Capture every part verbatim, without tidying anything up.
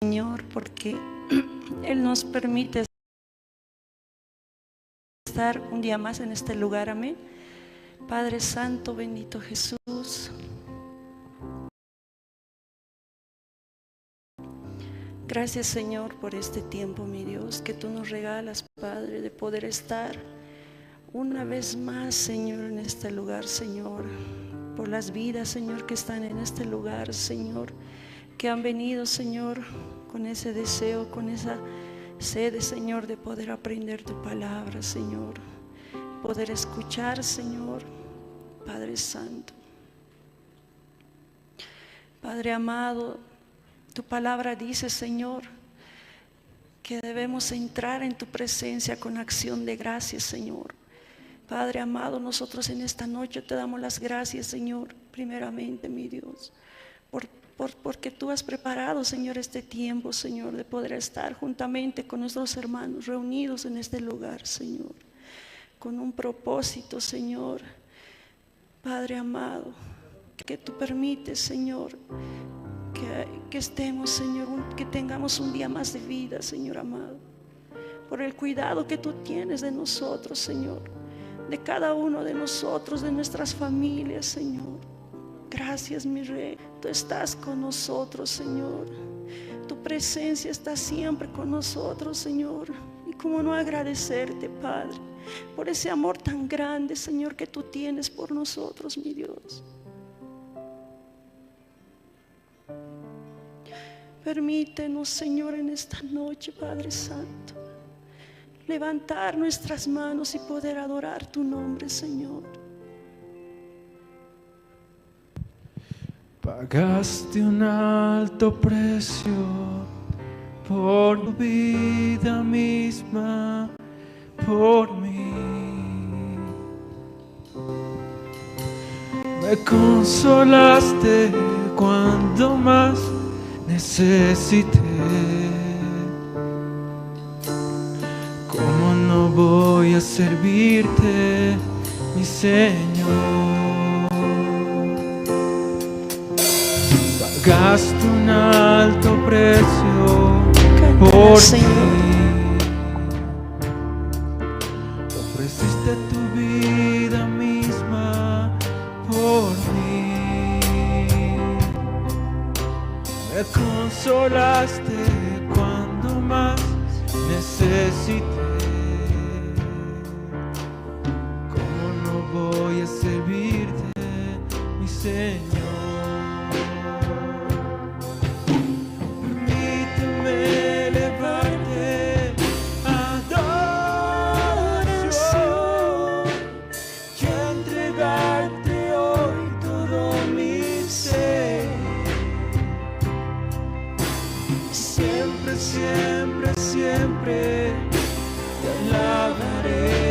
Señor, porque Él nos permite estar un día más en este lugar. Amén. Padre Santo, bendito Jesús. Gracias, Señor, por este tiempo, mi Dios, que tú nos regalas, Padre, de poder estar una vez más, Señor, en este lugar, Señor, por las vidas, Señor, que están en este lugar, Señor, que han venido, Señor, con ese deseo, con esa sed, Señor, de poder aprender tu palabra, Señor, poder escuchar, Señor, Padre Santo. Padre amado, tu palabra dice, Señor, que debemos entrar en tu presencia con acción de gracias, Señor. Padre amado, nosotros en esta noche te damos las gracias, Señor, primeramente, mi Dios, por, por- porque tú has preparado, Señor, este tiempo, Señor, de poder estar juntamente con nuestros hermanos reunidos en este lugar, Señor, con un propósito, Señor. Padre amado, que tú permites, Señor, que, que estemos, Señor, un- que tengamos un día más de vida, Señor amado, por el cuidado que tú tienes de nosotros, Señor, de cada uno de nosotros, de nuestras familias, Señor. Gracias, mi Rey. Tú estás con nosotros, Señor. Tu presencia está siempre con nosotros, Señor. Y cómo no agradecerte, Padre, por ese amor tan grande, Señor, que tú tienes por nosotros, mi Dios. Permítenos, Señor, en esta noche, Padre Santo, levantar nuestras manos y poder adorar tu nombre, Señor. Pagaste un alto precio por tu vida misma, por mí. Me consolaste cuando más necesité. ¿Cómo no voy a servirte, mi Señor? Pagaste un alto precio por mí. Ofreciste tu vida misma por mí. Me consolaste cuando más necesité. ¿Cómo no voy a servirte, mi Señor? Permíteme elevarte a adoración y entregarte hoy todo mi ser. Siempre, siempre, siempre te alabaré.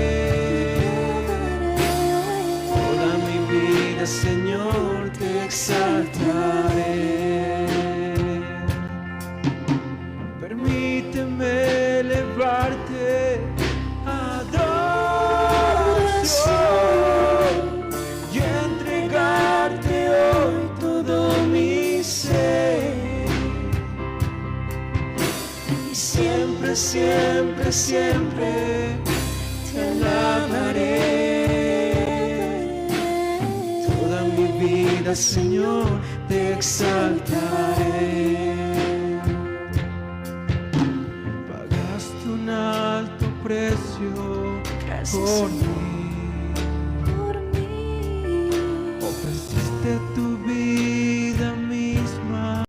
Toda mi vida, Señor, te exaltaré. Permíteme elevarte a adoración y entregarte hoy todo mi ser. Y siempre, siempre, siempre te alabaré. Toda mi vida, Señor, te exaltaré. Pagaste un alto precio por mí. Ofreciste tu vida misma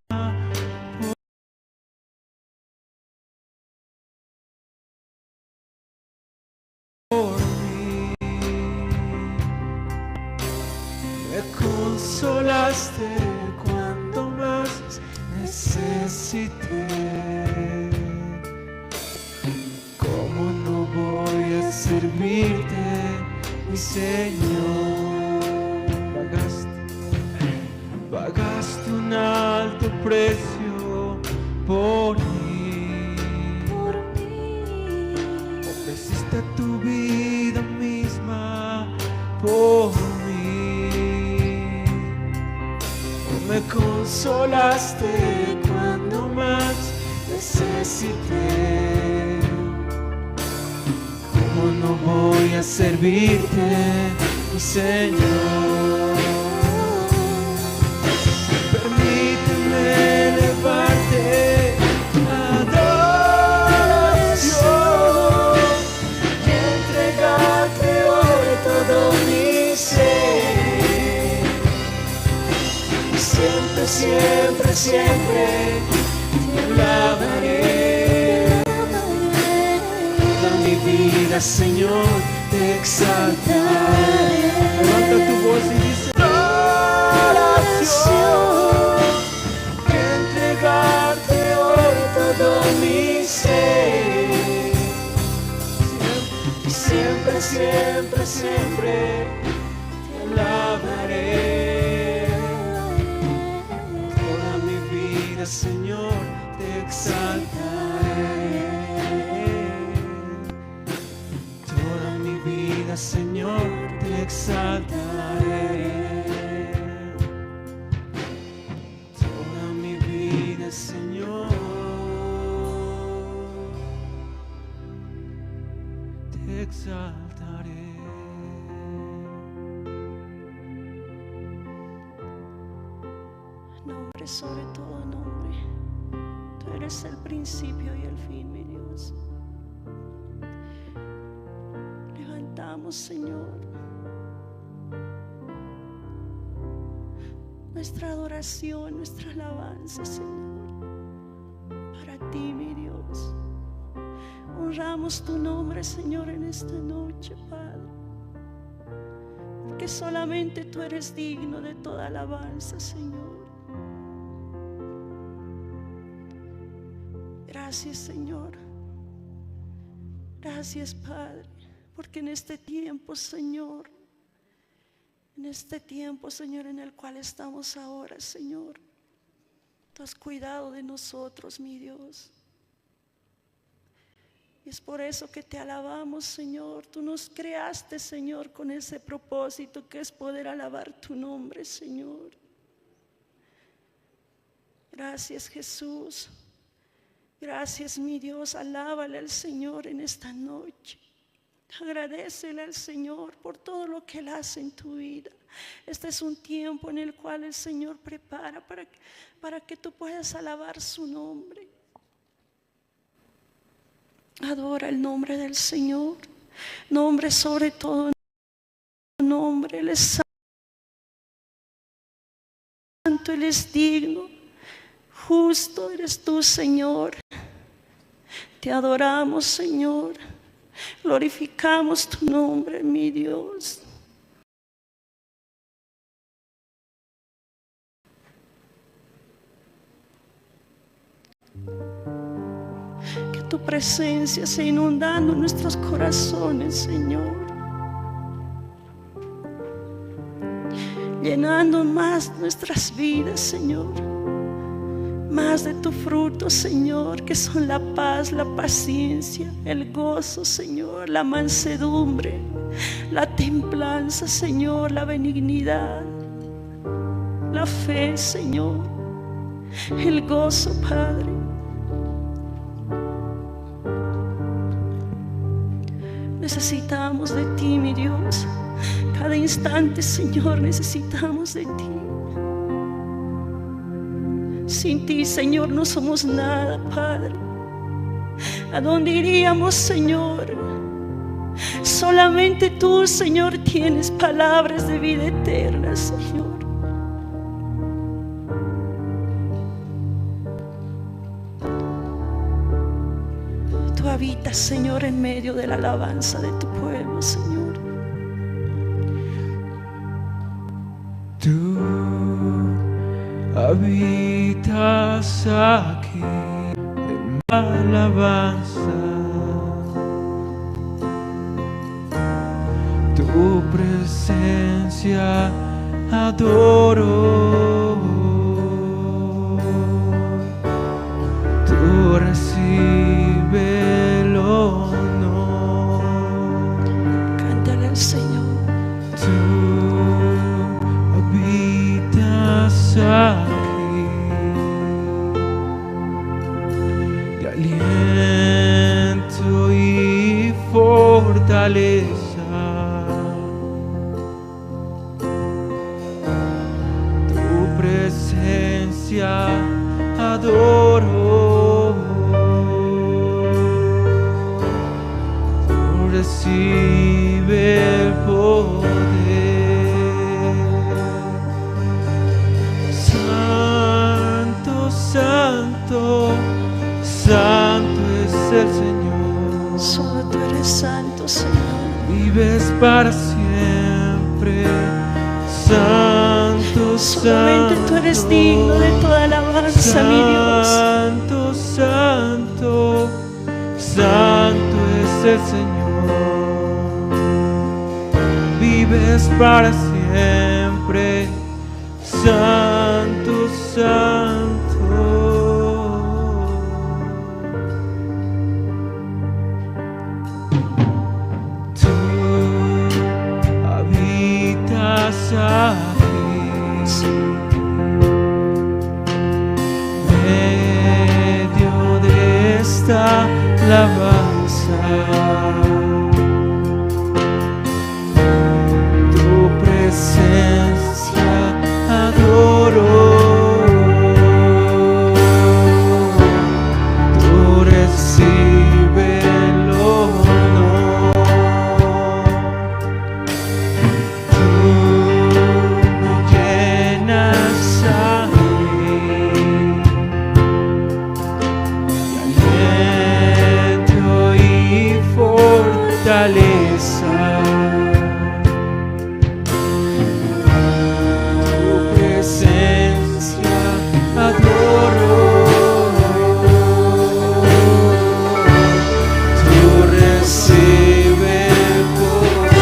por mí. Me consolaste cuando más necesité. ¿Cómo no voy a servirte, mi Señor? Pagaste, pagaste un alto precio por mí. Por mí. Ofreciste tu vida misma por mí. Me consolaste cuando más Necesité. ¿Cómo no voy a servirte, mi Señor? Permíteme elevarte adoración y entregarte hoy todo mi ser. Siempre, siempre, siempre te alabaré. Toda mi vida, Señor, te exaltaré. Levanta tu voz y dice: Adoración, entregarte hoy todo mi ser. Y siempre, siempre, siempre te alabaré. Toda mi vida, Señor, te exaltaré. Toda mi vida, Señor, te exaltaré. Toda mi vida, Señor, te exaltaré. Nombre sobre todo nombre. Tú eres el principio y el fin, mi Dios. Levantamos, Señor, nuestra adoración, nuestra alabanza, Señor, para ti, mi Dios. Honramos tu nombre, Señor, en esta noche, Padre, porque solamente tú eres digno de toda alabanza, Señor. Gracias, Señor. Gracias, Padre, porque en este tiempo, Señor, en este tiempo, Señor, en el cual estamos ahora, Señor, tú has cuidado de nosotros, mi Dios. Y es por eso que te alabamos, Señor. Tú nos creaste, Señor, con ese propósito que es poder alabar tu nombre, Señor. Gracias, Jesús. Gracias, mi Dios. Alábale al Señor en esta noche. Agradecele al Señor por todo lo que Él hace en tu vida. Este es un tiempo en el cual el Señor prepara para, para que tú puedas alabar su nombre. Adora el nombre del Señor. Nombre sobre todo nombre. Él es santo, Él es digno. Justo eres tú, Señor. Te adoramos, Señor. Glorificamos tu nombre, mi Dios. Que tu presencia sea inundando nuestros corazones, Señor. Llenando más nuestras vidas, Señor. Más de tu fruto, Señor, que son la paz, la paciencia, el gozo, Señor, la mansedumbre, la templanza, Señor, la benignidad, la fe, Señor, el gozo, Padre. Necesitamos de ti, mi Dios. Cada instante, Señor, necesitamos de ti. Sin ti, Señor, no somos nada, Padre. ¿A dónde iríamos, Señor? Solamente tú, Señor, tienes palabras de vida eterna, Señor. Tú habitas, Señor, en medio de la alabanza de tu pueblo, Señor. Tú habitas aquí en mi alabanza. Tu presencia adoro. Tú recibe el honor. Cántale al Señor. Tú habitas aquí. fortaleza. Tu presencia adoro. Recibe el poder. Santo, santo, santo es el Señor. Solo tú eres santo, Señor. Vives para siempre. Santo, solamente tú eres santo, digno de toda alabanza, mi Dios. Santo, santo, santo es el Señor. Vives para siempre. Santo, santo. Tú habitas aquí. Medio de esta alabanza. Tu presencia adoro. Tú recibe el honor. Tú me llenas a mí de aliento y fortaleza. Tu presencia adoro. Tú recibe el poder.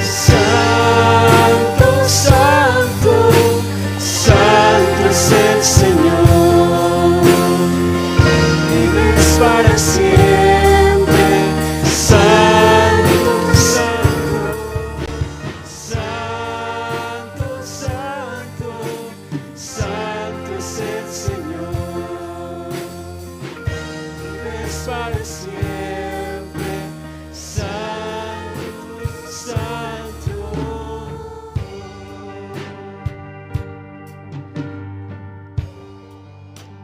Santo, santo, santo es el Señor. Vives para siempre. Santo, santo, santo, santo, santo es el Señor. Vives para siempre. Santo, santo.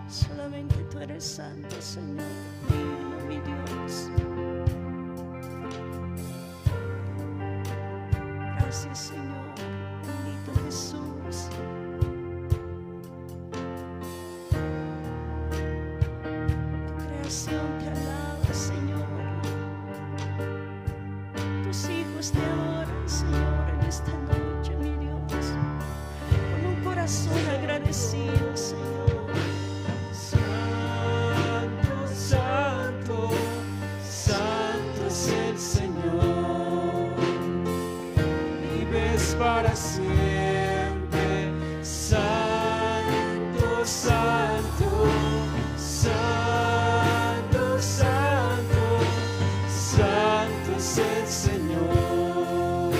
Solamente tú eres santo, Señor. Digno, mi Dios. Gracias, Señor. Bendito Jesús. Tu creación te alaba, Señor. Tus hijos te adoran, Señor, en esta noche, mi Dios, con un corazón agradecido, Señor. Santo, santo, santo es el Señor. Vives para siempre. Santo, santo, santo, santo, santo es el Señor.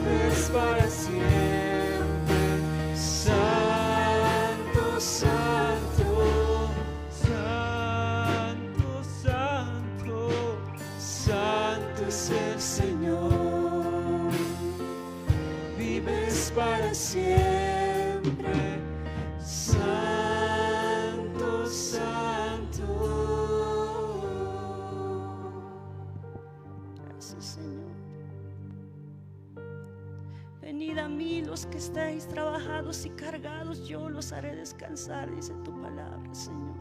Vives para siempre. Santo, santo, santo, santo, santo es el Señor. Vives para siempre. Santo, santo. Gracias, Señor. Venid a mí los que estáis trabajados y cargados, yo los haré descansar, dice tu palabra, Señor.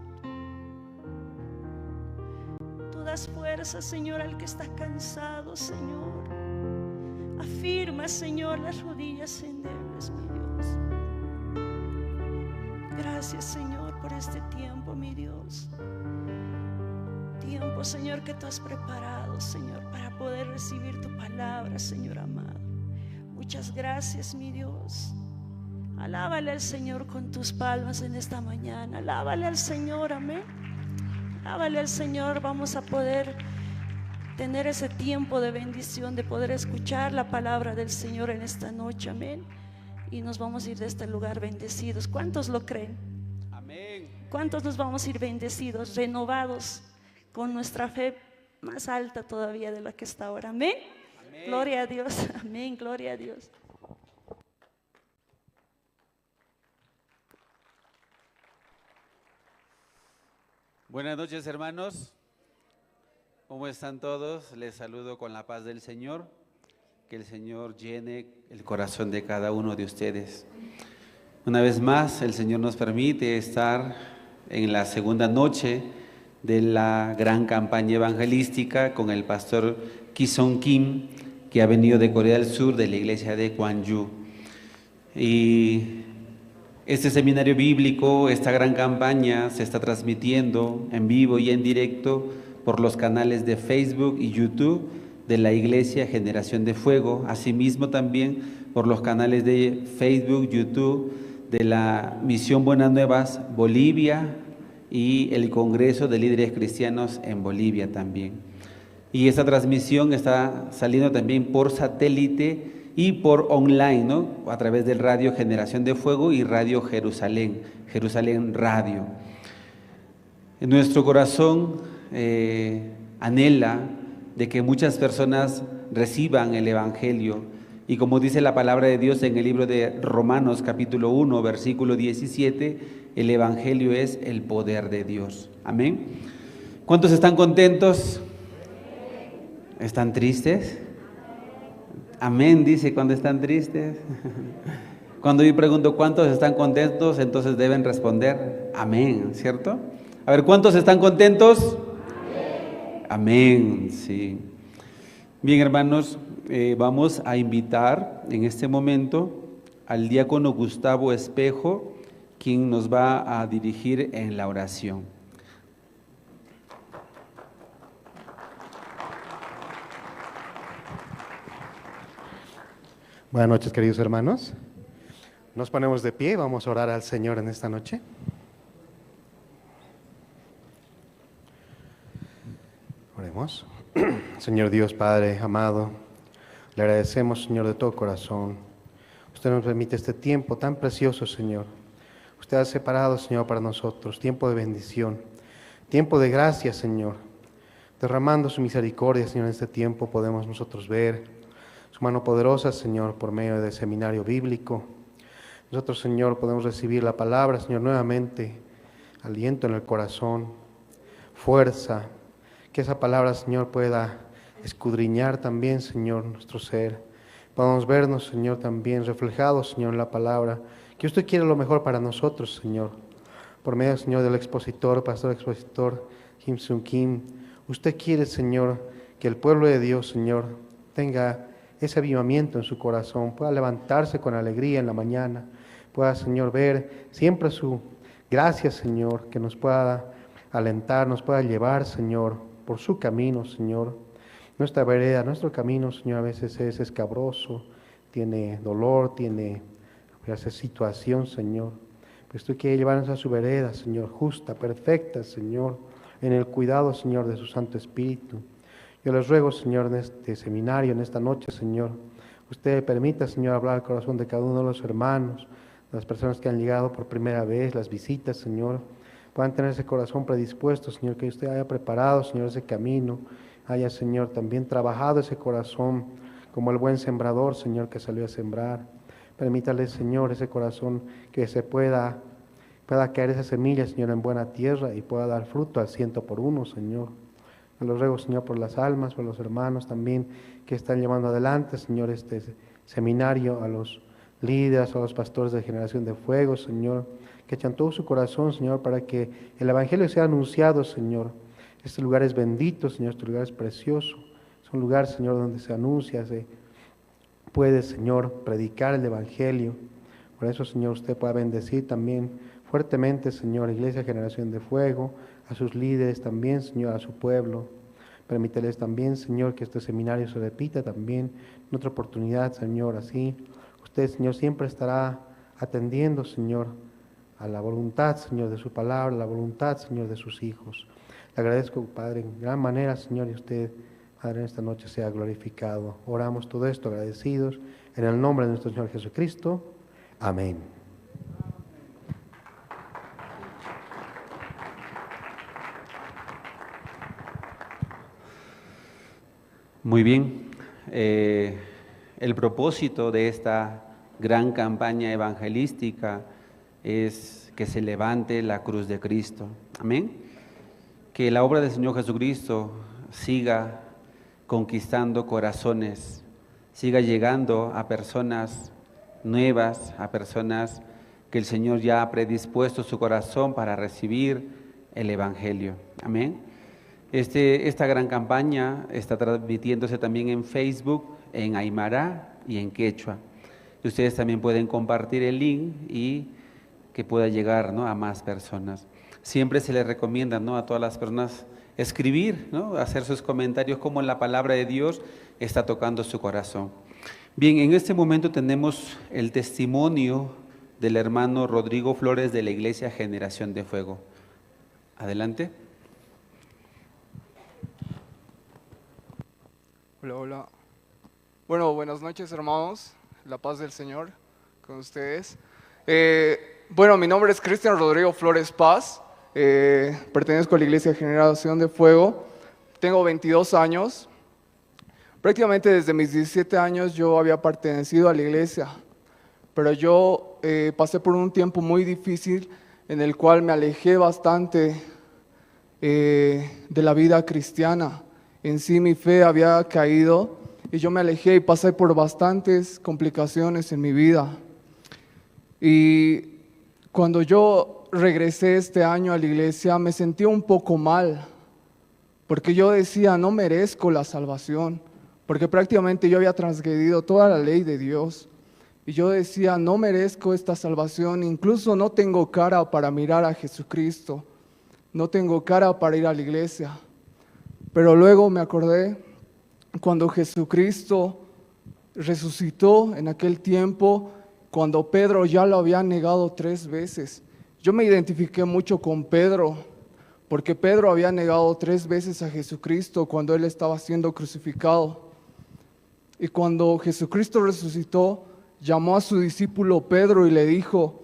Tú das fuerza, Señor, al que está cansado, Señor. Afirma, Señor, las rodillas endebles, mi Dios. Gracias, Señor, por este tiempo, mi Dios. Tiempo, Señor, que tú has preparado, Señor, para poder recibir tu palabra, Señor amado. Muchas gracias, mi Dios. Alábale al Señor con tus palmas en esta mañana. Alábale al Señor, amén. Alábale al Señor. Vamos a poder tener ese tiempo de bendición, de poder escuchar la palabra del Señor en esta noche, amén. Y nos vamos a ir de este lugar bendecidos. ¿Cuántos lo creen? Amén. ¿Cuántos nos vamos a ir bendecidos, renovados, con nuestra fe más alta todavía de la que está ahora? Amén. Amén. Gloria a Dios. Amén. Gloria a Dios. Buenas noches, hermanos. ¿Cómo están todos? Les saludo con la paz del Señor. Que el Señor llene el corazón de cada uno de ustedes. Una vez más, el Señor nos permite estar en la segunda noche de la gran campaña evangelística con el pastor Ki Sung Kim, que ha venido de Corea del Sur, de la iglesia de Gwangju. Y este seminario bíblico, esta gran campaña, se está transmitiendo en vivo y en directo por los canales de Facebook y YouTube de la Iglesia Generación de Fuego, asimismo también por los canales de Facebook, YouTube de la Misión Buenas Nuevas Bolivia y el Congreso de Líderes Cristianos en Bolivia también. Y esta transmisión está saliendo también por satélite y por online, ¿no? A través del Radio Generación de Fuego y Radio Jerusalén, Jerusalén Radio. Nuestro corazón eh, anhela de que muchas personas reciban el Evangelio. Y como dice la palabra de Dios en el libro de Romanos capítulo uno, versículo diecisiete, el Evangelio es el poder de Dios. Amén. ¿Cuántos están contentos? ¿Están tristes? Amén, dice, cuando están tristes. Cuando yo pregunto cuántos están contentos, entonces deben responder amén, ¿cierto? A ver, ¿cuántos están contentos? Amén, sí. Bien, hermanos, eh, vamos a invitar en este momento al diácono Gustavo Espejo, quien nos va a dirigir en la oración. Buenas noches, queridos hermanos. Nos ponemos de pie, vamos a orar al Señor en esta noche. Oremos. Señor Dios, Padre amado, le agradecemos, Señor, de todo corazón. Usted nos permite este tiempo tan precioso, Señor. Usted ha separado, Señor, para nosotros tiempo de bendición, tiempo de gracia, Señor. Derramando su misericordia, Señor, en este tiempo podemos nosotros ver su mano poderosa, Señor, por medio del seminario bíblico. Nosotros, Señor, podemos recibir la palabra, Señor, nuevamente, aliento en el corazón, fuerza, que esa palabra, Señor, pueda escudriñar también, Señor, nuestro ser. Podamos vernos, Señor, también reflejados, Señor, en la palabra, que usted quiere lo mejor para nosotros, Señor. Por medio, Señor, del expositor, pastor expositor, Kim Sung Kim, usted quiere, Señor, que el pueblo de Dios, Señor, tenga ese avivamiento en su corazón, pueda levantarse con alegría en la mañana, pueda, Señor, ver siempre su gracia, Señor, que nos pueda alentar, nos pueda llevar, Señor, por su camino, Señor. Nuestra vereda, nuestro camino, Señor, a veces es escabroso, tiene dolor, tiene esa situación, Señor. Pero usted quiere llevarnos a su vereda, Señor, justa, perfecta, Señor, en el cuidado, Señor, de su Santo Espíritu. Yo les ruego, Señor, en este seminario, en esta noche, Señor, usted permita, Señor, hablar al corazón de cada uno de los hermanos, las personas que han llegado por primera vez, las visitas, Señor, puedan tener ese corazón predispuesto, Señor, que usted haya preparado, Señor, ese camino, haya, Señor, también trabajado ese corazón como el buen sembrador, Señor, que salió a sembrar. Permítale, Señor, ese corazón que se pueda, pueda caer esa semilla, Señor, en buena tierra y pueda dar fruto al ciento por uno, Señor. Yo los ruego, Señor, por las almas, por los hermanos también que están llevando adelante, Señor, este seminario, a los líderes, a los pastores de Generación de Fuego, Señor, que echan todo su corazón, Señor, para que el Evangelio sea anunciado, Señor. Este lugar es bendito, Señor, este lugar es precioso. Es un lugar, Señor, donde se anuncia, se puede, Señor, predicar el Evangelio. Por eso, Señor, usted pueda bendecir también fuertemente, Señor, Iglesia Generación de Fuego, a sus líderes también, Señor, a su pueblo. Permíteles también, Señor, que este seminario se repita también en otra oportunidad, Señor. Así, usted, Señor, siempre estará atendiendo, Señor, a la voluntad, Señor, de su palabra, a la voluntad, Señor, de sus hijos. Le agradezco, Padre, en gran manera, Señor, y usted, Padre, en esta noche sea glorificado. Oramos todo esto agradecidos en el nombre de nuestro Señor Jesucristo. Amén. Muy bien. Eh, el propósito de esta gran campaña evangelística es que se levante la cruz de Cristo. Amén. Que la obra del Señor Jesucristo siga conquistando corazones, siga llegando a personas nuevas, a personas que el Señor ya ha predispuesto su corazón para recibir el Evangelio. Amén. Este, esta gran campaña está transmitiéndose también en Facebook, en aymara y en quechua. Y ustedes también pueden compartir el link y que pueda llegar, ¿no?, a más personas. Siempre se le recomienda, ¿no?, a todas las personas escribir, ¿no?, hacer sus comentarios, cómo la palabra de Dios está tocando su corazón. Bien, en este momento tenemos el testimonio del hermano Rodrigo Flores, de la Iglesia Generación de Fuego. Adelante. Hola, hola. Bueno, buenas noches, hermanos. La paz del Señor con ustedes. Eh, bueno, mi nombre es Cristian Rodrigo Flores Paz. Eh, pertenezco a la Iglesia Generación de Fuego. Tengo veintidós años. Prácticamente desde mis diecisiete años yo había pertenecido a la iglesia, pero yo, eh, pasé por un tiempo muy difícil en el cual me alejé bastante, eh, de la vida cristiana. En sí mi fe había caído y yo me alejé y pasé por bastantes complicaciones en mi vida. Y cuando yo regresé este año a la iglesia, me sentí un poco mal, porque yo decía: "No merezco la salvación", porque prácticamente yo había transgredido toda la ley de Dios. Y yo decía: "No merezco esta salvación, incluso no tengo cara para mirar a Jesucristo, no tengo cara para ir a la iglesia". Pero luego me acordé cuando Jesucristo resucitó en aquel tiempo, cuando Pedro ya lo había negado tres veces. Yo me identifiqué mucho con Pedro, porque Pedro había negado tres veces a Jesucristo cuando él estaba siendo crucificado. Y cuando Jesucristo resucitó, llamó a su discípulo Pedro y le dijo,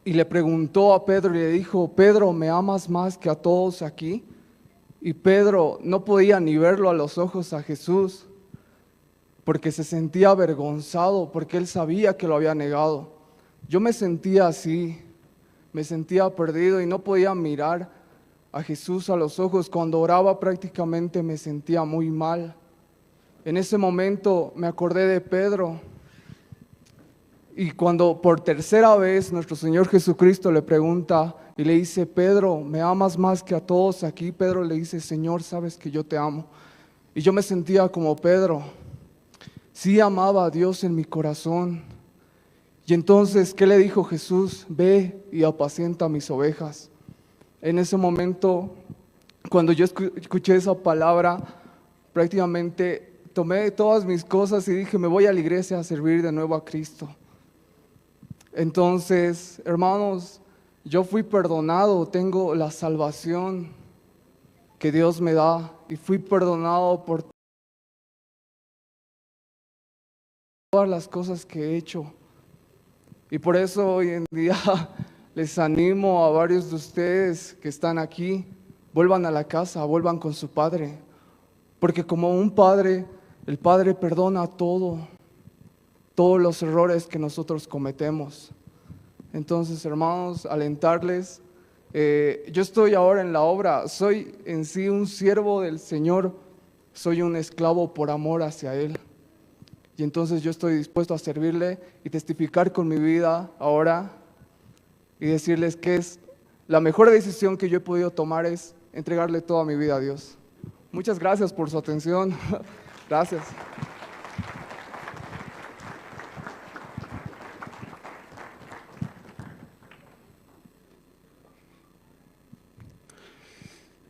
y le preguntó a Pedro y le dijo: "Pedro, ¿me amas más que a todos aquí?". Y Pedro no podía ni verlo a los ojos a Jesús, porque se sentía avergonzado, porque él sabía que lo había negado. Yo me sentía así, me sentía perdido y no podía mirar a Jesús a los ojos. Cuando oraba prácticamente me sentía muy mal. En ese momento me acordé de Pedro. Y cuando por tercera vez nuestro Señor Jesucristo le pregunta y le dice: "Pedro, ¿me amas más que a todos aquí?", Pedro le dice: "Señor, sabes que yo te amo". Y yo me sentía como Pedro. Sí amaba a Dios en mi corazón. Y entonces, ¿qué le dijo Jesús? "Ve y apacienta mis ovejas". En ese momento, cuando yo escu-, escuché esa palabra, prácticamente tomé todas mis cosas y dije: "Me voy a la iglesia a servir de nuevo a Cristo". Entonces, hermanos, yo fui perdonado, tengo la salvación que Dios me da y fui perdonado por todas las cosas que he hecho. Y por eso hoy en día les animo a varios de ustedes que están aquí, vuelvan a la casa, vuelvan con su padre. Porque como un padre, el padre perdona todo, todos los errores que nosotros cometemos. Entonces, hermanos, alentarles. Eh, yo estoy ahora en la obra, soy en sí un siervo del Señor, soy un esclavo por amor hacia Él. Y entonces yo estoy dispuesto a servirle y testificar con mi vida ahora y decirles que es la mejor decisión que yo he podido tomar es entregarle toda mi vida a Dios. Muchas gracias por su atención. Gracias.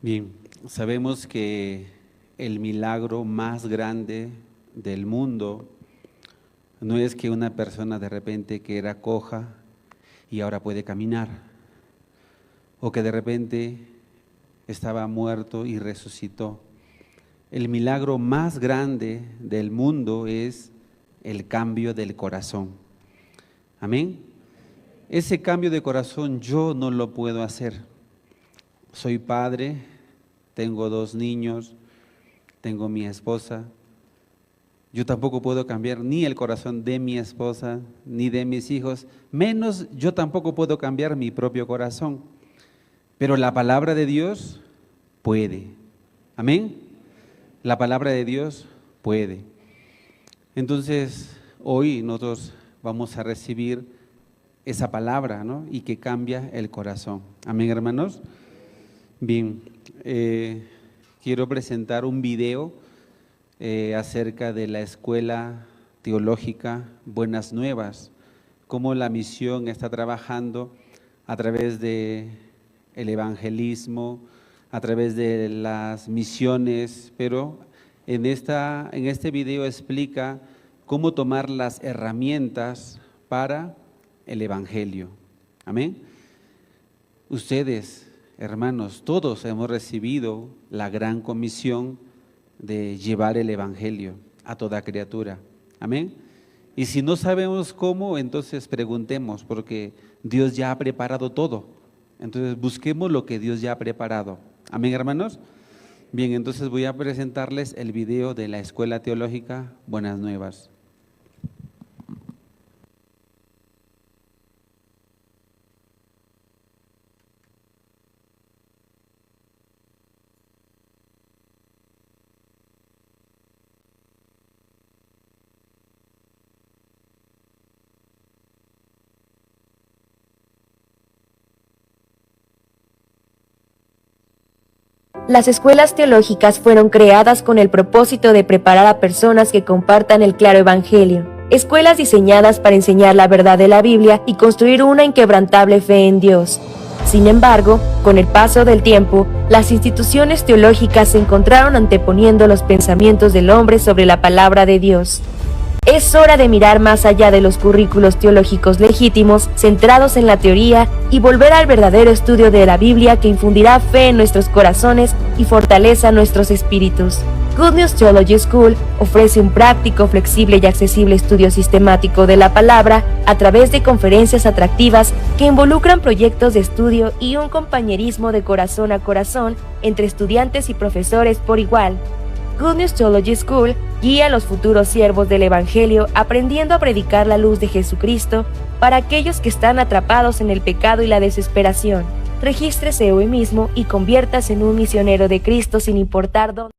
Bien, sabemos que el milagro más grande del mundo no es que una persona de repente que era coja y ahora puede caminar, o que de repente estaba muerto y resucitó. El milagro más grande del mundo es el cambio del corazón. Amén. Ese cambio de corazón yo no lo puedo hacer. Soy padre, tengo dos niños, tengo mi esposa. Yo tampoco puedo cambiar ni el corazón de mi esposa, ni de mis hijos, menos yo tampoco puedo cambiar mi propio corazón. Pero la palabra de Dios puede. Amén. La palabra de Dios puede. Entonces, hoy nosotros vamos a recibir esa palabra, ¿no? Y que cambia el corazón. Amén, hermanos. Bien, eh, quiero presentar un video, eh, acerca de la Escuela Teológica Buenas Nuevas, cómo la misión está trabajando a través de el evangelismo, a través de las misiones, pero en esta, en este video explica cómo tomar las herramientas para el evangelio. Amén. Ustedes, hermanos, todos hemos recibido la gran comisión de llevar el evangelio a toda criatura. Amén. Y si no sabemos cómo, entonces preguntemos, porque Dios ya ha preparado todo. Entonces busquemos lo que Dios ya ha preparado. Amén, hermanos. Bien, entonces voy a presentarles el video de la Escuela Teológica Buenas Nuevas. Las escuelas teológicas fueron creadas con el propósito de preparar a personas que compartan el claro evangelio. Escuelas diseñadas para enseñar la verdad de la Biblia y construir una inquebrantable fe en Dios. Sin embargo, con el paso del tiempo, las instituciones teológicas se encontraron anteponiendo los pensamientos del hombre sobre la palabra de Dios. Es hora de mirar más allá de los currículos teológicos legítimos, centrados en la teoría, y volver al verdadero estudio de la Biblia que infundirá fe en nuestros corazones y fortaleza nuestros espíritus. Good News Theology School ofrece un práctico, flexible y accesible estudio sistemático de la palabra a través de conferencias atractivas que involucran proyectos de estudio y un compañerismo de corazón a corazón entre estudiantes y profesores por igual. Good News Theology School guía a los futuros siervos del Evangelio aprendiendo a predicar la luz de Jesucristo para aquellos que están atrapados en el pecado y la desesperación. Regístrese hoy mismo y conviértase en un misionero de Cristo sin importar dónde.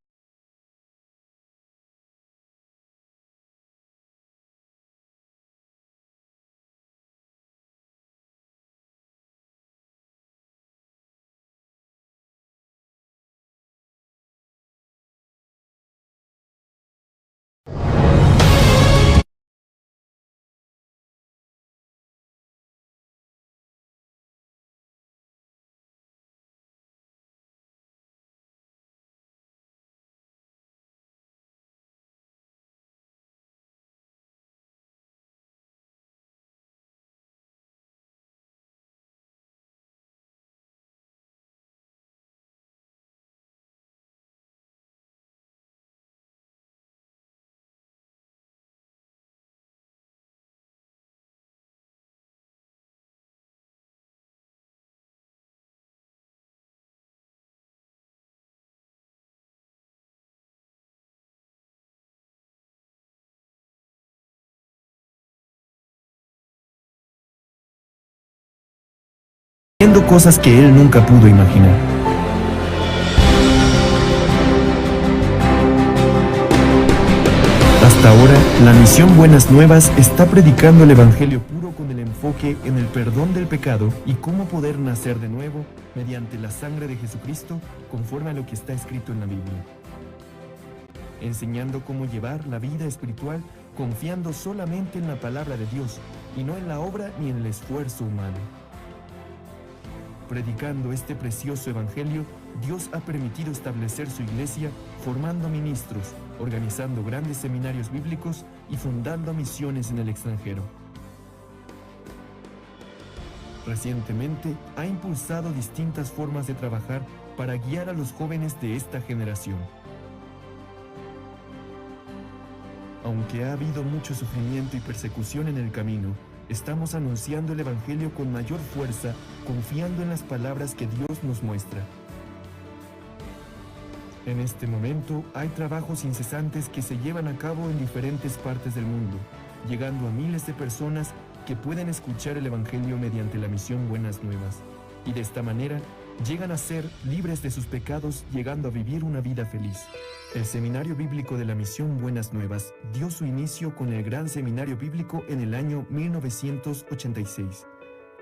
Haciendo cosas que él nunca pudo imaginar. Hasta ahora, la misión Buenas Nuevas está predicando el evangelio puro con el enfoque en el perdón del pecado y cómo poder nacer de nuevo mediante la sangre de Jesucristo, conforme a lo que está escrito en la Biblia. Enseñando cómo llevar la vida espiritual confiando solamente en la palabra de Dios y no en la obra ni en el esfuerzo humano. Predicando este precioso evangelio, Dios ha permitido establecer su iglesia, formando ministros, organizando grandes seminarios bíblicos y fundando misiones en el extranjero. Recientemente, ha impulsado distintas formas de trabajar para guiar a los jóvenes de esta generación. Aunque ha habido mucho sufrimiento y persecución en el camino, estamos anunciando el evangelio con mayor fuerza, confiando en las palabras que Dios nos muestra. En este momento hay trabajos incesantes que se llevan a cabo en diferentes partes del mundo, llegando a miles de personas que pueden escuchar el Evangelio mediante la misión Buenas Nuevas, y de esta manera llegan a ser libres de sus pecados, llegando a vivir una vida feliz. El Seminario Bíblico de la Misión Buenas Nuevas dio su inicio con el Gran Seminario Bíblico en el año mil novecientos ochenta y seis.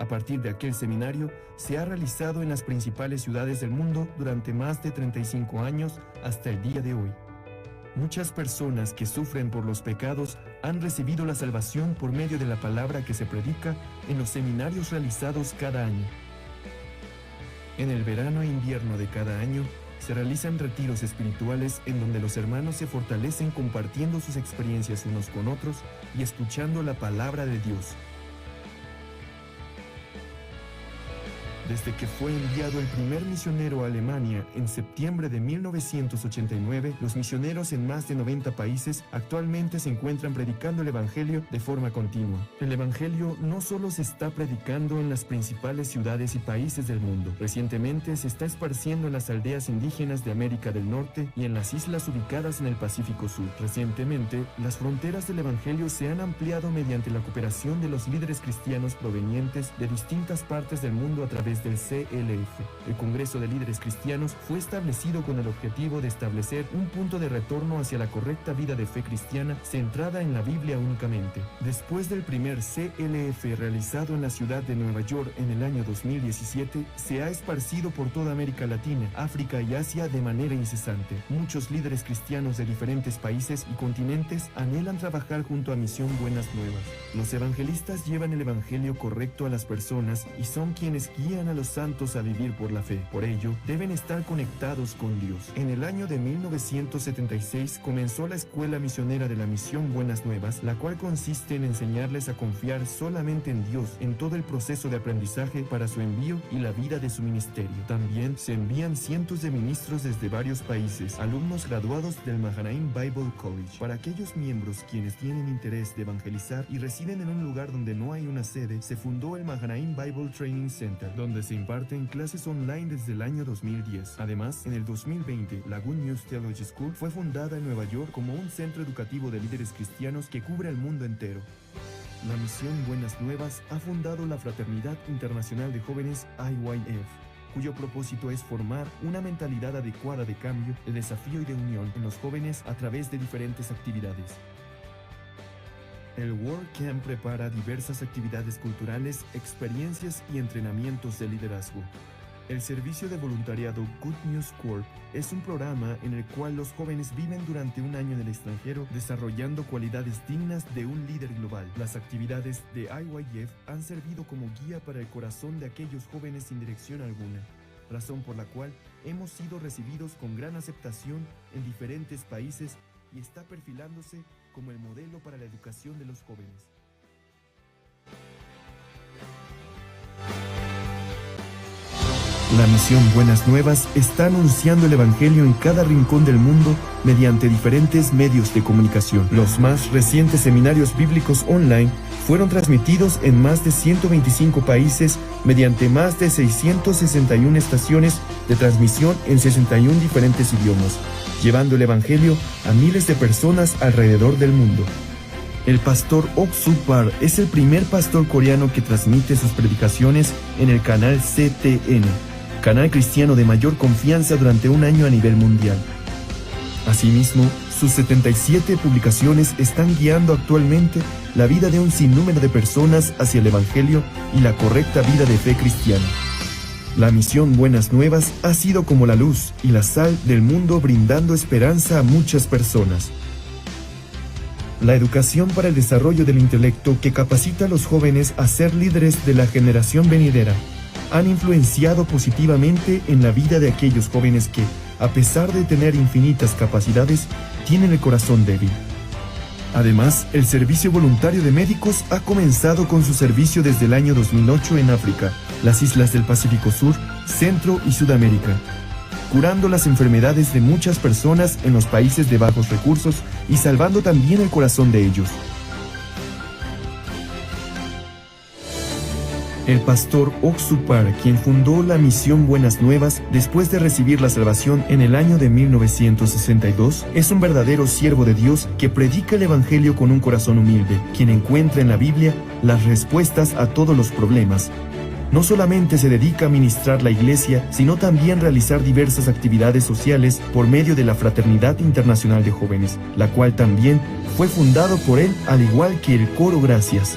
A partir de aquel seminario, se ha realizado en las principales ciudades del mundo durante más de treinta y cinco años hasta el día de hoy. Muchas personas que sufren por los pecados han recibido la salvación por medio de la palabra que se predica en los seminarios realizados cada año. En el verano e invierno de cada año, se realizan retiros espirituales en donde los hermanos se fortalecen compartiendo sus experiencias unos con otros y escuchando la palabra de Dios. Desde que fue enviado el primer misionero a Alemania en septiembre de mil novecientos ochenta y nueve, los misioneros en más de noventa países actualmente se encuentran predicando el Evangelio de forma continua. El Evangelio no solo se está predicando en las principales ciudades y países del mundo, recientemente se está esparciendo en las aldeas indígenas de América del Norte y en las islas ubicadas en el Pacífico Sur. Recientemente, las fronteras del Evangelio se han ampliado mediante la cooperación de los líderes cristianos provenientes de distintas partes del mundo a través del C L F. El Congreso de Líderes Cristianos fue establecido con el objetivo de establecer un punto de retorno hacia la correcta vida de fe cristiana centrada en la Biblia únicamente. Después del primer C L F realizado en la ciudad de Nueva York en el año dos mil diecisiete, se ha esparcido por toda América Latina, África y Asia de manera incesante. Muchos líderes cristianos de diferentes países y continentes anhelan trabajar junto a Misión Buenas Nuevas. Los evangelistas llevan el evangelio correcto a las personas y son quienes guían a los santos a vivir por la fe. Por ello, deben estar conectados con Dios. En el año de mil novecientos setenta y seis comenzó la Escuela Misionera de la Misión Buenas Nuevas, la cual consiste en enseñarles a confiar solamente en Dios en todo el proceso de aprendizaje para su envío y la vida de su ministerio. También se envían cientos de ministros desde varios países, alumnos graduados del Mahanaim Bible College. Para aquellos miembros quienes tienen interés de evangelizar y residen en un lugar donde no hay una sede, se fundó el Mahanaim Bible Training Center, donde se imparten clases online desde el año dos mil diez. Además, en el dos mil veinte, la Good News Theology School fue fundada en Nueva York como un centro educativo de líderes cristianos que cubre el mundo entero. La Misión Buenas Nuevas ha fundado la Fraternidad Internacional de Jóvenes, I Y F, cuyo propósito es formar una mentalidad adecuada de cambio, de desafío y de unión en los jóvenes a través de diferentes actividades. El World Camp prepara diversas actividades culturales, experiencias y entrenamientos de liderazgo. El servicio de voluntariado Good News Corps es un programa en el cual los jóvenes viven durante un año en el extranjero desarrollando cualidades dignas de un líder global. Las actividades de I Y F han servido como guía para el corazón de aquellos jóvenes sin dirección alguna, razón por la cual hemos sido recibidos con gran aceptación en diferentes países y está perfilándose como el modelo para la educación de los jóvenes. La Misión Buenas Nuevas está anunciando el Evangelio en cada rincón del mundo mediante diferentes medios de comunicación. Los más recientes seminarios bíblicos online fueron transmitidos en más de ciento veinticinco países mediante más de seiscientas sesenta y una estaciones de transmisión en sesenta y un diferentes idiomas, llevando el Evangelio a miles de personas alrededor del mundo. El pastor Ok Suk Par es el primer pastor coreano que transmite sus predicaciones en el canal C T N, canal cristiano de mayor confianza durante un año a nivel mundial. Asimismo, sus setenta y siete publicaciones están guiando actualmente la vida de un sinnúmero de personas hacia el Evangelio y la correcta vida de fe cristiana. La Misión Buenas Nuevas ha sido como la luz y la sal del mundo, brindando esperanza a muchas personas. La educación para el desarrollo del intelecto, que capacita a los jóvenes a ser líderes de la generación venidera, han influenciado positivamente en la vida de aquellos jóvenes que, a pesar de tener infinitas capacidades, tienen el corazón débil. Además, el servicio voluntario de médicos ha comenzado con su servicio desde el año dos mil ocho en África, las islas del Pacífico Sur, Centro y Sudamérica, curando las enfermedades de muchas personas en los países de bajos recursos y salvando también el corazón de ellos. El pastor Oxupar, quien fundó la misión Buenas Nuevas después de recibir la salvación en el año de mil novecientos sesenta y dos, es un verdadero siervo de Dios que predica el evangelio con un corazón humilde, quien encuentra en la Biblia las respuestas a todos los problemas. No solamente se dedica a ministrar la iglesia, sino también realizar diversas actividades sociales por medio de la Fraternidad Internacional de Jóvenes, la cual también fue fundado por él, al igual que el coro Gracias.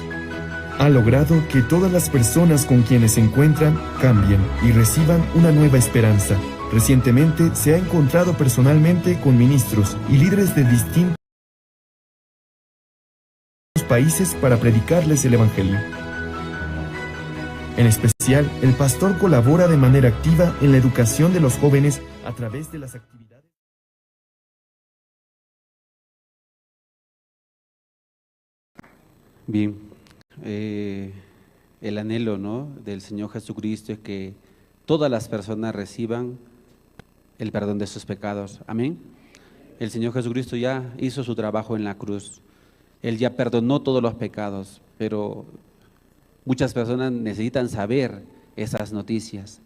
Ha logrado que todas las personas con quienes se encuentran cambien y reciban una nueva esperanza. Recientemente se ha encontrado personalmente con ministros y líderes de distintos países para predicarles el evangelio. En especial, el pastor colabora de manera activa en la educación de los jóvenes a través de las actividades. Bien, eh, el anhelo, ¿no?, del Señor Jesucristo es que todas las personas reciban el perdón de sus pecados. Amén. El Señor Jesucristo ya hizo su trabajo en la cruz. Él ya perdonó todos los pecados, pero muchas personas necesitan saber esas noticias.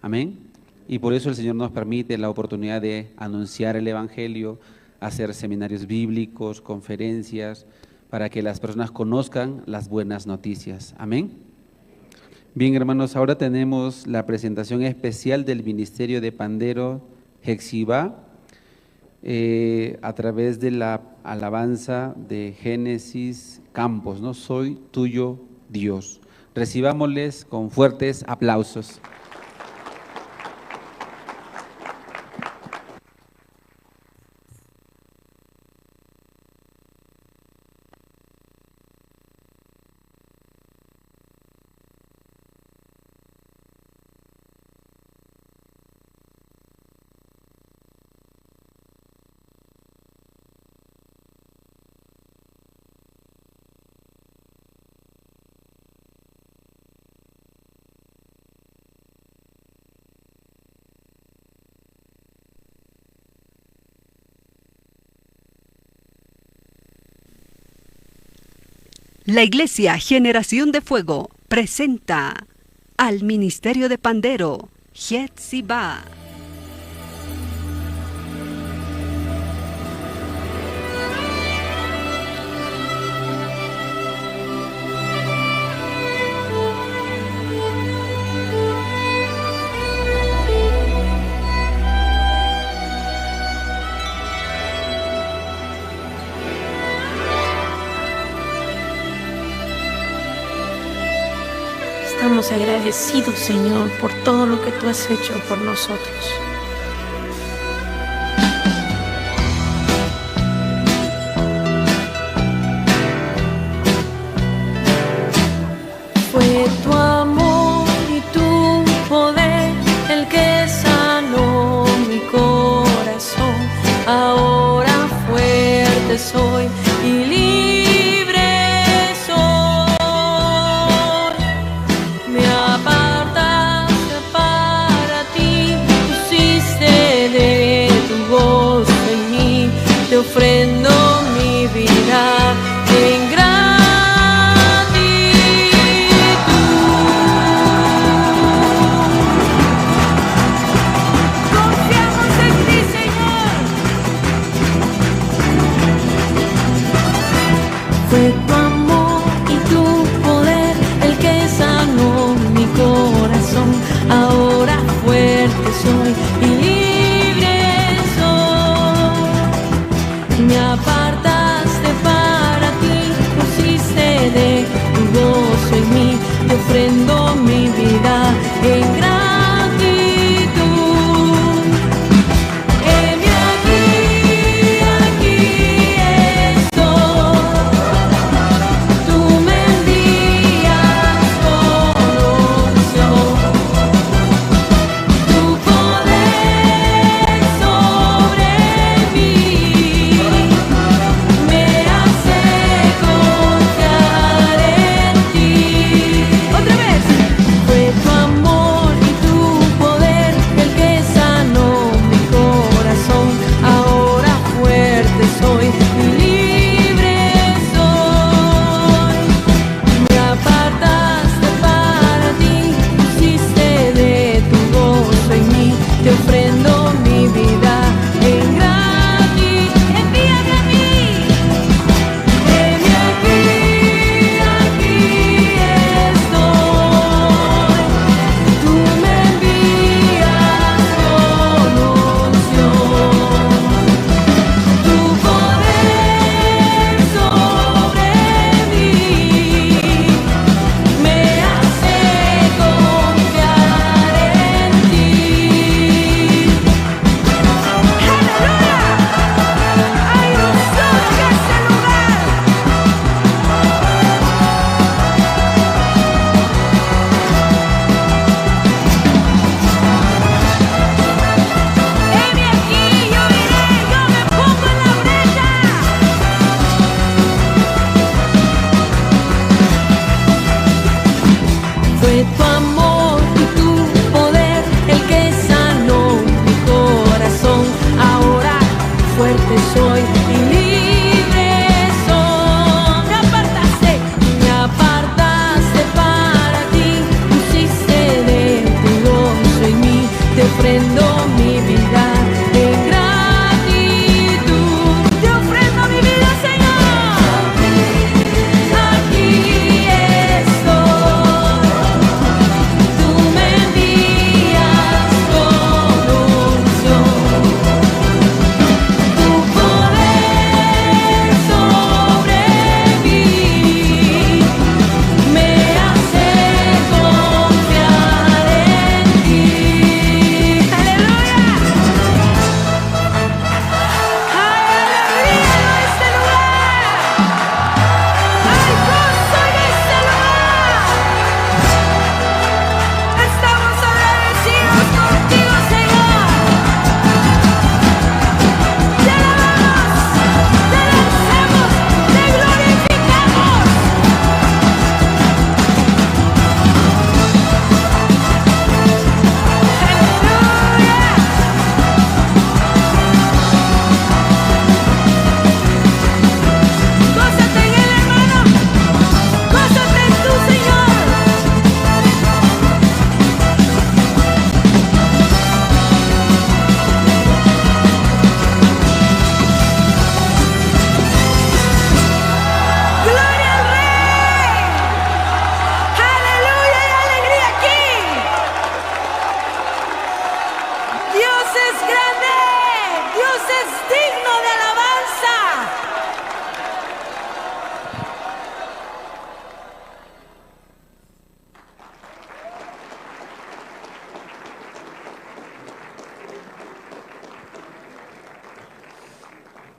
Amén. Y por eso el Señor nos permite la oportunidad de anunciar el evangelio, hacer seminarios bíblicos, conferencias, para que las personas conozcan las buenas noticias. Amén. Bien, hermanos, ahora tenemos la presentación especial del ministerio de pandero Hexibá, eh, a través de la alabanza de Génesis Campos, ¿no? Soy tuyo, Dios. Recibámosles con fuertes aplausos. La Iglesia Generación de Fuego presenta al Ministerio de Pandero, Hexibá. Estamos agradecidos, Señor, por todo lo que tú has hecho por nosotros. Fue tu amor y tu poder el que sanó mi corazón. Ahora fuerte soy y libre soy. Me apartaste para ti, pusiste de tu gozo en mí. Te ofrendo mi vida en gratitud. Confiamos en ti, Señor. Fue tu amor y tu poder el que sanó mi corazón. Ahora fuerte soy y libre soy. Me apartaste para ti, pusiste de tu gozo en mí. Te ofrendo mi vida en gratitud. Heme aquí, aquí estoy.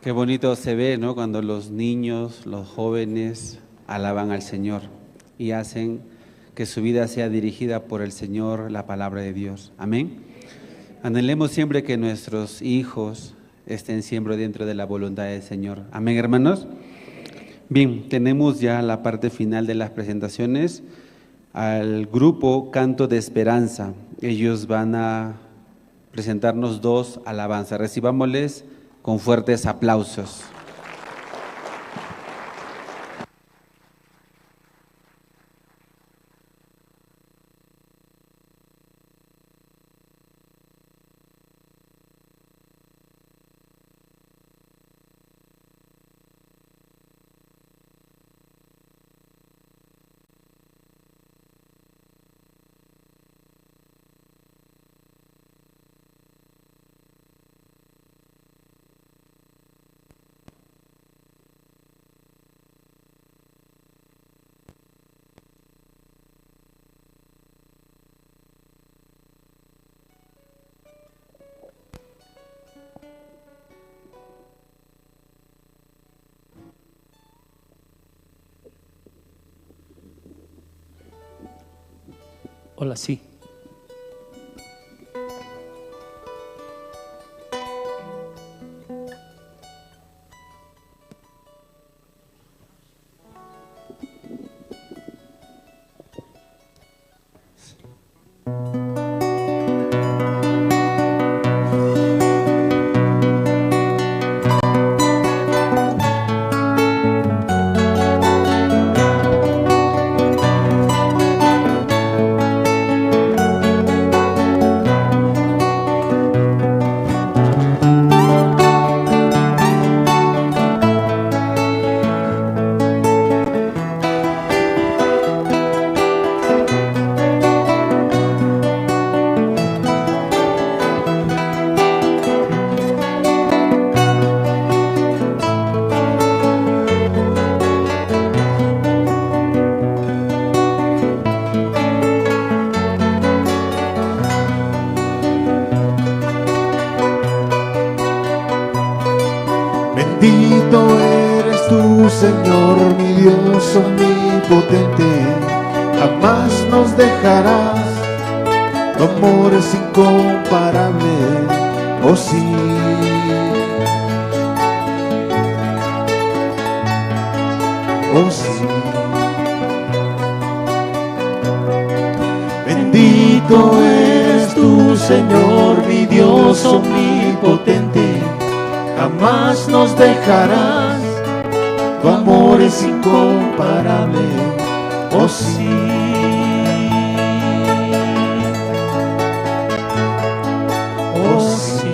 Qué bonito se ve, ¿no? Cuando los niños, los jóvenes alaban al Señor y hacen que su vida sea dirigida por el Señor, la palabra de Dios. Amén. Anhelemos siempre que nuestros hijos estén siempre dentro de la voluntad del Señor. Amén, hermanos. Bien, tenemos ya la parte final de las presentaciones. Al grupo Canto de Esperanza. Ellos van a presentarnos dos alabanzas. Recibámosles con fuertes aplausos. Hola, sí. Bendito eres tú, Señor, mi Dios omnipotente, jamás nos dejarás, tu amor es incomparable, oh sí, oh sí. Bendito eres tú, Señor, mi Dios omnipotente, jamás nos dejarás, tu amor es incomparable, oh sí, oh sí.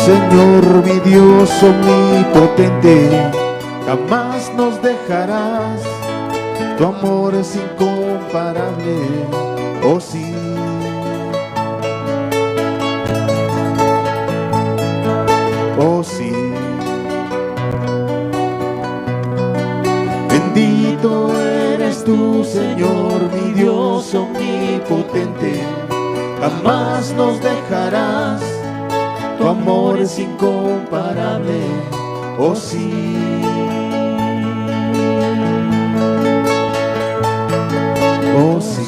Señor, mi Dios omnipotente, jamás nos dejarás. Tu amor es incomparable, oh sí, oh sí. Bendito eres tú, Señor, mi Dios omnipotente, jamás nos dejarás. Tu amor es incomparable, oh sí, oh sí.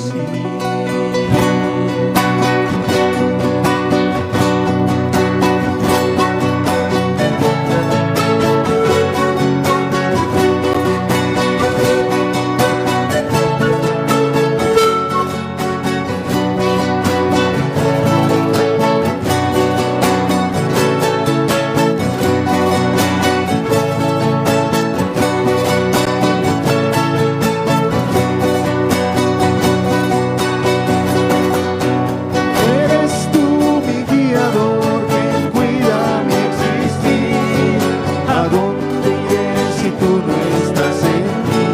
Eres tú mi guiador, quien cuida mi existir. ¿A dónde iré si tú no estás en mí?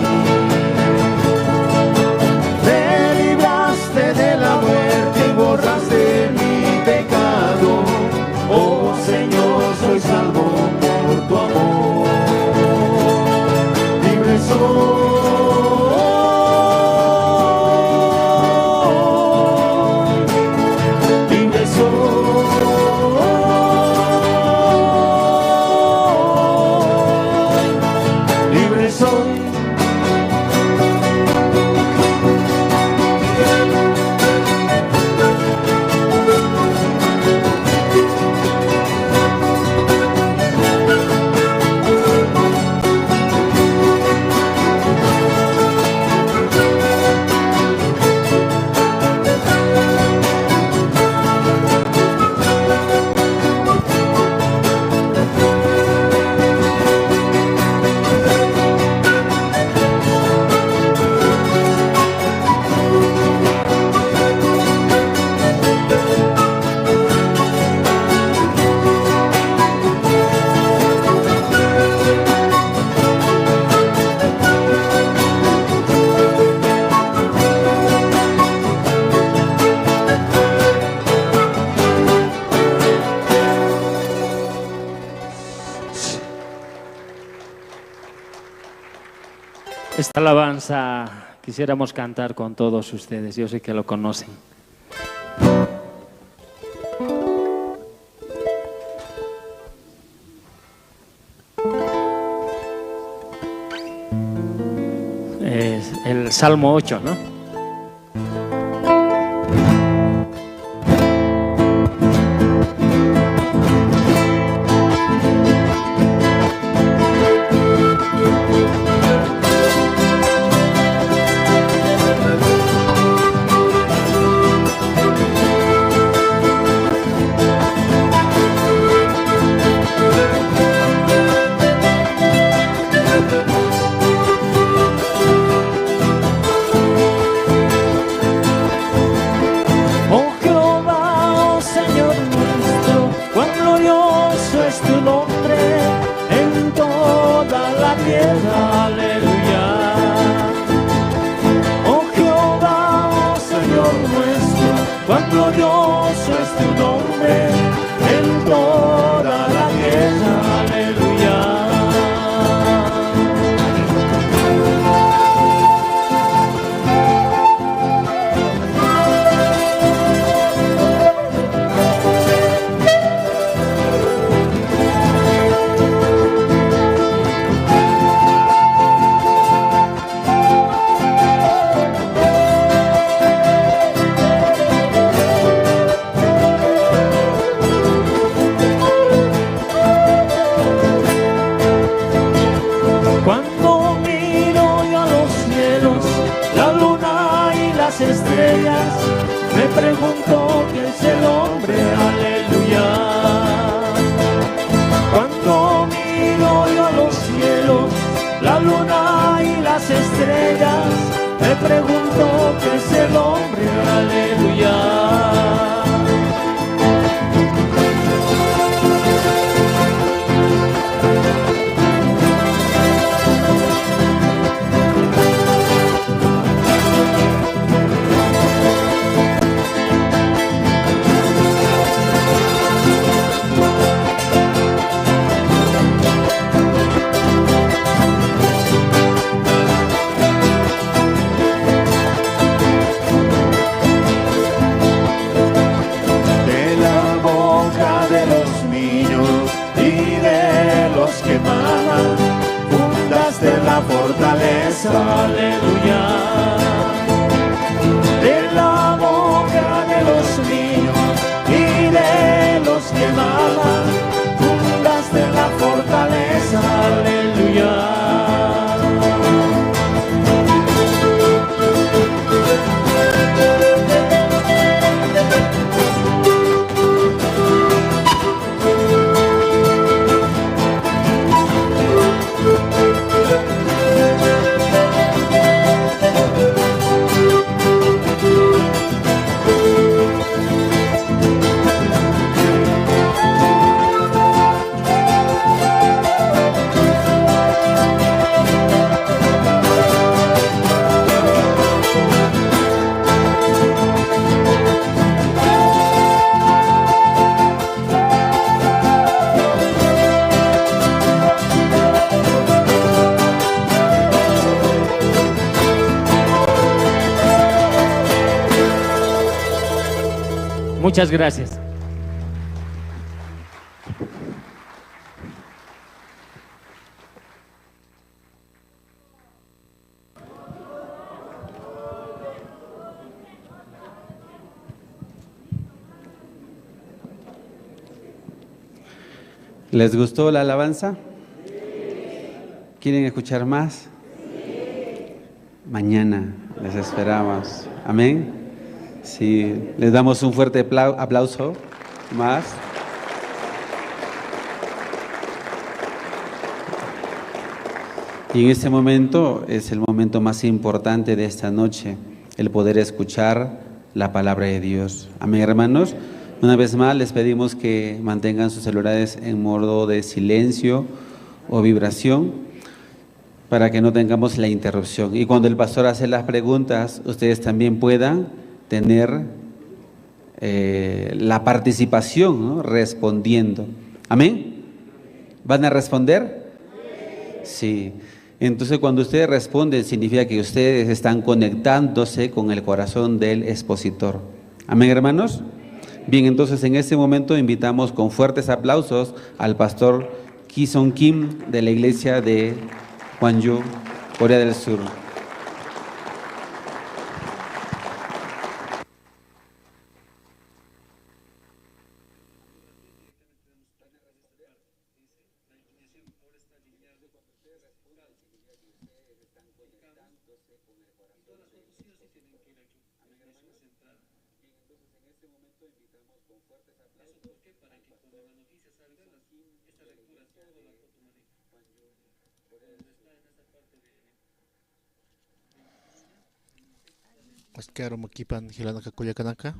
Me libraste de la muerte y borraste mi pecado. Oh Señor, soy salvo por tu amor. Libre soy, libre soy, libre soy. Esta alabanza quisiéramos cantar con todos ustedes. Yo sé que lo conocen. Es el Salmo ocho, ¿no? Oh Jehová, oh Señor nuestro, cuán glorioso es tu nombre en toda la tierra. Aleluya. Oh Jehová, oh Señor nuestro, cuán glorioso es tu nombre en toda la tierra. Aleluya. Cuando miro yo a los cielos, la luna y las estrellas, me pregunto qué es el hombre, aleluya. Cuando miro yo a los cielos, la luna y las estrellas, me pregunto qué es el hombre, aleluya. Aleluya. De la boca de los niños y de los que maman, fundaste la fortaleza. Aleluya. Muchas gracias. ¿Les gustó la alabanza? ¿Quieren escuchar más? Mañana les esperamos. Amén. Sí, les damos un fuerte aplau-, aplauso más. Y en este momento es el momento más importante de esta noche, el poder escuchar la palabra de Dios. Amén, hermanos. Una vez más les pedimos que mantengan sus celulares en modo de silencio o vibración para que no tengamos la interrupción. Y cuando el pastor hace las preguntas, ustedes también puedan tener, eh, la participación, ¿no? Respondiendo. ¿Amén? ¿Van a responder? Sí. Entonces, cuando ustedes responden, significa que ustedes están conectándose con el corazón del expositor. Amén, hermanos. Bien, entonces en este momento invitamos con fuertes aplausos al pastor Ki Song Kim de la iglesia de Gwangju, Corea del Sur. Askar mukipan jilanaka kullakanaka.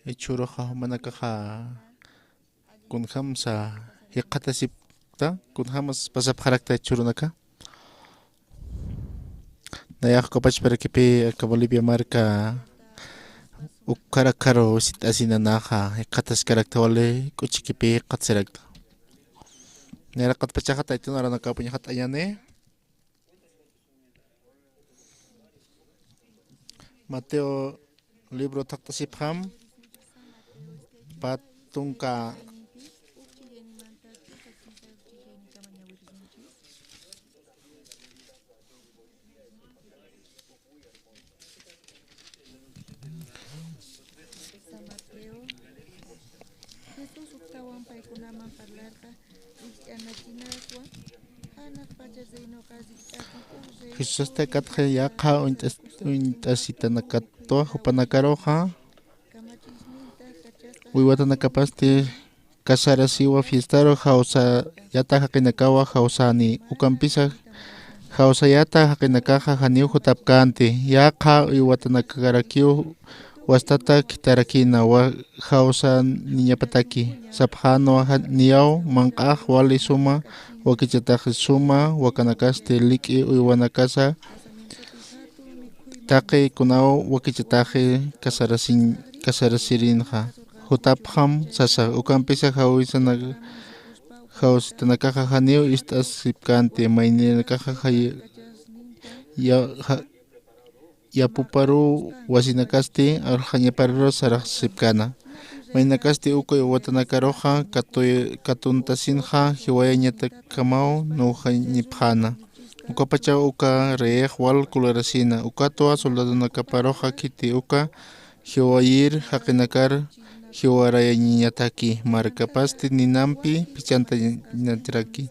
Jichhüruxa jumanakaxa kunjamsa jikxatasipkta, kunjämas pasapxarakta jichhürunaka. Nayax ukapachparakipï aka Bolivia marka ukkharakharu sit'asinanäxa jikxataskarakta, wali k'uchikipï jikxatasirakta. Nayraqatpachaxa taytun arunakäpiñxatayani. Mateo libro thaqt'asipxam, pä tunka. San Mateo. Jesús uktawan paykunaman parlarqa, wich'anachinaswa, janaq pacha reinoqa rikch'asin uj rey. Jesusta katxa yaqha uñt'as-, uñt'asitanakatwa jupanakaruxa, uywatanakapasti casarasiwa fiestaru jawsayata jaqinakawa jawsäni, ukampisa jawsayata jaqinakaxa janiw jutapkänti. Yaqha uywatanakarakiw wastata khitharakïna, wa-, jawsäniñapataki. Sapxänwa ja-, niyaw manq'ax wali suma, wakichataxi suma, wakanakasti lik'i uywanakasa, taqi kunaw wakichataxi casarasiñ-, casarasirinxa. Jutapxam sasa, ukampisa jawisana-, jawsitanakaxa janiw ist'asipkänti, mayninakaxa jay-, ya-, ja-, yapuparuw wasinakasti, arxañaparuw sarasipkäna. Maynakasti uka uywatanakarux katuy-, katuntasinxa jiwayañatakamaw nuxañipxäna. Ukapachaw uka reyix wal kularasina. Ukatwa soldadonakaparux khiti uka jiwayir jaqinakar jiwarayañataki. Markapasti ninampi phichhantañatiraki.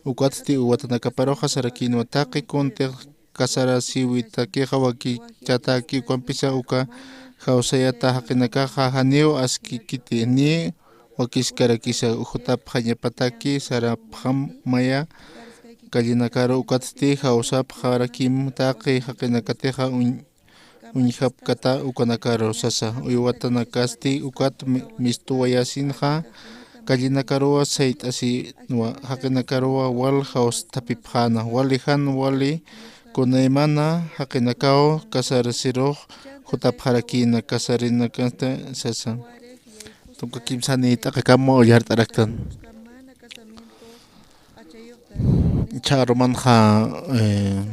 Ukatsti uywatanakarux sarakïnwa: Taqi kuntix casarasiwitakixa wakichätaki, ukampisa uka jawsayata jaqinakaxa janiw askikiti, ni wakiskarakisa. Jutapxañapataki sarapxam maya callenakaru, ukatsti jawsapxarakim taqi jaqinakatixa uñ-, uñjapkata ukanakaru sasa. Uywatanakasti ukat mi-, mistuwayasinxa callenakaruwa sayt'asinwa, jaqinakaruwa wal jawstapipxäna. Wali jan wali kunaymana jaqinakaw casarasirux jutapxarakïna, casarinakasta sasa. Tunka kimsani t'aqakama ullart'araktan. Ch'arumanxa, eh,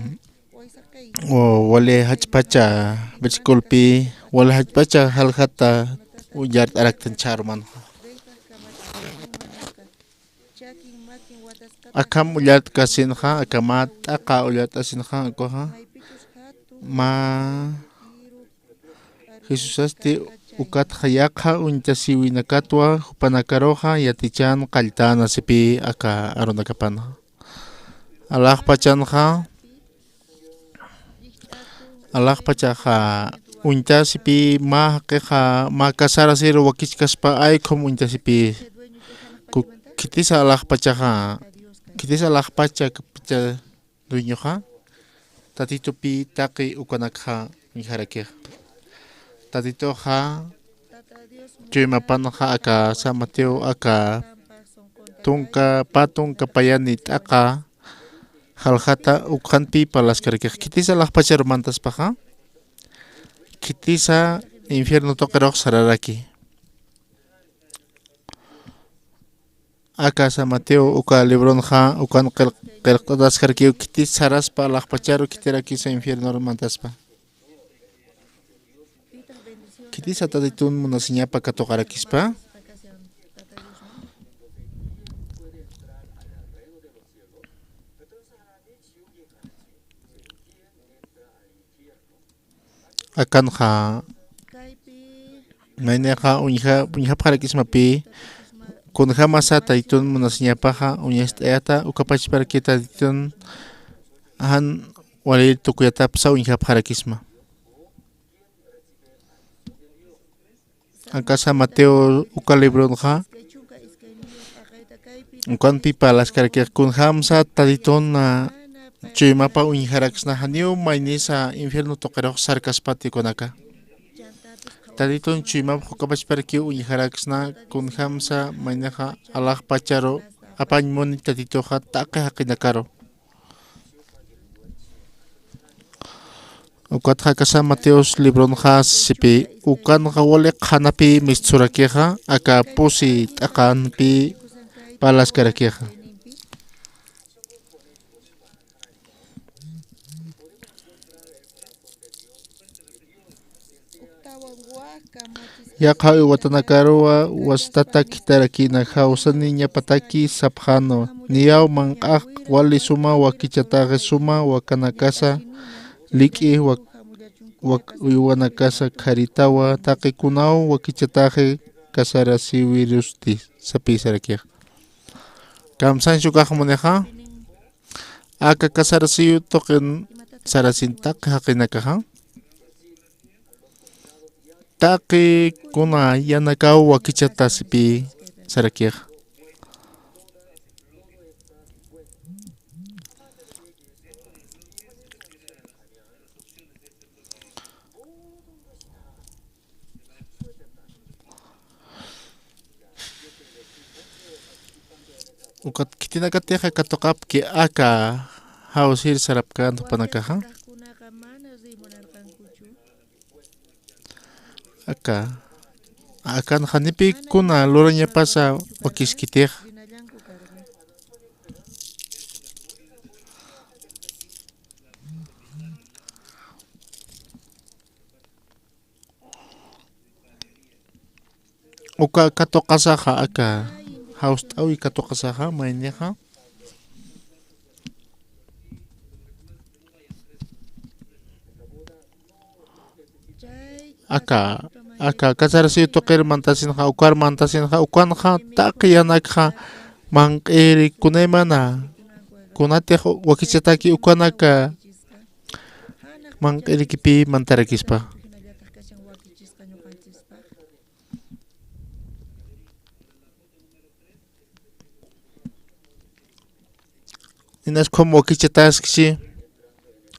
wa-, wali jach'pacha, versículopi, wali jach'pacha jaljata ullart'araktan ch'arumanxa. Akham ullart'kasinxa, akhama t'aqa ullart'asinxa, ukaxa. Mä Jesusasti ukatxa yaqha uñtasiwinakatwa jupanakaruxa yatichan qalltänasipï aka arunakapanxa. Alaxpachanxa, alaxpachaxa uñtasipï mä jaqixa, mä casarasiru wakichkaspa aykhum uñtasipï. Ku-, khitisa alaxpachaxa, khitisa alaxpacha, pacha dueñoxa, Tatitupï taqi ukanakxa uñjarakix. Tatituxa chuymapanxa aka San Mateo aka tunka, pä tunka payani t'aqa jaljata ukxanpï parlaskarakix. Khitisa alaxpacharu mantaspaxa, khitisa infierno tuqirux sararaki. Aka San Mateo uka libronxa ukan qil-, qillqt'ataskarkiw khitis saraspa alaxpacharu khitirakisa infiernor mantaspa. Khitisa Tatitun munasiñapa katuqarakispa. Akanxa maynixa uñja-, uñjapxarakismapï, kunjämasa Tatitun munasiñapaxa uñast'ayata, ukapachparaki Tatitun jan walir tukuyatapsa uñjapxarakisma. Aka San Mateo uka libronxa, ukanpï parlaskarakix kunjämsa Tatitun, a, chuymapa uñjaraksna, janiw maynisa infierno tuqirux sarkaspati ukanaka. Tatitun chuymap ukapachparaki uñjaraksna, kunjämsa maynixa alaxpacharu apañ muni Tatituxa taqi jaqinakaru. Ukatxa aka San Mateos libronxa sipï, ukanxa wali qhanapï mistsurakixa, aka pusi t'aqanpï parlaskarakixa. Yaqha uywatanakaruwa wastata khitharakïna, jawsaniñapataki sapxänwa, niyaw manq'ax wali suma wakichataxi, suma wakanakasa, lik'i wak-, wak-, uywanakasa, kharitawa taqi kunaw wakichataxi casarasiwirusti sapï sarakix. Kamsañ ukax munixa, aka casarasiw tuqin sarasin taqi jaqinakaxa. Taqi kuna yanakaw wakichatasipï sarakix. Ukat khitinakatixa katuqapki aka jawsir sarapkänti jupanakaxa. Aka, akan janipï kuna lurañapasa wakiskitix. Uka katuqasaxa aka, jawst'äwi katuqasaxa maynixa. Aka, aka, kasarasiw tuqir mantasinxa, ukar mantasinxa, ukanxa, taqi yanakxa, manq'iri kunaymana, kunatix wakichataki ukanaka, manq'irikipï mantarakispa. Inas ukham wakichataskchi,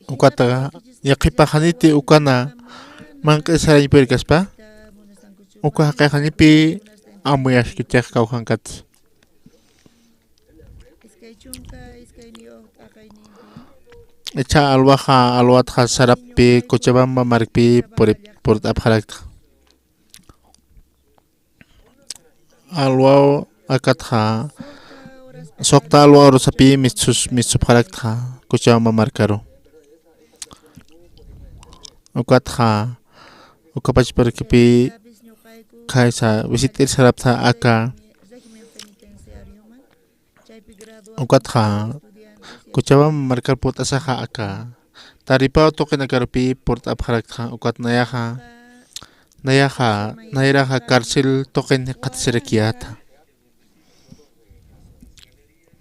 ukata yaqhipax janiti ukana manq'ir sarañ purkaspa, uka jaqix janipï amuyaskichix kawkhankat. Ichha alwaxa, alwatxa sarappi Cochabamba markpi puri-, purt'apxarakta. Alwaw akatxa, suqta alwaw urusapï mistsus-, mistsupxarakta Cochabamba markaru. Ukatxa, uka pachpurkipï khaysa visit'ir sarapta aka. Ukatxa, Cochabamba markar purt'asaxa aka, taripaw tuqinakarupï purt'apxarakta, ukat nayaxa, nayaxa, nayraxa cárcel tuqin jikxatasirakiyäta.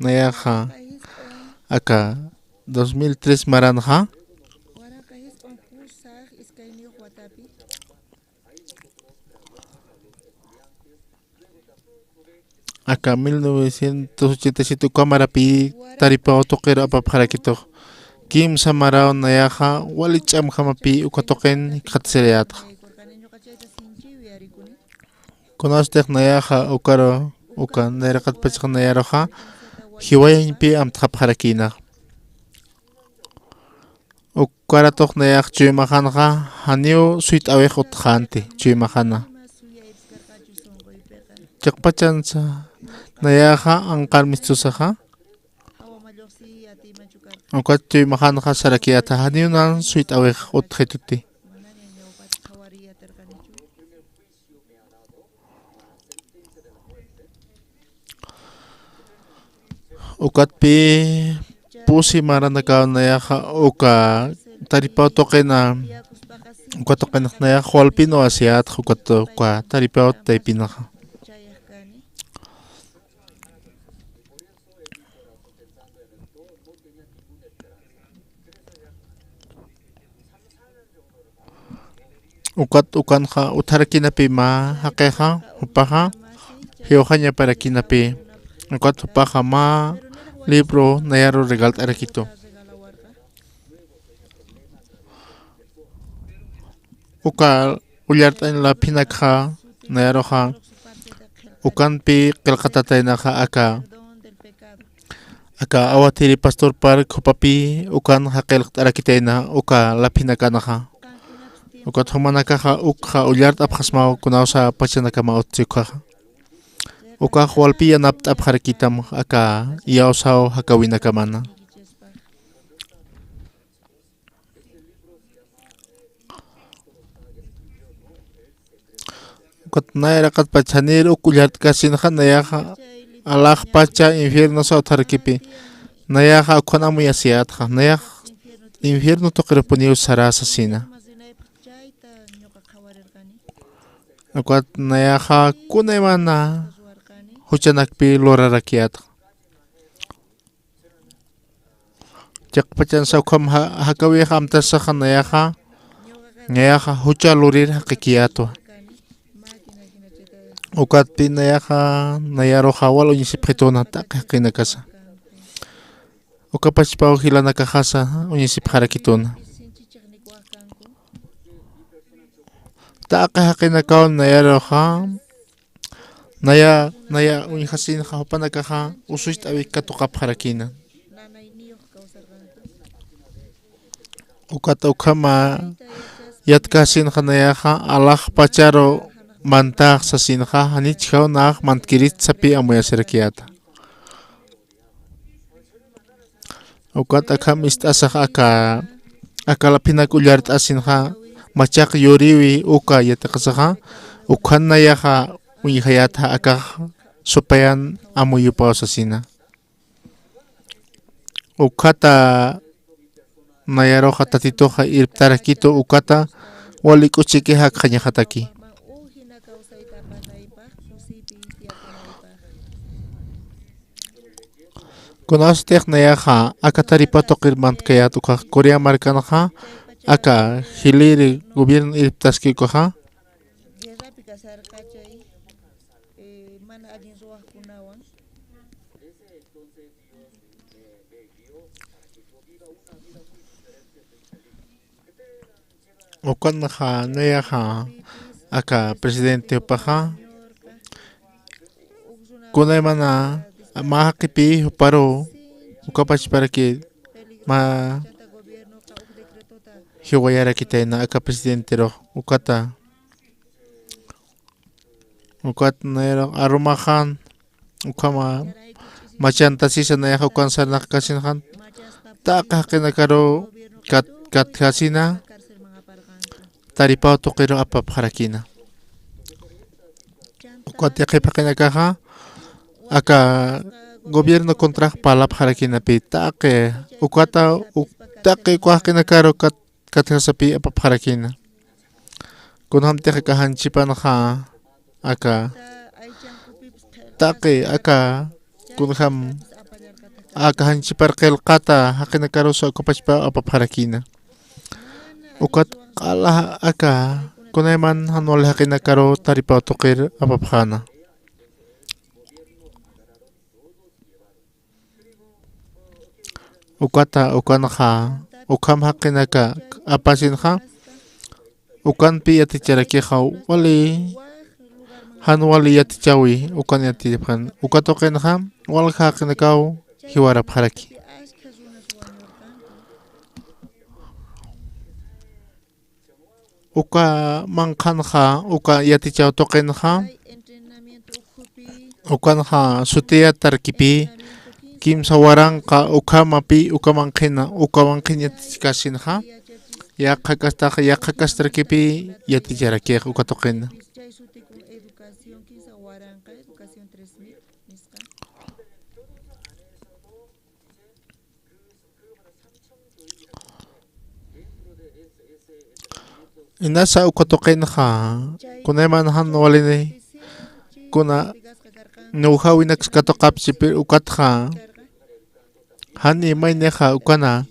Nayaxa, aka, dos mil tres maranxa, aka mil novecientos ochenta y siete uka marapï taripaw tuqiru apapxarakitux. Kimsa maraw nayaxa wali ch'amjamapï uka tuqin jikxatasirayätxa. Kunastix nayaxa ukaru, uka nayraqatpachax nayaruxa jiwayañpï amtxapxarakïnax. Ukaratux nayax chuymaxanxa janiw suyt'äwix utjxänti, chuymaxana. Chiqpachansa nayaxa anqar mistsusaxa, ukat chuymaxanxa sarakiyäta janiw nan suyt'äwix utjituti. Ukatpï pusi maranakaw nayaxa uka taripaw tuqina, uka tuqinx nayax walpin wasiyätxa ukat uka taripaw taypinxa. Ukat ukanxa utjarakïnapï mä jaqixa, jupaxa jiwxañaparakïnapï. Ukat jupaxa mä libro nayaru regalt'arakitu. Uka ullart'añ laphinakxa nayaruxa ukanpï qillqatataynaxa aka, aka Awathiri Pastor Park jupapï ukanxa qillqt'arakitayna uka laphinakanxa. Ukat jumanakaxa ukxa ullart'apxasmaw kunawsa pachanakama utji ukhaxa. Ukax walpï yanapt'apxarakïtam aka iyawsaw jakäwinakamana. Ukat nayraqatpach janir uk ullart'kasinxa nayaxa alaxpacha infiernosa utjarakipï. Nayaxa ukan amuyasiyätxa, nayax infierno tuqirupuniw sarä sasina. Ukat nayaxa kunaymana juchanakpï lurarakiyätxa. Chiqpachansa ukham ja-, jakäwix amtasaxa nayaxa, nayaxa jucha lurir jaqikiyätwa. Ukatpï nayaxa, nayaruxa wal uñisipxituna taqi jaqinakasa. Uka pachpaw jilanakaxasa uñisipxarakituna. Taqi jaqinakaw nayaruxa, naya, naya uñjasinxa jupanakaxa usucht'äwik katuqapxarakïna. Ukat ukhama yatkäsinxa nayaxa alaxpacharu mantax sasinxa, janich jaw nax mantkirit sapï amuyasirakiyäta. Ukat akham ist'asax aka, aka laphinak ullart'asinxa, machaq yurïwi uka yatiqasaxa, ukhan nayaxa uñjayäta akax supayan amuyupaw sasina. Ukhata nayaruxa Tatituxa irptarakitu ukata wali k'uchiki jakxañaxataki. Kunasatix nayaxa aka taripa tuqir mantkayät ukax Corea markanxa aka jiliri gobierno irptaski ukaxa. Ukanxa nayaxa aka presidente jupaxa kunaymana mä jaqipï juparu ukapachparaki mä jiwayarakitayna aka presidenterux ukata ukat nayrux arumaxan ukhama machantasisa nayaxa ukan sarnaqkasinxan taqi jaqinakaru kat katjasina taripaw tuqiru apapxarakina. Ukat yaqhip jaqinakaxa aka gobierno contrax parlapxarakinapi taqi ukata taqi uka jaqinakaru kat katjasapï apapxarakina. Kunjämtix aka janchipanxa aka taqi aka kunjäm aka janchipar qillqata jaqinakarusa ukapachpa apapxarakina. Ukat q'ala aka kunayman jan wali jaqinakaru taripaw tuqir apapxäna. Ukata ukanxa ukham jaqinaka apasinxa ukanpi yaticharakixa wali jan wali yatichäwi ukan yatichapxän uka tuqinxa walja jaqinakaw jiwarapxaraki. Uka manqhanxa uka yatichaw tuqinxa ukanxa sutiyatarkipï kimsa waranqa ukhamapï uka manqhina uka manqhin yatichkasinxa yaqha kastax yaqha kastarkipï yaticharakix uka tuqina. Inasa uka tuqinxa kunayman jan walini kuna nuwjäwinak katuqapchi ukatxa jan imaynixa ukana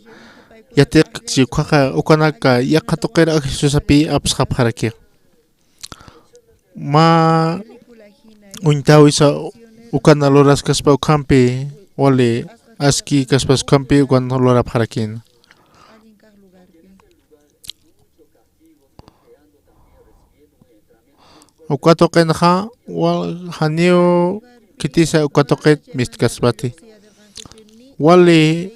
yatiqchi ukhaxa ukanaka yaqha tuqir ajisusapï apsxapxaraki. Mä uñtawisa ukana luraskaspa ukhampi wali aski kaspas ukhampi ukan lurapxarakïna. Uka tuqinxa wal janiw khitisa uka tuqit mistkaspati. Wali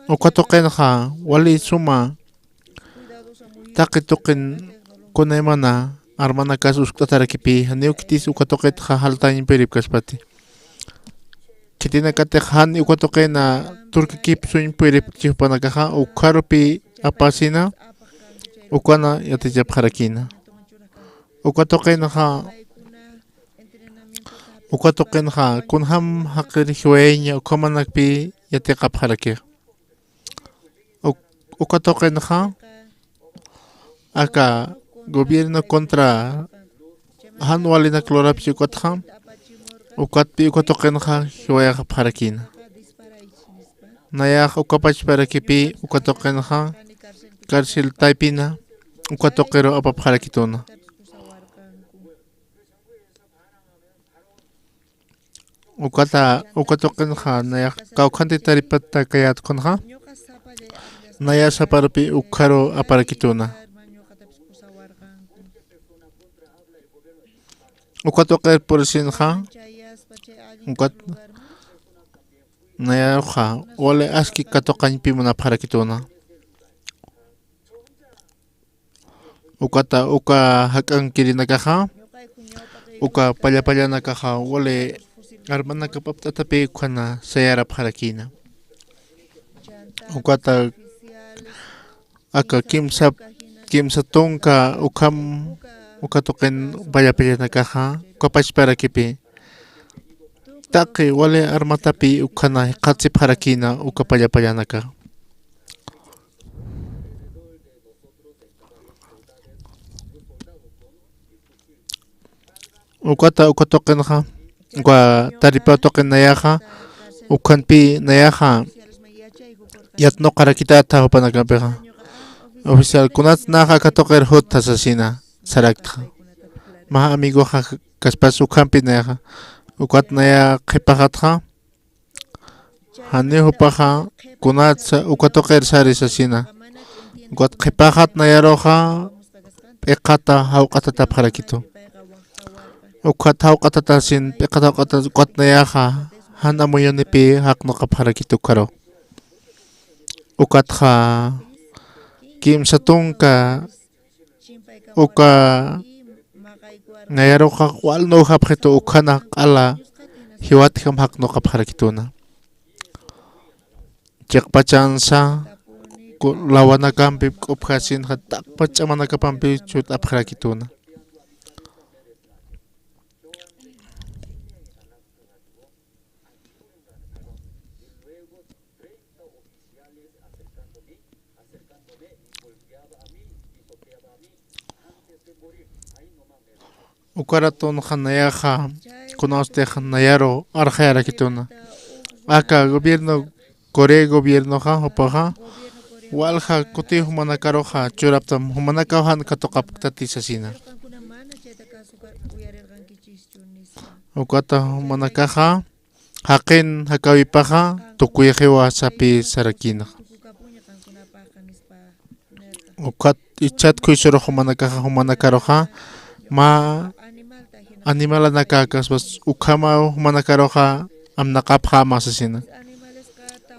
uka tuqinxa wali suma taqi tuqin kunaymana armanakas uskt'atarakipï janiw khitis uka tuqitxa jaltañ puripkaspati. Khitinakatix jan uka tuqina turkikip suñ puripkchi jupanakaxa ukxarupï apasina ukana yatichapxarakïna. Uka tuqinxa uka tuqinxa kunjäm jaqir jiwayaña ukhamanakpï yatiqapxarakix. Uka tuqinxa aka gobierno contra jan walinak lurapchi ukatxa ukatpï uka tuqinxa jiwayaxapxarakïna. Nayax ukapachparakipï uka tuqinxa carcel taypina uka tuqiru apapxarakituna. Ukata uka tuqinxa nayax kawkhanti taripatakayät kunxa naya saparupï ukxaru aparakituna. Uka tuqir purisinxa ukat nayaruxa wali aski katuqañpï munapxarakituna. Ukata uka jak'ankirinakaxa uka pallapallanakaxa wali armanakap apt'atapï ukhana sayarapxarakïna. Ukata aka kimsa kimsa tunka ukham uka tuqin pallapallanakaxa, uka pachparakipi. Taqi wali armatapi ukhana jikxatsipxarakïna uka pallapallanaka. Ukata uka tuqinxa, uka taripa tuqin nayaxa, ukhanpi nayaxa, yatnuqarakitäta jupanakampixa. Oficial, kunats naxa aka tuqir jutxa sasina, saraktxa. Mä amigoxa kaspas ukhampi nayaxa. Ukat naya qhipaxatxa. Janiw jupaxa kunatsa uka tuqir sari sasina. Ukat qhipaxat nayaruxa p'iqata jawq'atatapxarakitu. Ukat jawq'atatasin p'iqata jawq'atat ukat nayaxa jan amuyunipi jaqnuqapxarakitu ukharu. Ukatxa kimsa tunka uka nayaruxa walnüxapxitu ukhana q'ala jiwatjam jaqnuqapxarakituna. Chiqpachansa ku-, lawanakampi k'upjasinxa taqpa ch'amanakapampi chut'apxarakituna. Uka ratunxa nayaxa, kunawstix nayaru arxayarakituna. Aka gobierno, Corea gobiernoxa, jupaxa, walja kutiw jumanakaruxa churaptam, jumanakaw jan katuqapktati sasina. Ukata jumanakaxa, jaqin jakäwipaxa, tukuyxiwa sapï sarakïna. Ukat ichhat khuysurux jumanakaxa, jumanakaruxa, mä animalanaka kaspas ukhamaw jumanakaruxa, amnaqapxäma sasina.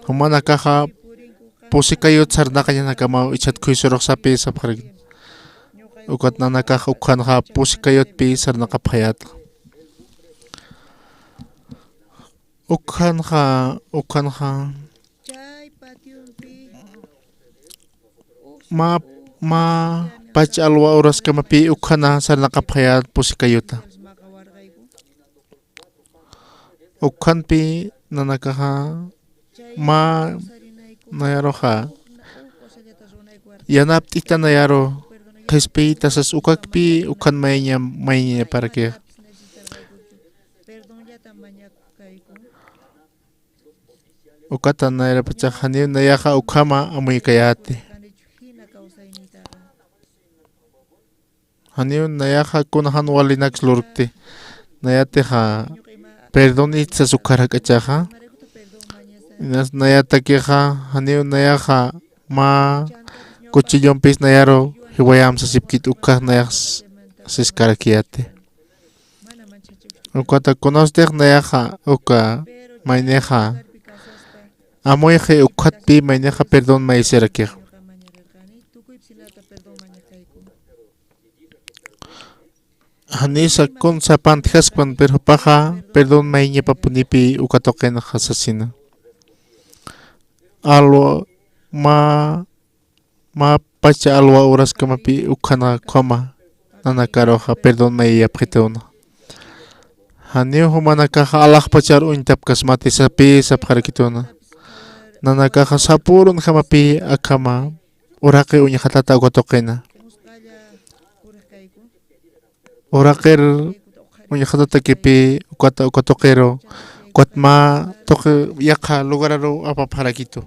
Jumanakaxa, pusi kayut sarnaqañanakamaw ichhat khuysurux sapï sapxarakïna. Ukat nanakax ukhanxa pusi kayutpï sarnaqapxayäta. Ukhanxa, ukhanxa. Mä, mä pach alwa uraskamapï ukhana sarnaqapxayät pusi kayuta. Ukhanpï nanakaxa mä nayaruxa yanapt'ita nayaru qhispiytasas ukakpï ukhan mayña, mayñaparakix. Ukata nayarapachax janiw nayaxa ukhama amuykayäti. Janiw nayaxa kuna jan walinaks lurkti. Nayatixa perdón itsas ukhar jak'achaxa. Inas nayatakixa janiw nayaxa mä cuchillompis nayaru jiwayam sasipkit ukkhax nayax siskarakiyäti. Ukata kunawstix nayaxa uka maynixa amuyxi ukkhatpï maynixa perdón mayisirakixa. Janisa kunsa pantjaskpan, pero jupaxa perdón mayñapapunipï uka tuqinxa sasina. Alwa mä, mä pacha alwa uraskamapï ukhana ukhama nanakaruxa perdón mayiyapxituna. Janiw jumanakaxa alaxpachar uñtapkasmati sapï sapxarakituna. Nanakaxa sapürunjamapï akhama uraqi uñxatata uka tuqina. Uraqir uñxatatakipï ukata uka tuqiru, ukat mä tuqi yaqha lugararu apapxarakitu.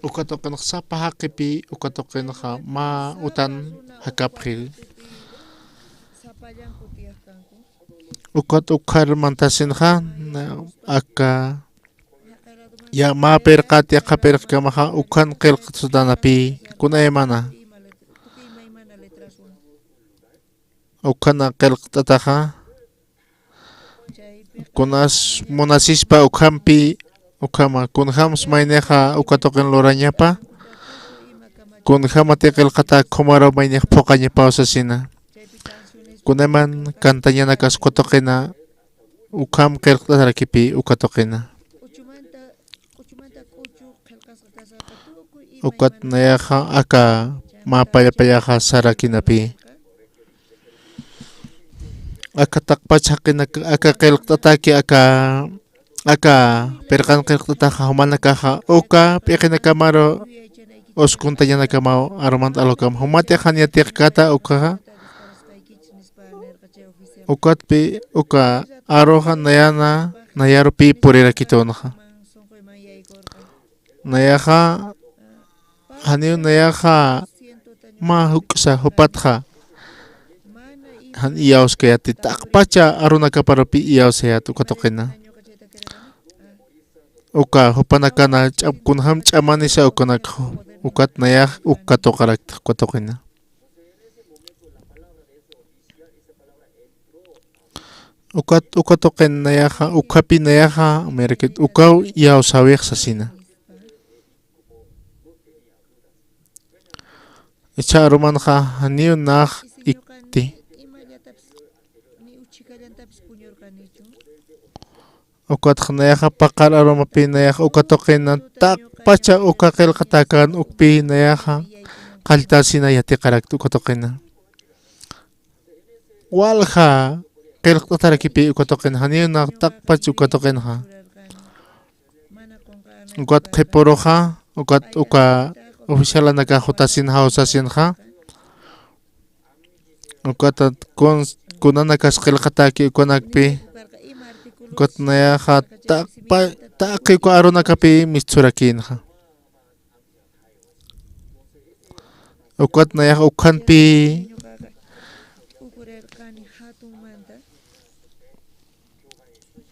Uka tuqinxa sapa jaqipï, uka tuqinxa mä utan jakapxi. Ukat ukhar mantasinxa, na, aka, ya mä pirqat yaqha pirqkamaxa, ukhan qillqt'atanapï, kunaymana. Ukhana qillqt'ataxa, kunas munasispa ukhampi, ukhama, kunjams maynixa uka tuqin lurañapa, kunjamati qillqata khumaru maynix phuqañapaw sasina. Kunayman kantañanakas uka tuqina, ukham qillqt'atarakipï uka tuqina. Ukat nayaxa aka mä paya payaxa sarakinapi. Aka taqpach jaqinaka, aka qillqt'ataki, aka, aka pirqan qillqt'ataxa jumanakaxa uka p'iqinakamaru uskuntañanakamaw arumant'alukam. Jumatix jan yatiqkata ukaxa, ukatpi uka aruxa nayana, nayarupi purirakitunxa. Nayaxa, janiw nayaxa mä juk'sa jupatxa jan iyawskayati, taqpacha arunakaparupi iyawsayat uka tuqina. Uka jupanakana ch'am-, kunjam ch'amanisa ukanakxa, ukat nayax uk katuqarakta uka tuqina. Ukat, uka tuqin nayaxa, ukhapi nayaxa, mirakit, ukaw iyawsäwix sasina. Icha arumanxa, janiw nax ikti. Ukatxa nayaxa paqar arumapi nayaxa uka tuqina, taqpacha uka qillqatäkän ukpi nayaxa qalltasina yatiqarakta uka tuqina. Walja qillqt'atarakipi uka tuqin, janiw nax taqpach uka tuqinxa. Ukat qhipuruxa, ukat uka oficialanakax jutasin jawsasinxa. Ukat kuns-, kunanakas qillqatäki ukanakpi. Ukat nayaxa taqpa-, taqi uka arunakapi mistsurakïnxa. Ukat nayax ukhanpi,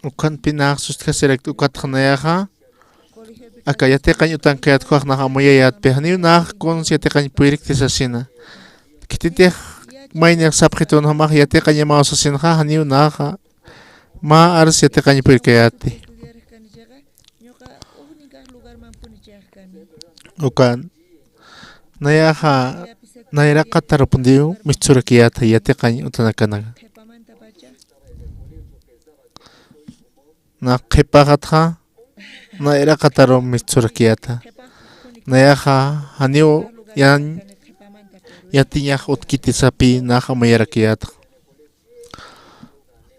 ukhanpi nax sustjasirakta, ukatxa nayaxa aka yatiqañ utankayät juxnax amuyayätpi, janiw nax kuns yatiqañ puyrikti sasina. Khititix maynix sapxitun jumax yatiqañamaw sasinxa, janiw naxa mä ars yatiqañ puyrkayäti. Ukan nayaxa nayraqatarupuntiw mistsurakiyäta yatiqañ utanakanaka. Nax qhipaxatxa nayraqataru mistsurakiyäta. Nayaxa janiw yan yatiñax utjkiti sapï nax amuyarakiyätxa.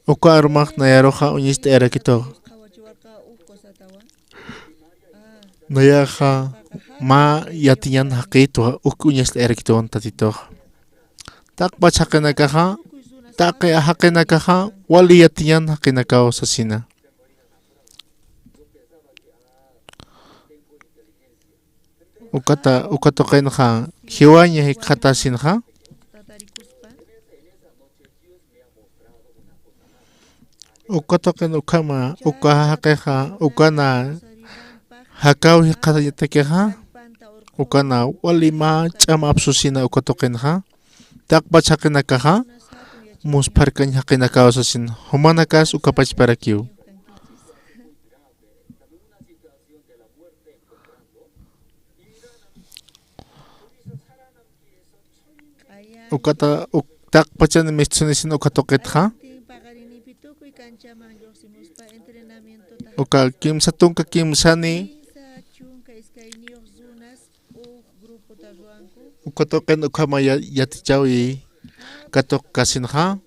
Uka arumax nayaruxa uñist'ayarakitu. Nayaxa mä yatiñan jaqïtwa uk uñist'ayarakitun Tatituxa. Taqpach jaqinakaxa, taqi jaqinakaxa wali yatiñan jaqinakaw sasina. Ukata, uka tuqinxa jiwaña jikxatasinxa. Uka tuqin ukhama, uka jaqixa, ukana jakaw jikxatañatakixa, ukana wali mä ch'am apsusina uka tuqinxa. Taqpach jaqinakaxa, muspharkañ jaqinakaw sasin, jumanakas uka pachparakiw. Ukata, uk-, taqpachan mistsunisina uka tuqitxa. Uka kimsa tunka kimsani. Uka tuqin ukhama ya-, yatichawi katuqkasinxa.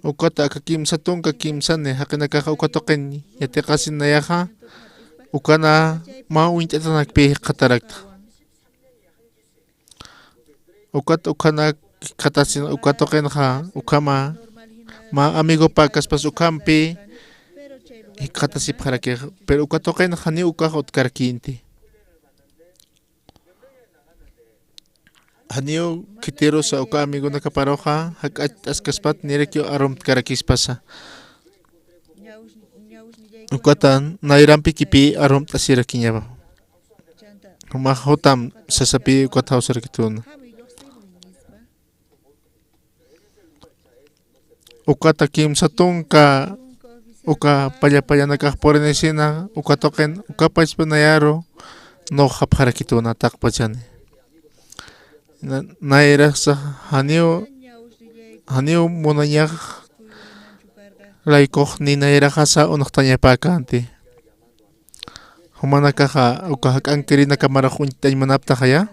Ukata aka kimsa tunka kimsani jaqinakaxa uka tuqin yatiqasin nayaxa, ukana mä uñt'atanakpi jikxatarakta. Ukat ukhanak jikxatasin uka tuqinxa, ukhama mä amigopäkaspas ukhampi jikxatasipxarakix, pero uka tuqinxa janiw ukax utkarakïnti. Janiw khitirusa uka amigonakaparuxa, jak'acht'askaspat nirakiw arumtkarakïspasa. Ukata nayrampikipï arumt'asirakiñapa. Jumax jutam sasapï ukat jawsarakituna. Ukata kimsa tunka, uka palla pallanakax purinisina, uka tuqin, uka pachpa nayaru, nuxapxarakituna taqpachani. Na-, nayraqsa janiw, janiw munañax laykux ni nayraqasa unuxtañapäkänti. Jumanakaxa uka jak'ankirinakamarux uñt'añ munaptaxaya.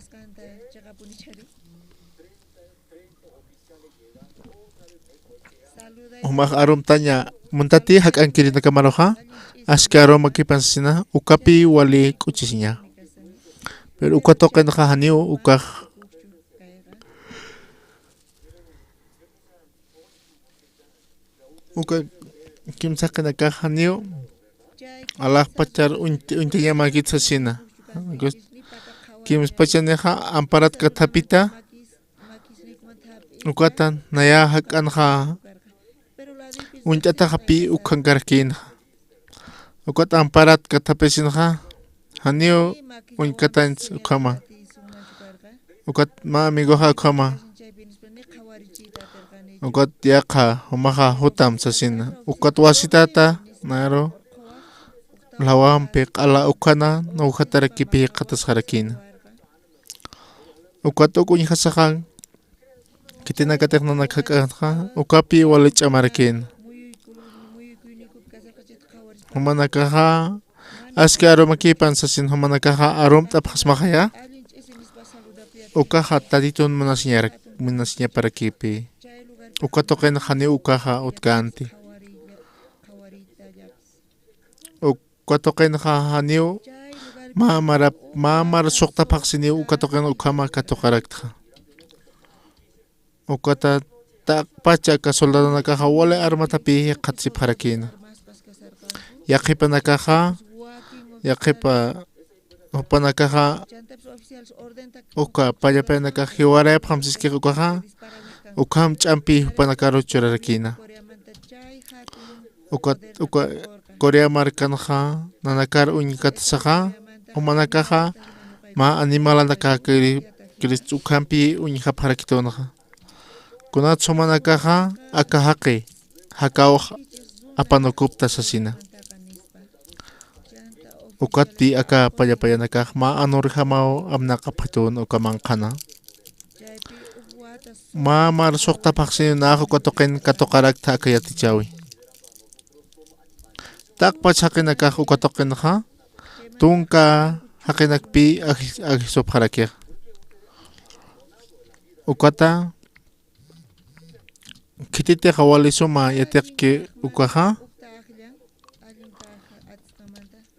Jumax arumtaña muntati jak'ankirinakamaruxa, aski arumakipan sasina, ukapi wali k'uchisiña. Pero uka tuqinxa janiw ukax Uka kimsaqinakax janiw alaxpachar uñt-, uñtañamakit sasina. Kimspachanixa amparat kathapita, ukatan naya jak'anxa uñt'ataxapi ukhankarakïnxa. Ukat amparat kathapisinxa, janiw uñkatañs ukhama. Ukat mä amigoxa ukhama. Ukat yaqha jumaxa jutam sasina. Ukat wasitata naru lawampi q'ala ukhana, nawjatarakipi jikxatasxarakïna. Ukat uk uñjasaxan, khitinakatix nanak jak'anxa, ukapi wali ch'amarakïna. Jumanakaxa, aski arumakipan sasin jumanakaxa, arumt'apxasmaxaya. Ukaxa Tatitun munasiñarak-, munasiñaparakipi. Uka tuqin janiw ukaxa utkänti. Uka tuqinxa janiw mä marap-, mä mar suqta phaxsiniw uka tuqin ukhama katuqaraktxa. Ukata taqpacha aka soldadonakaxa wali armatapï jikxatasipxarakïna. Yaqhipanakaxa, yaqhipa jupanakaxa uka pallapayanakax jiwarayapxam siskix ukaxa, ukham ch'ampi jupanakaru churarakïna. Ukat, uka Corea markanxa nanakar uñkatasaxa, jumanakaxa mä animalanakax kiri-, kirist ukhampi uñjapxarakitünaxa. Kunat jumanakaxa aka jaqi, jakawx apanukupta sasina. Ukatpï aka pallapayanakax mä anurjamaw apnaqapxitüna uka manqhana. Mä mar suqta phaxsiniw nax uka tuqin katuqaraktxa aka yatichäwi. Taqpach jaqinakax uka tuqinxa, tunka jaqinakpï aj-, ajisupxarakix. Ukata, khititix wali suma yatiqki ukaxa,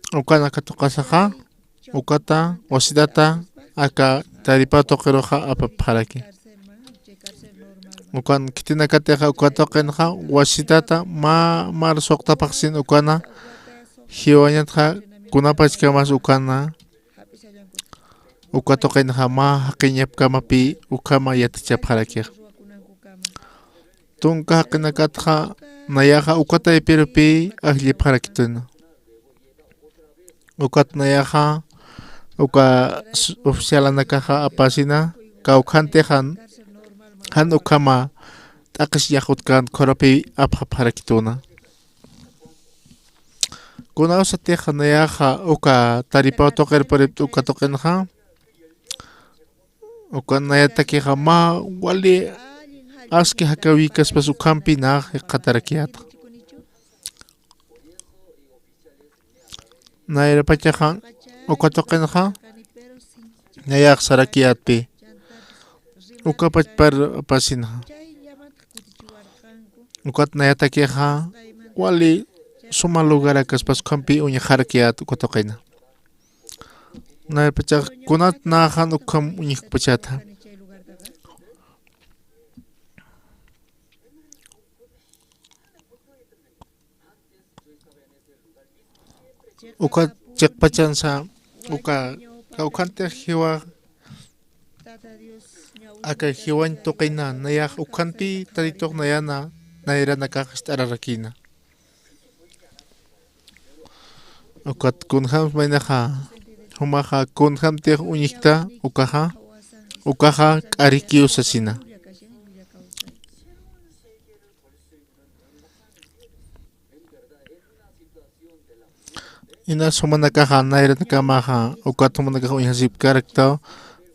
ukan aka tuqasaxa, ukata wasitata aka taripaw tuqiruxa apapxaraki. Ukan khitinakatixa uka tuqinxa wasitata mä mar suqta phaxsin ukana jiwañatxa kunapachkamas ukana uka tuqinxa mä jaqiñapkamapï ukhama yatichapxarakix. Tunka jaqinakatxa nayaxa uka taypirupï ajllipxarakitüna. Ukat nayaxa uka s-, oficialanakaxa apasina, kawkhantix jan, jan ukhama t'aqhis yax utkan khurapï apxapxarakitüna. Kunawsatix nayaxa uka taripaw tuqir puript'a uka tuqinxa, uka nayatakixa mä wali aski jakawïkaspas ukhampi nax jikxatarakiyätxa. Nayrapachaxa uka tuqinxa nayax sarakiyätpï. Ukapach par pasinxa. Ukat nayatakixa wali suma lugarakaspas ukhampi uñjarakiyät uka tuqina. Naypachax kunat naxan ukham uñjkpachäta. Uka chiqpachansa, uka, kawkhantix jiwa, aka jiwañ tuqina, nayax ukhampi Tatitux nayana, nayranakax ist'ararakïna. Ukat kunjams maynaxa, jumaxa kunjamtix uñjkta, ukaxa, ukaxa k'arikiw sasina. Inas jumanakaxa, nayranakamaxa, ukat jumanakax uñjasipkaraktaw,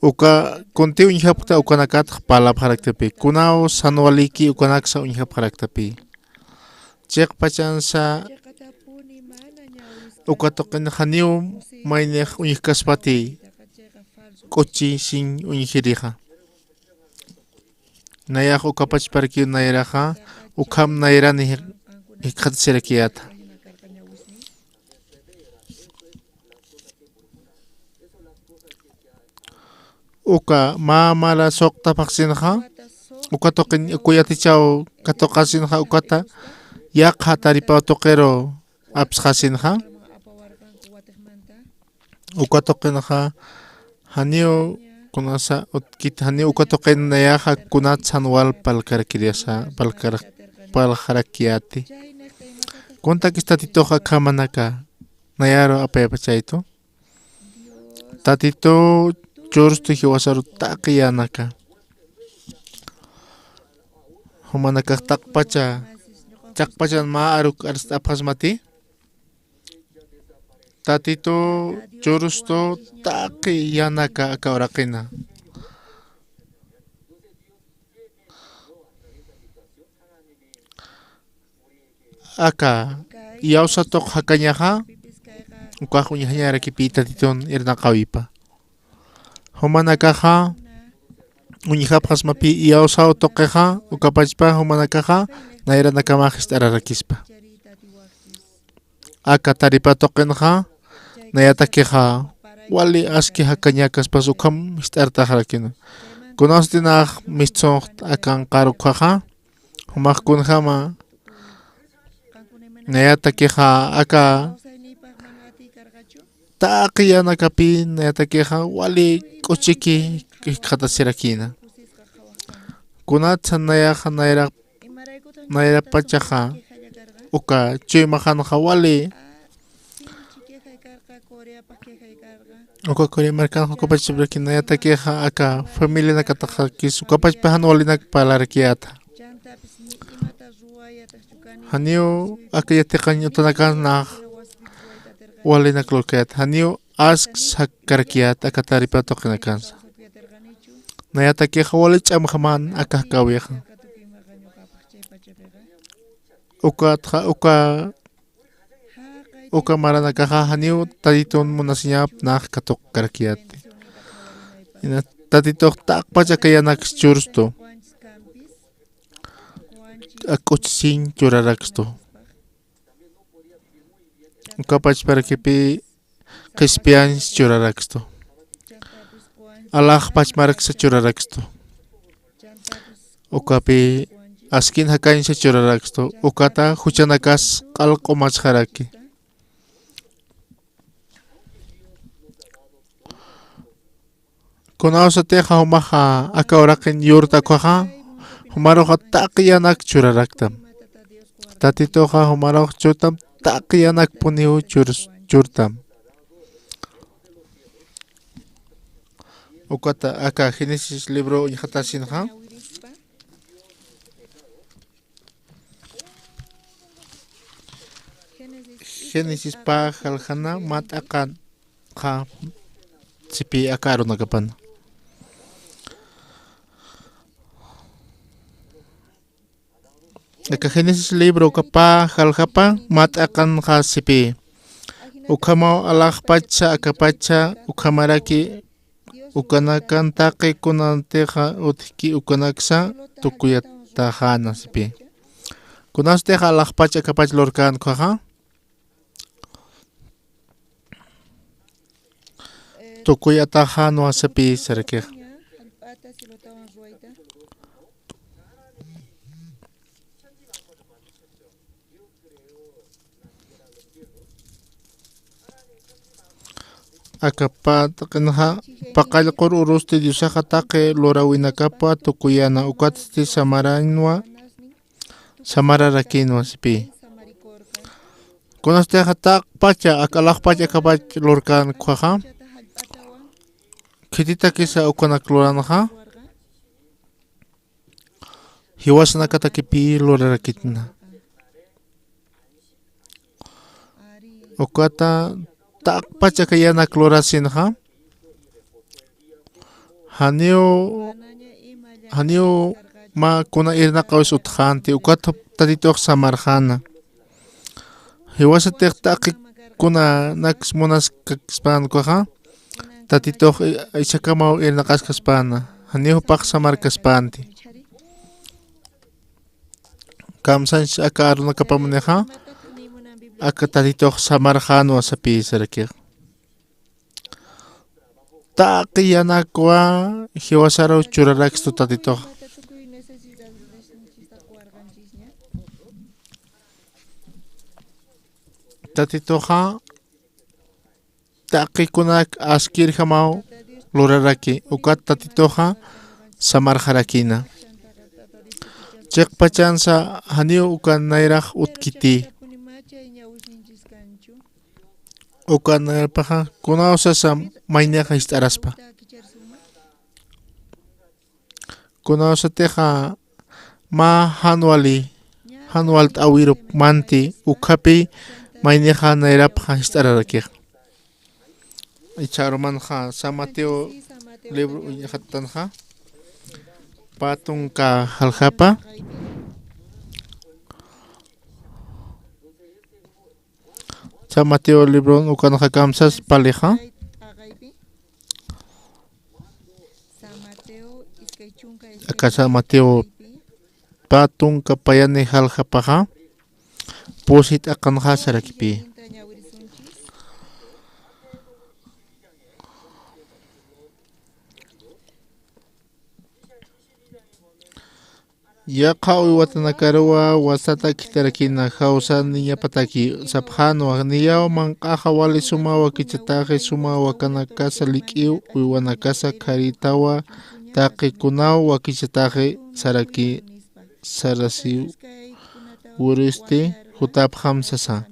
uka kuntiw uñjapkta, ukanakatx parlapxaraktapi, kunaw sanwaliki ukanaksa uñjapxaraktapi. Chiqpachansa, Uka tuqin janiw maynix uñjkaspati k'uchi sin uñjirixa. Nayax uka pachparkiw nayraxa, ukham nayrani jik-, jikxatasirakiyäta. Uka mä mala suqtapxasinxa, uka tuqin, uka yatichaw katuqasinxa, ukata yaqha taripaw tuqiru apsxasinxa, uka tuqinxa, janiw kunasa utkit, janiw uka tuqin nayaxa kunatsan wal palkarakirasa, palkar-, palxarakiyäti. Kuntakis Tatitux akhamanaka nayaru apayapachaytu. Tatitu churstu jiwasaru taqi yänaka. Jumanakax taqpacha, chaqpachan mä aruk arst'apxasmati. Tatitu churstu taqi yänaka aka uraqina. Aka iyawsa tuq jakañaxa, ukax uñjañarakipï Tatitun irnaqäwipa. Jumanakaxa uñjapxasmapï iyawsaw tuqixa, ukapachpa jumanakaxa nayranakamax jist'ararakispa. Aka taripa tuqinxa, nayatakixa wali aski jakañakaspas ukham jist'artaxarakïna. Kunasti nax mistsunxt aka anqar ukkhaxa, jumax kunjama, nayatakixa aka taqi yänakapï, nayatakixa wali k'uchiki jikxatasirakïna. Kunatsa nayaxa nayra, nayrapachaxa uka chuymaxanxa wali Uka Corea markanxa ukapachparakiw nayatakixa aka familianakatxakis ukapachpa jan walinak parlarakiyäta. Janiw aka yatiqañ utanakan nax walinak lurkayät. Janiw ask sakkarakiyät aka taripa tuqinakansa. Nayatakixa wali ch'amjaman aka jakäwixa. Ukatxa uka Uka maranakaxa janiw Tatitun munasiñap nax katuqkarakiyäti. Tatitux taqpach aka yanaks churstu. Ak'uchsiñ churarakstu. Ukapachparakipï qhispiyañs churarakstu. Alaxpach marksa churarakstu. Ukapï askin jakañsa churarakstu, ukata juchanakas q'al q'umachxaraki. Kunawsatixa jumaxa aka uraqin yurta ukhaxa, jumaruxa taqi yanak churaraktam. Tatituxa jumarux churtam, taqi yanakpuniw chur-, churtam. Ukata aka Génesis libro uñjatasinxa. Génesis pä jaljana mä t'aqanxa sipï aka arunakapana. Aka Génesis libro uka pä jaljapa mä t'aqanxa sipï. Ukhamaw alaxpachsa akapacha ukhamaraki ukanakan taqi kunantixa utjki ukanaksa tukuyataxäna sipï. Kunastix alaxpach akapach lurkän ukhaxa. Tukuyataxänwa sipï sarakixa. Aka pä t'aqinxa paqallqur urusti Diosaxa taqi luräwinakapa tukuyäna ukatsti samarañwa, samararakïnwa sipï. Kunastix taqpach aka alaxpach akapach lurkän ukhaxa. Khititakisa ukanak luranxa. Jiwasanakatakipï lurarakitna. Ukata taqpach aka yanak lurasinxa. Janiw, janiw mä kuna irnaqawis utjänti, ukat Tatitux samarxäna. Jiwasatix taqi kunanaks munaskakspan ukaxa, Tatitux i-, ichhakamaw irnaqaskaspäna, janiw jupax samarkaspänti. Kamsanch aka arunakapamanixa, aka Tatitux samarxänwa sapï sarakix. Taqi yanakwa jiwasaru churarakstu Tatitux. Tatituxa taqi kunak askirjamaw luraraki, ukat Tatituxa samarxarakïna. Chiqpachansa janiw uka nayrax utkiti. Uka nayrapaxa kunawsasa maynixa jist'araspa. Kunawsatixa mä jan wali, jan walt'äwirup manti ukhapi maynixa nayrapxa jist'ararakix. Ichha arumanxa San Mateo libro uñjattanxa, pä tunka jaljapa. San Mateo libron ukanxa kamsas palixa. Aka San Mateo pä tunka payani jaljapaxa, pusi t'aqanxa sarakipï. Yaqha uywatanakaruwa wasata khitharakïna, jawsaniñapataki sapxänwa, niyaw manq'axa wali suma wakichataxi, suma wakanakasa lik'iw uywanakasa kharitawa, taqi kunaw wakichataxi saraki, sarasiwiristi jutapxam sasa.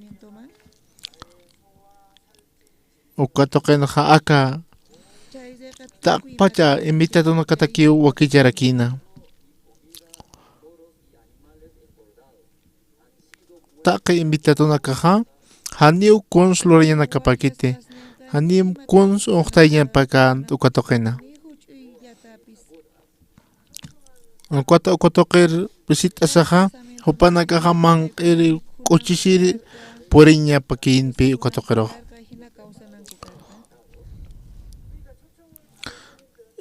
Uka tuqinxa aka taqpacha invitadonakatakiw wakicharakïna. Taqi invitadonakaxa janiw kuns lurañanakapäkiti, janiw kuns unxtayañapäkänti uka tuqina. Ukat uka tuqir visit'asaxa, jupanakaxa manq'ir k'uchisir puriñapakïnpi uka tuqirux.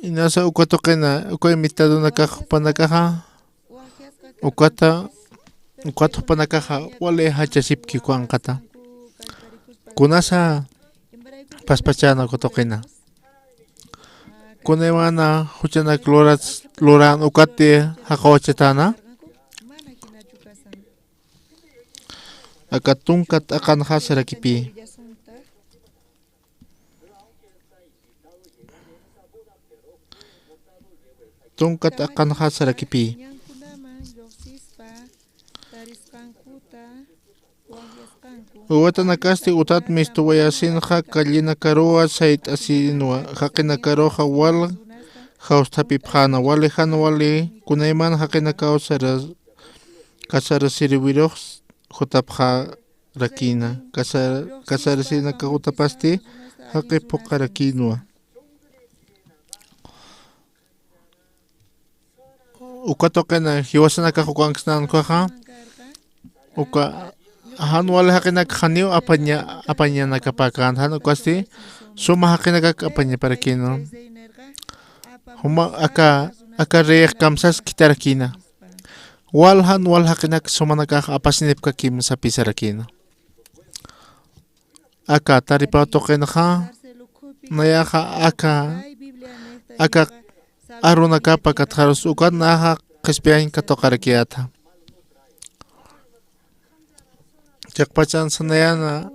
Inasa uka tuqina, uka invitadonakax jupanakaxa, ukata, ukat jupanakaxa wali jachasipki uka anqata. Kunasa paspachäna uka tuqina. Kunaymana juchanak luras-, luran ukati jaqawachatäna. Aka tunka t'aqanxa sarakipï. Tunka t'aqanxa sarakipï. Uywatanakasti utat mistuwayasinxa callenakaruwa sayt'asinwa, jaqinakaruxa wal jawsthapipxäna, wali jan wali kunayman jaqinakaw sara-, kasarasiriwirux jutapxarakïna, kasa-, kasarasirinakax jutapasti jaqi phuqharakïnwa. Uka tuqina jiwasanakax ukanksnan ukaxa, uka jan wali jaqinakxa janiw apaña-, apañanakapäkänti, jan ukasti suma jaqinakak apañaparakïnwa. Juma aka, aka reyix kamsas khitharakïna. Wal jan wal jaqinak sumanakax apasinipkakim sapï sarakïna. Aka taripaw tuqinxa, nayaxa aka, aka arunakapa katxarus ukat naxa qhispiyañ katuqarakiyäta. Chiqpachansa nayana,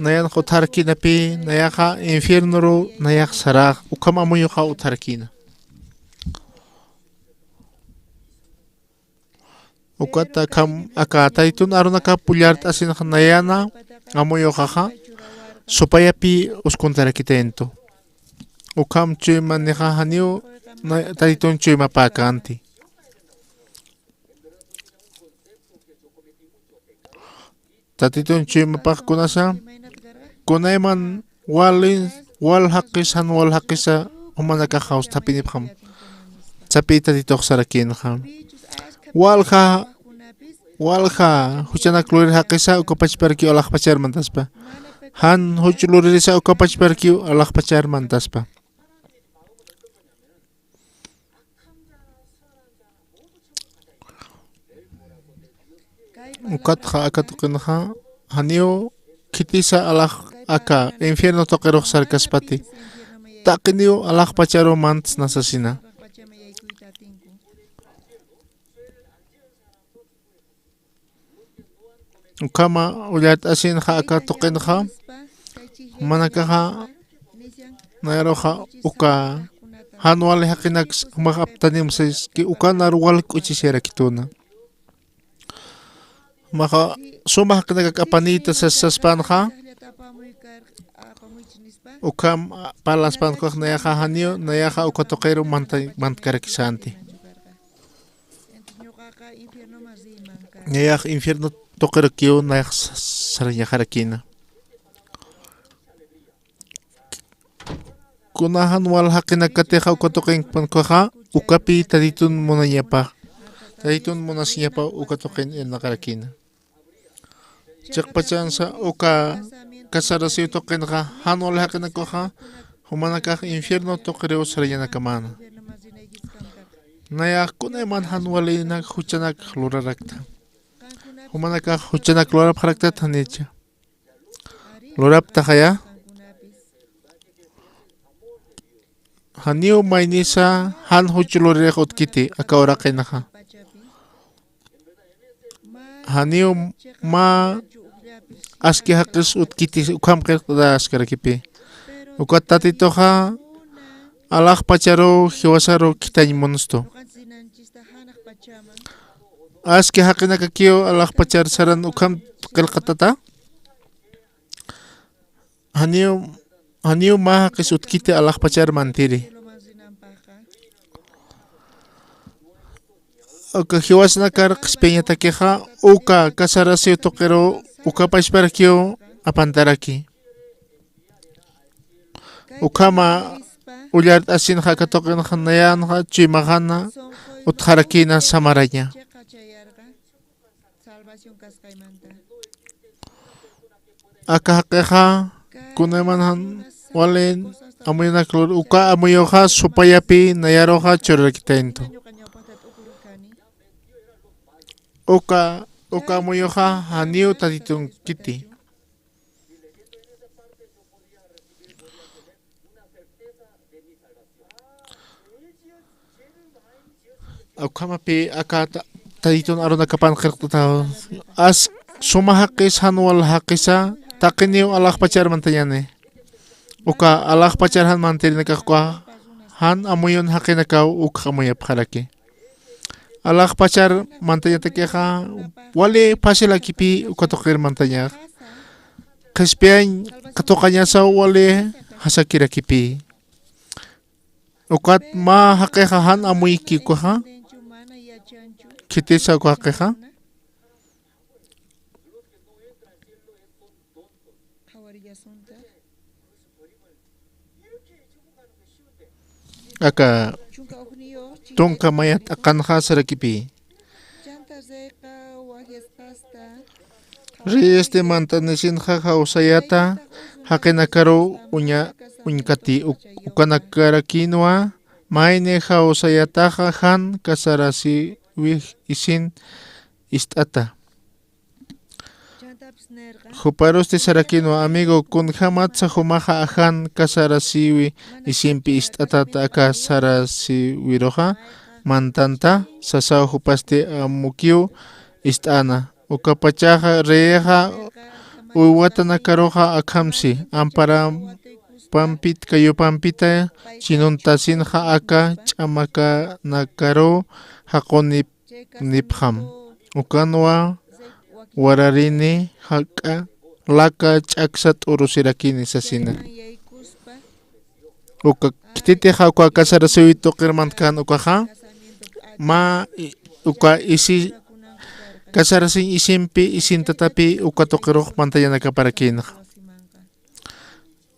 nayan utjarkïnapï, nayaxa infiernoru nayax sarax, ukham amuyuxa utjarkïna. Ukata akham, aka Taytun arunakap ullart'asinxa nayana amuyuxaxa, supayapï uskuntarakitayintu. Ukham chuymanixa janiw na-, Taytun chuymapäkänti. Tatitun chuymapax kunasa, kunayman wali, wal jaqis, jan wal jaqisa jumanakax jawsthapinipxam. Sapï Tatitux sarakïnxa. Walja Walja juchanak lurir jaqisa uka pachparakiw alaxpachar mantaspa. Jan juch luririsa uka pachparakiw alaxpachar mantaspa. Ukatxa aka tuqinxa janiw khitisa alax aka infierno tuqirux sarkaspati. Taqiniw alaxpacharu mantsna sasina. Ukhama ullart'asinxa aka tuqinxa, jumanakaxa nayaruxa uka jan wali jaqinaks jumax aptanimsaski ukanar wal k'uchisiraktuna. Jumaxa suma jaqinakak apanïta sas-, saspanxa, ukham parlaspankax nayaxa janiw, nayaxa uka tuqiru manta-, mantkarakisänti. Nayax infierno tuqirakiw nayax sarañaxarakïna. Kuna jan wal jaqinakatixa uka tuqinpankaxa, ukapï Tatitun munañapa, Tatitun munasiñapa uka tuqin irnaqarakïna. Chiqpachansa uka casarasiw tuqinxa jan wal jaqinakaxa, jumanakax infierno tuqiriw sarañanakamäna. Nayax kunayman jan walinak juchanak lurarakta. Jumanakax juchanak lurapxaraktat janicha. Luraptaxaya. Janiw maynisa jan juch luririx utkiti aka uraqinxa. Janiw mä aski jaqis utkiti ukham qillqt'ataskarakipï. Ukat Tatituxa alaxpacharuw jiwasaruw khithañ munstu. Aski jaqinakakiw alaxpachar saran ukham qillqt'ata. Janiw, janiw mä jaqis utkiti alaxpachar mantiri. Uka jiwasnakar qhispiyañatakixa, uka casarasiw tuqiru, uka pachparakiw apantaraki. Ukhama ullart'asinxa aka tuqinxa nayanxa chuymaxana utjarakïna samaraña. Aka jaqixa kunayman jan wali amuyunak lur, uka amuyuxa supayapï nayaruxa churarakitayntu. Uka, uka amuyuxa janiw Tatitunkiti. Ukhamapï aka ta-, Tatitun arunakapan qillqt'ataw. As suma jaqis jan wal jaqisa, taqiniw alaxpachar mantañäni. Uka alaxpachar jan mantirinakax uka jan amuyun jaqinakaw ukx amuyapxaraki. Alaxpachar mantañatakixa, wali facilakipï uka tuqir mantañax. Qhispiyañ katuqañasaw wali jasakirakipï. Ukat mä jaqixa jan amuyki ukaxa. Khitisa uka jaqixa. Aka tunka maya t'aqanxa sarakipï. Reyesti mantanisinxa jawsayata jaqinakaruw uña-, uñkati uk-, ukanakarakïnwa mayni jawsayataxa jan casarasiwi isin ist'ata. Juparusti sarakïnwa, amigo, kunjämatsa jumaxa jan casarasiwi isimpi ist'atata aka casarasiwiruxa mantanta, sasaw jupasti amukiw ist'äna. Ukapachaxa reyixa uywatanakaruxa akhamsi, amparapampit kayupampita chinuntasinxa aka ch'amakanakaruw jaqunip nipxam. Ukanwa wararini jak'a laka ch'aksa t'urusirakini sasina. Uka khititixa uka casarasiwi tuqir mantkän ukaxa, mä i-, uka isi, casarasiñ isimpi, isintatapï uka tuqirux mantañanakaparakinxa.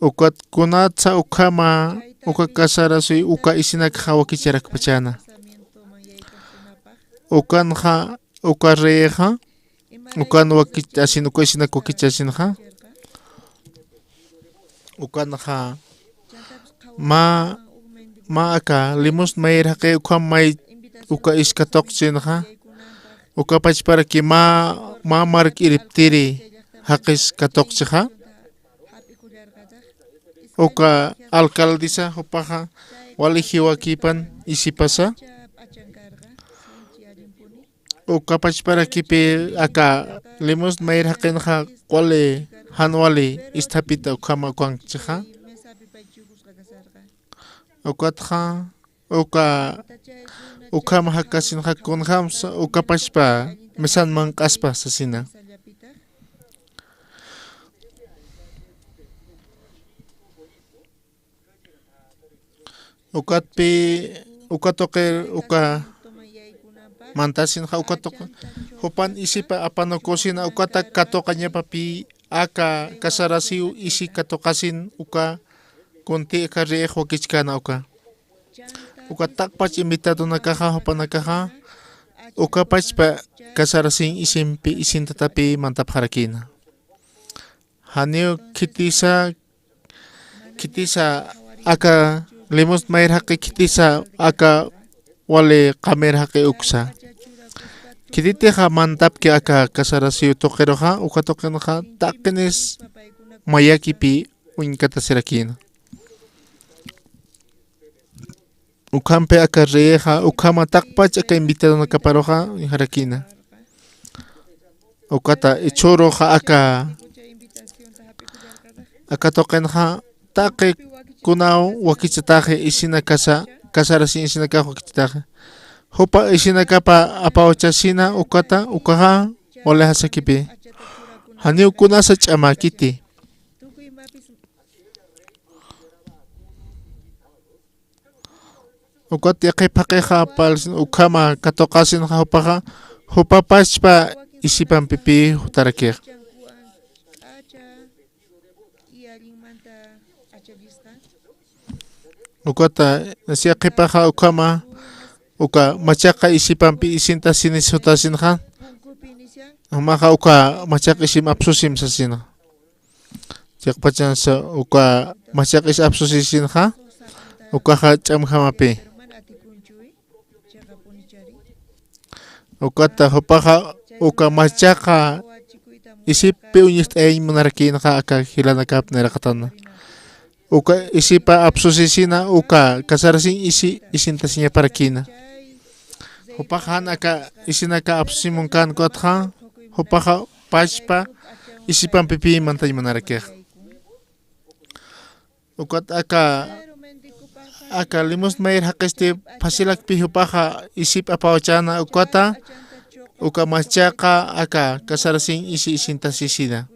Ukat kunatsa ukhama uka casarasiw uka isinakxa wakicharakpachäna. Ukanxa uka reyixa ukan wakichasin, uka isinak wakichasinxa. Ukanxa mä, mä aka limosna mayir jaqi ukham may uka is katuqchinxa. Uka pachparaki mä, mä mark irptiri jaqis katuqchixa. Uka alcaldesa jupaxa wali jiwakipan isipasa. Uka pachparakipi aka limosna mayir jaqinxa wali, jan wali isthapita ukhama ukankchixa. Ukatxa uka, ukhama jakasinxa kunjamsa uka pachpa mesan manq'aspa sasina. Ukatpi, uka tuqir, uka mantasinxa uka tuqir, jupan isipa apanukusina ukata katuqañapapï aka casarasiw isi katuqasin uka kunti aka reyix wakichkäna uka. Uka taqpach invitadonakaxa jupanakaxa uka pachpa casarasin isimpi isintatapï mantapxarakïna. Janiw khitisa, khitisa aka limosna mayir jaqi khitisa aka wali qamir jaqi uksa. Khititixa mantapki aka casarasiw tuqiruxa, uka tuqinxa taqinis mayakipï uñkatasirakïna. Ukhampi aka reyixa ukhama taqpach aka invitadonakaparuxa uñjarakïna. Ukata ichhüruxa aka, aka tuqinxa taqi kunaw wakichataxi isinakasa, casarasin isinakax wakichataxi. Jupa isinakapa apawachasina ukata, ukaxa wali jasakipï. Janiw kunasa ch'amäkiti. Ukat yaqhip jaqixa parlsin ukhama katuqasinxa jupaxa, jupa pachpa isipampipï jutarakixa. Ukata, yaqhipaxa ukhama, uka machaqa isipampi isintasini sutasinxa, jumaxa uka machaq isim apsusim sasinxa. Chiqpachansa uka machaq is apsusisinxa, ukaxa ch'amjamapï. Ukata jupaxa uka machaqa isippi uñist'ayañ munarakïnxa aka jilanakap nayraqatana. Uka isipa apsusisina uka casarasin isi isintasiñaparakïna. Jupaxa jan aka isinaka apsusimunkän ukatxa, jupaxa pachpa isipampipï mantañ munarakixa. Ukat aka, aka limosna mayir jaqisti facilakpï jupaxa isip apawachäna ukata, uka machaqa aka casarasin isi isintasisina.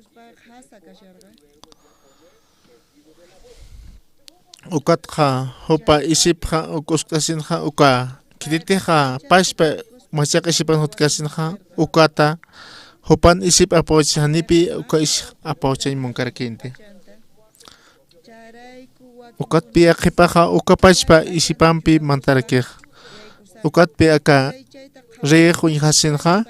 Ukatxa jupa isipxa uk uskt'asinxa uka khititixa pachpa machaq isipan jutkasinxa ukata jupan isip apawachis janipï uka is apawachañ munkarakïnti. Ukatpï yaqhipaxa uka pachpa isipampi mantarakixa. Ukatpï aka reyix uñjasinxa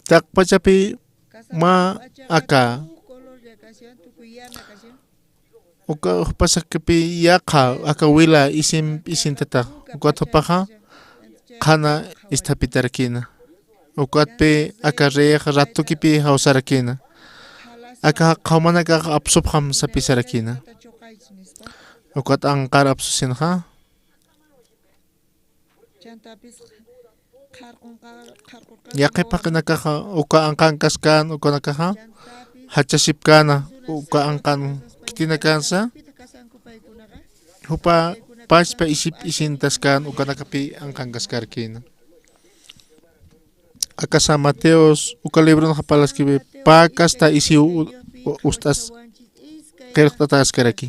taqpachapï mä aka, uka jupasakipï yaqha aka wila isim isintatax, ukat jupaxa qhana isthapitarakïna. Ukatpï aka reyix ratukipï jawsarakïna. Aka qhawmanakax apsupxam sapisarakïna. Ukat anqar apsusinxa. Yaqhip jaqinakaxa uka anqankaskän ukanakaxa jachasipkäna uka anqan khitinakansa jupa pachpa isip isintaskän ukanakapï anqankaskarakïna. Akasa Mateos uka libronxa parlaskipï pä kasta isiw u-, u-, ust'as qillqt'atäskaraki.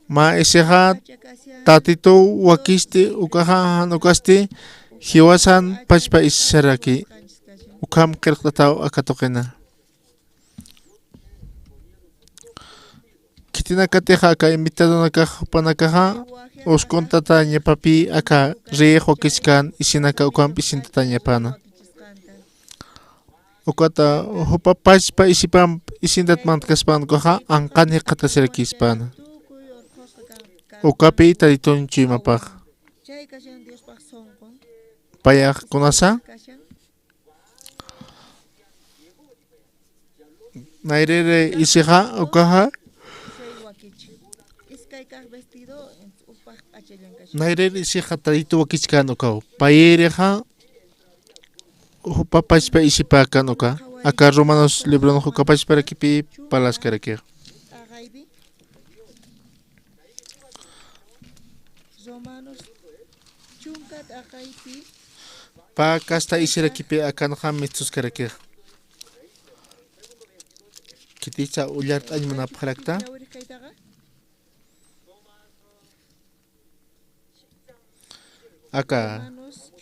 Mä isixa Tatituw wakisti ukaxa jan ukasti jiwasan pachpa isisaraki. Ukham qillqt'ataw aka tuqina. Khitinakatixa aka invitadonakax jupanakaxa uskuntatañapapï aka reyix wakichkän isinaka ukamp isintatañapana. Ukata jupa pachpa isipamp isintat mantkaspan ukaxa anqan jikxatasirakïspana. Ukapï Tatitun chuymapax. Payax kunasa. Nayrïr isixa ukaxa. Nayrïr isixa Tatitu wakichkän ukaw. Payïrixa jupa pachpa isipäkän uka. Aka Romanos libronx uka pachparakipï parlaskarakix. Pä kasta isirakipï akanxa mistsuskarakix. Khitisa ullart'añ munapxarakta. Aka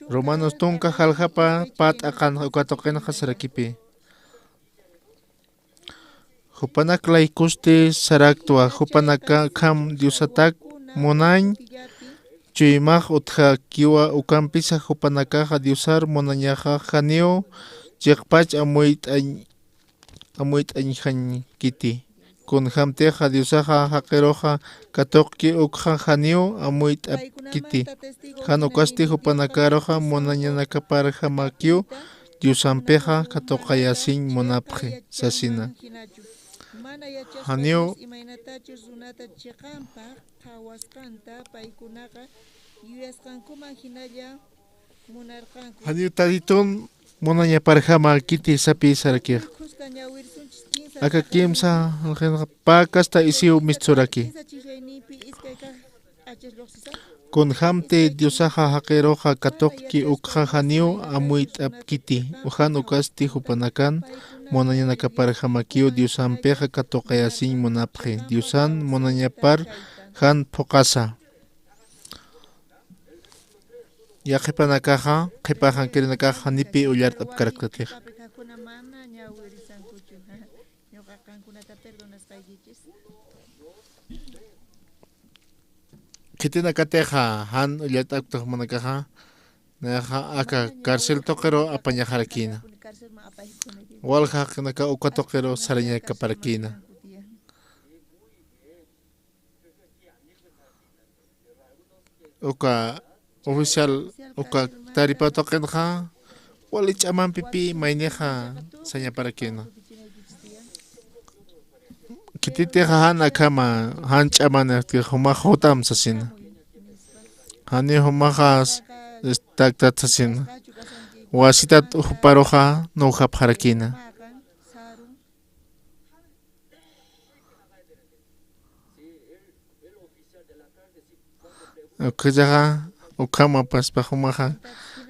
Romanos tunka jaljapa pä t'aqan uka tuqinxa sarakipï. Jupanak laykusti saraktwa, jupanakakham Diosatak munañ, chuymax utjakiwa, ukampisa jupanakaxa Diosar munañaxa janiw chiqpach amuyt'añ amuyt'añjañkiti. Kunjämtixa Diosaxa jaqiruxa katuqki ukxa janiw amuyt'apkiti. Jan ukasti jupanakaruxa munañanakaparjamakiw Diosampixa katuqayasiñ munapxi sasina. Janiw Janiw Tatitun munañaparjama kiti sapï sarakix. Aka kimsa pä kasta isiw mistsuraki. Kunjämti Diosaxa jaqiruxa katuqki ukxa janiw amuyt'apkiti, jan ukasti jupanakan munañanakaparjamakiw Diosampixa katuqayasiñ munapxi, Diosan munañapar jan phuqasa. Yaqhipanakaxa, qhipa jankirinakaxa janipï ullart'apkaraktatix. Khitinakatixa jan ullart'apkta jumanakaxa, nayaxa aka carcel tuqiru apañaxarakïna. Walja jaqinaka uka tuqiru sarañakaparakïna. Uka oficial, uka taripa tuqinxa, wali ch'amampipï maynixa sañaparakïna. Khititixa jan akhama, jan ch'aman, jumax jutam sasina. Jani jumaxas taktat sasina. Wasitat juparuxa nuwjapxarakïna. Ukhachaxa, ukhama paspa jumaxa,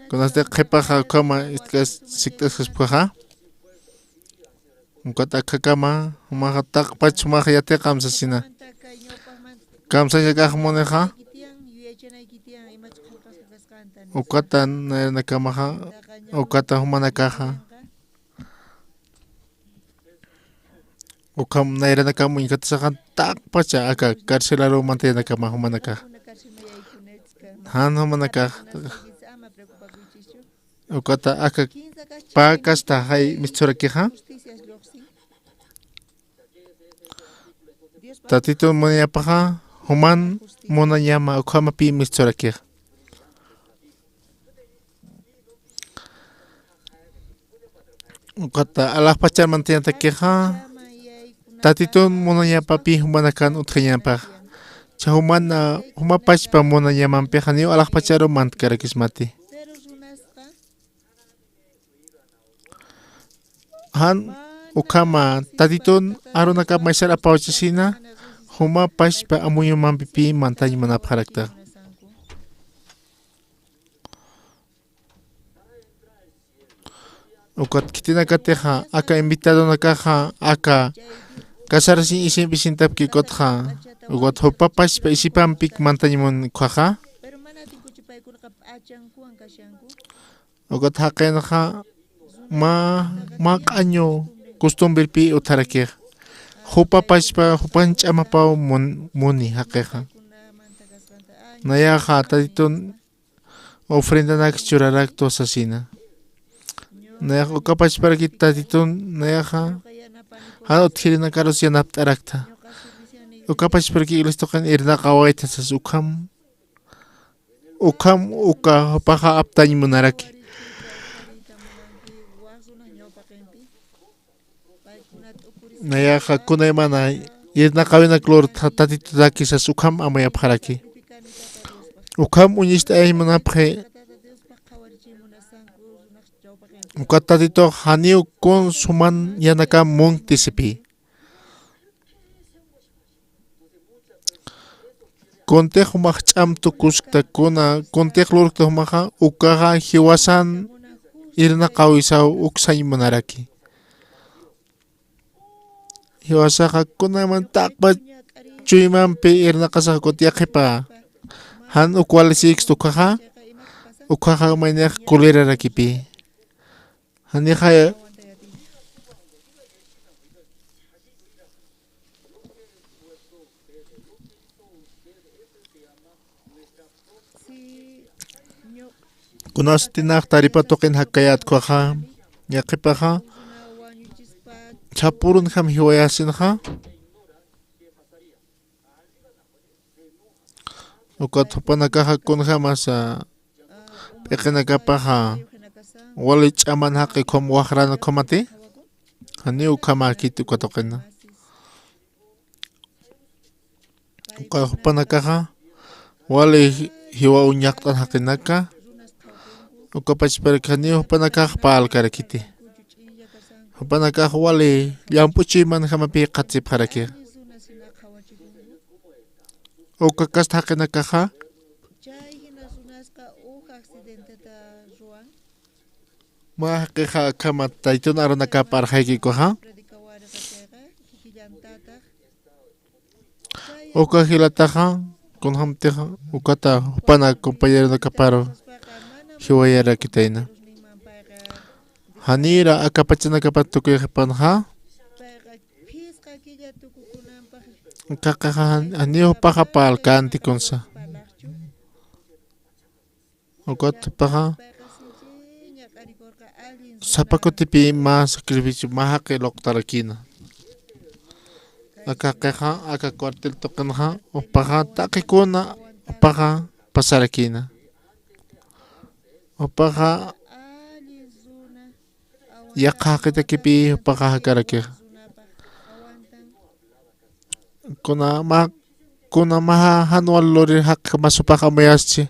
kunasti qhipaxa ukhama sikt'askaspkaxa. Ukat akhakama, jumaxa taqpach jumaxa yatiqam sasina. Kamsañakax munixa, ukata nayranakamaxa, ukata jumanakaxa. Ukham nayranakam uñkatasaxan taqpacha aka carcelaru mantayanakama jumanakax. Jan jumanakax. Ukata aka pä kasta jay misturakixa. Tatitun munañapaxa, juman munañama ukhamapï misturakixa. Ukata alaxpachar mantañatakixa, Tatitun munañapapï jumanakan utjañapax. Cha juman, juma pachpa munañamampixa niw alaxpacharu mantkarakismati. Jan ukhama Tatitun arunakap maysar apawachasina, juma pachpa amuyumampipï mantañ munapxarakta. Ukat khitinakatixa, aka invitadonakaxa, aka casarasiñ isimp isintapki ukatxa, ukat jupa pachpa isipampik mantañ mun ukkhaxa. Ukat jaqinxa mä, mä q'añu costumbrepï utjarakix. Jupa pachpa, jupan ch'amapaw mun-, muni jaqixa. Nayaxa Tatitun ofrendanak churaraktu sasina. Nayax uka pachparaki Tatitun, nayaxa jan utjirinakarus yanapt'arakta. Uka pachparaki iglesia tuqin irnaqawayta sas ukham, ukham uka jupaxa aptañ munaraki. Nayaxa kunaymana irnaqawinak lurtxa Tatitutaki sas ukham amuyapxaraki. Ukham uñist'ayañ munapxi. Ukat Tatitux janiw kun suman yanakam munkti sipï. Kuntix jumax ch'am tukuskta kuna, kuntix lurkta jumaxa, ukaxa jiwasan irnaqawisaw uksañ munaraki. Jiwasaxa kunaman taqpa chuymampi irnaqasax ukat yaqhipa. Jan uk wali siksta ukaxa, ukaxa maynix kulirarakipï. Janixa kunasatinax taripa tuqin jakkayät ukaxa, yaqhipaxa, chhapurunjam jiwayasinxa. Ukat jupanakaxa kunjamasa p'iqinakapaxa wali ch'aman jaqi ukham waxran ukhamati. Janiw ukhamäkiti uka tuqina. Uka jupanakaxa wali jiwa uñaqt'an jaqinaka. Uka pachparak janiw jupanakax parlkarakiti. Jupanakax wali llamp'u chuymanjamapi qhatipxaraki. Uka kasta jaqinakaxa mä jaqixa akhama Tatitun arunakap arxayki ukaxa. Uka jilataxa kunjamtix ukata jupana compañeronakaparu jiwayarakitayna. Janïra aka pachanakapat tukuyxipanxa. Akaqixa jan-, janiw jupaxa parlkänti kunsa. Ukat jupaxa sapa kutipï mä sacrificio, mä jaqi lurqtarakïna. Akaqixa, aka cuartel tuqinxa, jupaxa taqi kuna, jupaxa pasarakïna. Jupaxa yaqha jaqitakipï jupaxa jakarakixa. Kuna mä, kuna mä jan wal lurir jaqi mas jupax amuyaschi.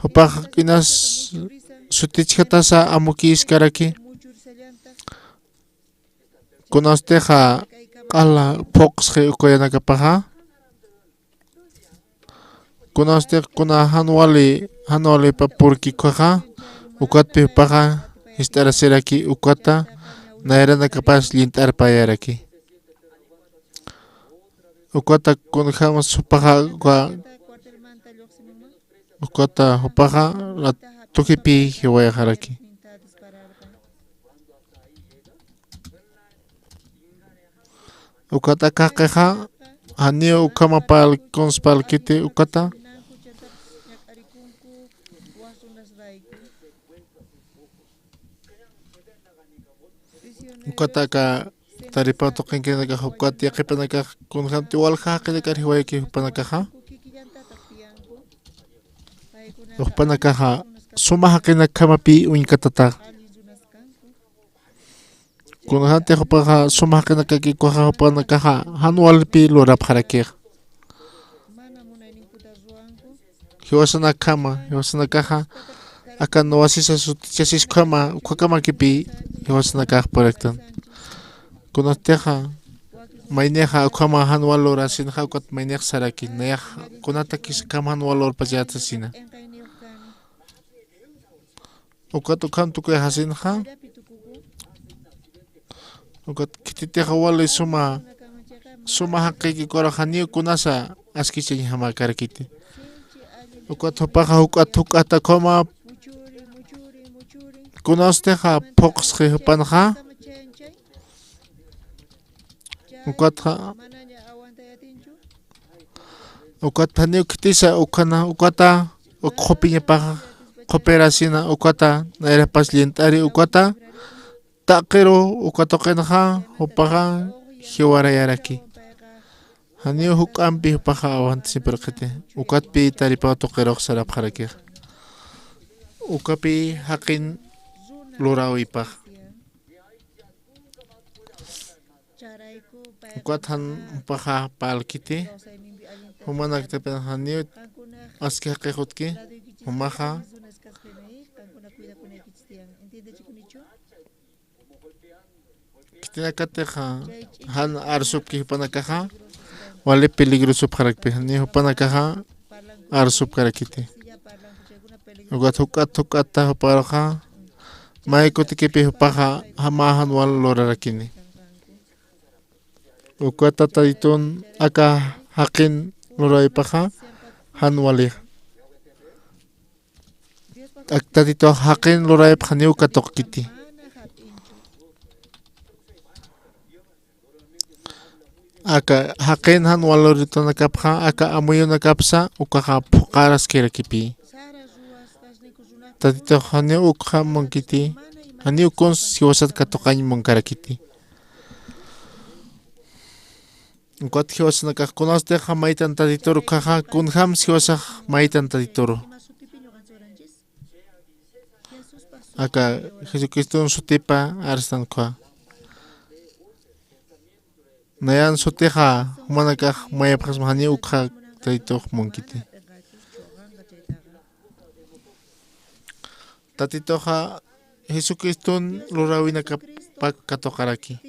Jupax inas sutichjatasa amukïskaraki. Kunastix q'ala phuqsxi uka yanakapaxa. Kunastix kuna jan wali, jan walipa purki ukaxa, ukatpi jupaxa jist'arasiraki ukata, nayranakapas llint'arpayaraki. Ukata kunjamas jupaxa, uka, ukata jupaxa lat-, tukipï jiwayaxaraki. Ukat akaqixa, janiw ukhama parl-, kuns parlkiti ukata. Ukata aka taripa tuqinkinakax ukat yaqhipanakax kunjamti walja jaqinakar jiwayki jupanakaxa. Jupanakaxa suma jaqinakjamapï uñkatatax. Kunjamtix jupaxa suma jaqinakaki ukaxa jupanakaxa jan walpï lurapxarakix. Jiwasanakjama, jiwasanakaxa akan wasisa sutichasiskhama, ukhakamakipï jiwasanakax purktan. Kunatixa maynixa ukhama jan wal lurasinxa, ukat maynix saraki, nayax kunatakis akham jan wal lurpachäta sasina. Ukat ukham tukuyaxasinxa. Ukat khititix wali suma, suma jaqiki ukaru janiw kunasa askichañjamäkarakiti. Ukat jupaxa juk'at juk'at akhama kunastix phuqsxi jupanxa. Ukatxa, ukat janiw khitisa ukhana, ukata uk qhupiñapaxa, qhupirasina ukata nayrapas llint'ari ukata, taqiru uka tuqinxa jupaxa jiwarayaraki. Janiw juk'ampi jupaxa awantasipirqiti. Ukatpi taripaw tuqirux sarapxarakixa. Ukapi jaqin luräwipax. Ukat jan jupaxa parlkiti. Jumanakatipin janiw aski jaqix utjki. Jumaxa khitinakatixa jan arsupki jupanakaxa, wali peligrosupxarakpi, janiw jupanakaxa arsupkarakiti. Ukat juk'at juk'atta juparuxa, may kutikipi jupaxa mä jan wal lurarakini. Ukata Tatitun aka jaqin luräwipaxa jan wali. Ak Tatitux jaqin luräwipxa janiw katuqkiti. Aka jaqin jan wal luritunakapxa, aka amuyunakapsa ukaxa phuqaraskirakipï. Tatitux janiw ukxa munkiti, janiw kuns jiwasat katuqañ munkarakiti. Ukat jiwasanakax kunatix maytan Tatituru ukhaxa, kunjams jiwasax maytan Tatituru. Aka Jesucriston sutipa arstan ukkha. Nayan sutixa jumanakax mayapxasma, janiw ukxa Tatitux munkiti. Tatituxa Jesucriston luräwinakapak katuqaraki.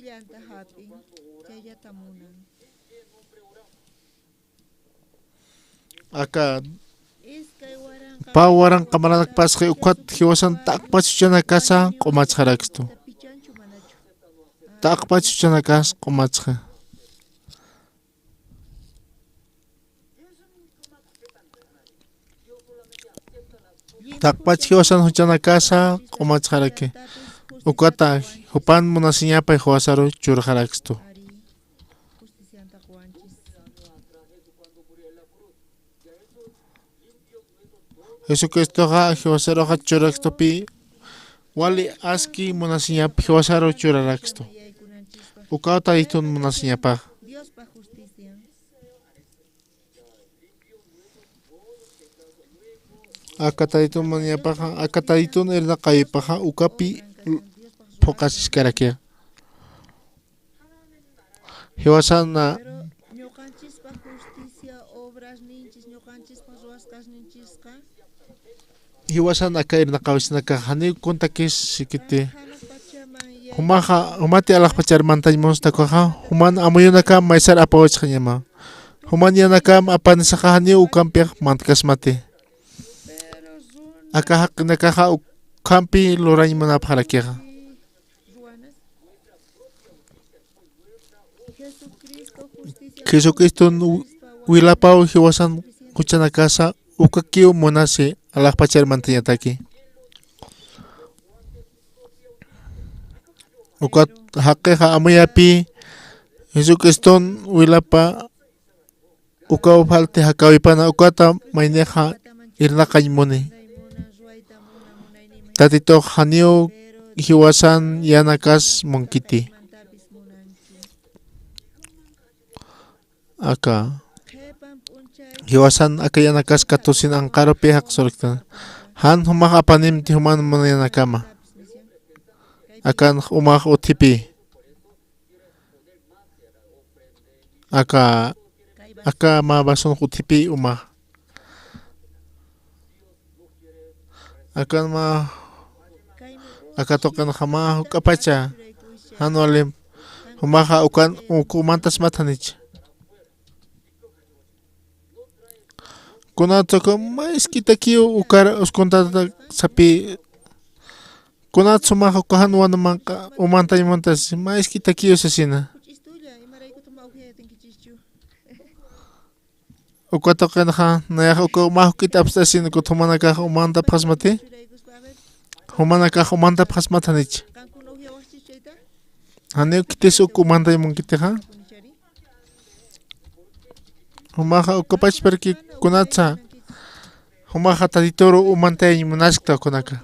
Aka pä waranqa maranakpasxi ukat jiwasan taqpach juchanakasa q'umatsxarakstu. Taqpach juchanakas q'umatsxi. Taqpach jiwasan juchanakasa q'umatsxaraki. Ukata jupan munasiñapa jiwasaru churxarakstu. Jesucristoxa jiwasaruxa churarakstupi, wali aski munasiñap jiwasaru churarakstu. Ukaw Tatitun munasiñapax. Aka Tatitun munasiñapaxa, aka Tatitun irnaqawipaxa, ukapi phuqasiskarakixa. Jiwasan, ñuqanchispa justicia obrasninchis, ñuqanchispa ruwasqasninchisqa. Jiwasan aka irnaqawisinakax janiw kuntakis sikiti. Jumaxa, jumati alaxpachar mantañ munsta ukaxa, juman amuyunakam maysar apawachxañama. Juman yanakam apanisaxa janiw ukampix mantkasmati. Aka jaqinakaxa ukhampi lurañ munapxarakixa. Jesucriston wi-, wilapaw jiwasan juchanakasa ukakiw munasi alaxpachar mantañataki. Ukat jaqixa amuyapï Jesucriston wilapa ukaw falti jakawipana ukata maynixa irnaqañ muni. Tatitux janiw jiwasan yanakas munkiti. Aka jiwasan aka yanakas katusin anqarupi jaqsuraktan. Jan jumax apanimti juman munayanakama. Akan umax utjipi. Aka, aka mä vason utjipi uma. Akan mä, aka tuqinxa mä juk'apacha, jan wali, jumaxa ukan, uk umantasmatanicha. Kunatsa uka mä isk'itakiw ukar uskuntata sapï, kunatsa jumax uka jan wan umanqa-, umantañ muntas, mä isk'itakiw sasina. Uka tuqinxa, nayax uka mä juk'it apst'asin, ukat jumanakax umantapxasmati, jumanakax umantapxasmatanicha. Janiw khitis uk umantañ munkitixa. Jumaxa ukapachparki kunatsa, jumaxa Tatituru umantayañ munaskta kunaka.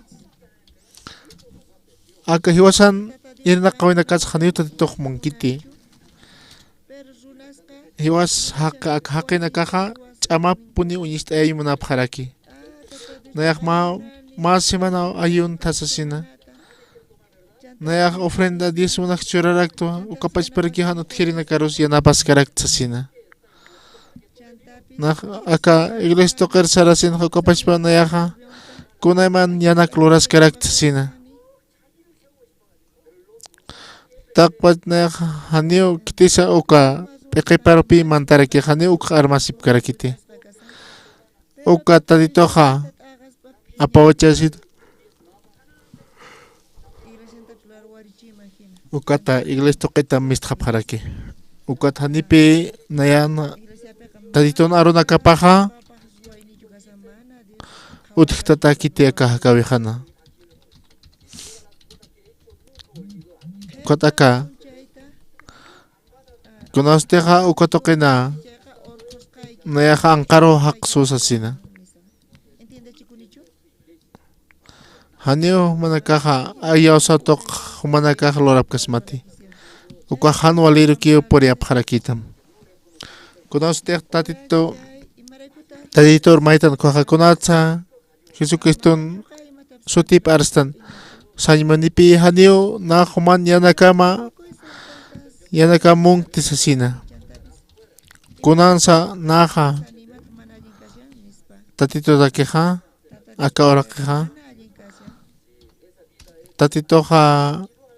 Aka jiwasan irnaqawinakas janiw Tatitux munkiti. Jiwas jaq-, aka jaqinakaxa ch'amapuni uñist'ayañ munapxaraki. Nayax mä, mä semana ayuntha sasina. Nayax ofrenda diezmonak churaraktwa, ukapachparki jan utjirinakarus yanapaskarakta sasina. Nax aka iglesia tuqir sarasinxa ukapachpa nayaxa kunayman yanak luraskarakta sasina. Taqpach nayaxa janiw khitisa uka p'iqiparpi mantaraki, janiw uk armasipkarakiti. Uka Tatituxa apawachasita. Ukata iglesia tuqita mistxapxaraki. Ukat janipi nayan Tatitun arunakapaxa utjtatakiti aka jakawixana. Ukat aka kunasutixa uka tuqina nayaxa anqaru jaqsu sasina. Janiw jumanakaxa ayawsa tuq jumanakax lurapkasmati. Ukax jan walirukiw puriyapxarakitam. Kunasutix Tatitu, Tatitur maytan ukaxa kunatsa Jesucriston sutip arstan. Sañ munipi janiw nax juman yanakama, yanakam munkti sasina. Kunansa naxa Tatitutakixa, aka uraqixa, Tatituxa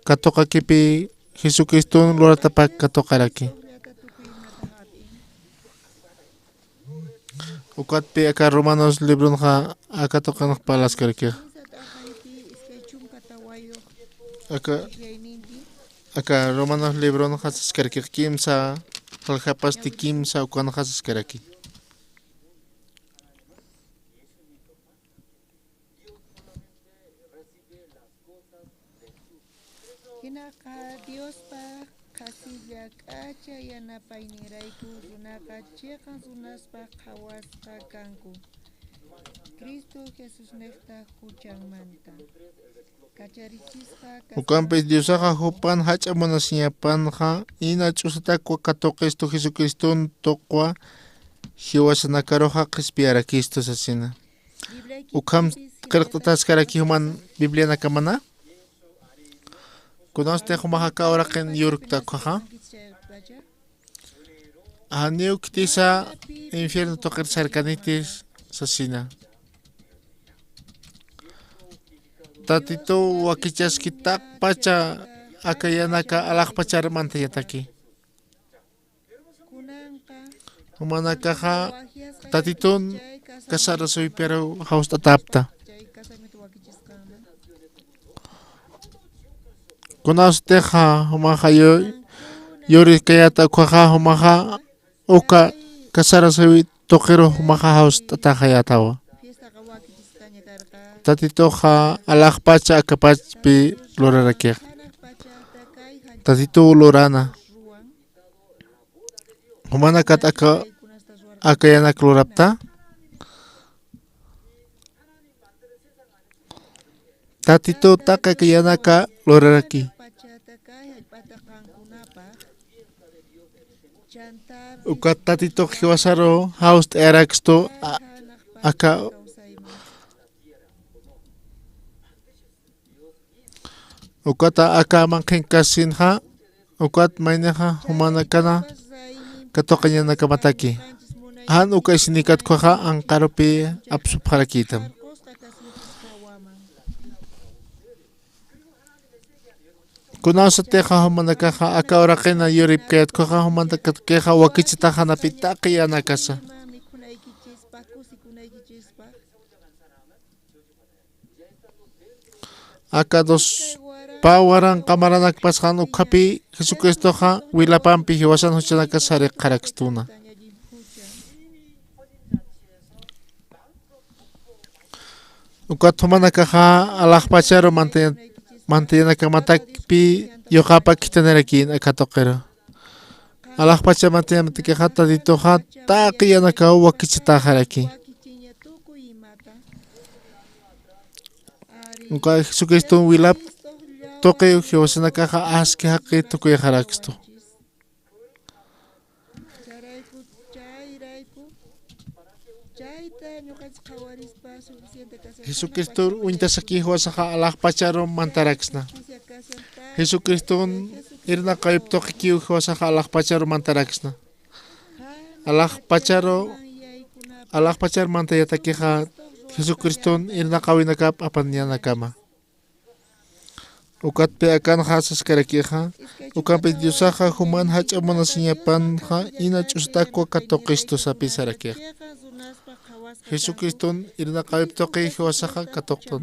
katuqakipi Jesucriston luratapak katuqaraki. Ukatpi aka Romanos libronxa aka tuqinx parlaskarakixa. Aka, aka Romanos libronxa saskarakix kimsa, jaljapasti kimsa ukanxa saskaraki. Jinaqa Diospa qhasi llak'acha yanapayninrayku runaqa chiqan runaspa qhawasqa kanku, Cristo Jesusnixta juchanmanta kacharichisqa kaspa. Ukampis Diosaxa jupan jach'a munasiñapanxa, ina ch'usatakwa katuqistu Jesucriston tuqwa jiwasanakaruxa qhispiyarakistu sasina. Ukham qillqt'ataskaraki juman Biblianakamana. Kunasti jumaxa aka uraqin yurkta ukhaxa. Janiw khitisa infierno tuqir sarkaniti sasina. Tatituw wakichaski taqpacha aka yanaka alaxpachar mantañataki. Jumanakaxa Tatitun casarasuypiruw jawst'atäpxta. Kunasutixa jumaxa yu-, yurikayäta ukhaxa jumaxa uka casarasuy tuqiru jumaxa jawst'ataxayätawa. Tatituxa alaxpacha akapachpi lurarakixa. Tatituw lurana. Jumanakat aka, aka yanak lurapxta. Tatituw taqi aka yanaka luraraki. Ukat Tatitux jiwasaru jawst'ayarakstu a-, aka Ukata aka manqhinkasinxa, ukat maynixa jumanakana katuqañanakamataki. Jan uka isinikat ukhaxa anqarupi apsupxarakïtam. Kunasatixa jumanakaxa aka uraqina yuripkayät ukhaxa, jumanakakixa wakichitax janapi taqi yanakasa. Aka dos pä waranqa maranakpasxan ukhapi Jesucristoxa wilapampi jiwasan juchanakas sariqxarakstuna. Ukat jumanakaxa alaxpacharu mantaña-, mantañanakamatakpi yuqapak khithanirakïn aka tuqiru. Alaxpacha mantañatakixa Tatituxa taqi yanakaw wakichataxaraki. Uka Jesucriston wilap tuqiw jiwasanakaxa aski jaqi tukuyxarakstu. Jesucristor uñtasaki jiwasaxa alaxpacharu mantaraksna. Jesucriston irnaqawip tuqikiw jiwasaxa alaxpacharu mantaraksna. Alaxpacharu alaxpachar mantañatakixa Jesucriston irnaqawinakap apañanakama. Ukatpi akanxa saskarakixa, ukampi Diosaxa juman jach'a munasiñapanxa ina ch'usatakwa katuqistu sapi sarakixa. Jesucriston irnaqawip tuqi jiwasaxa katuqtun.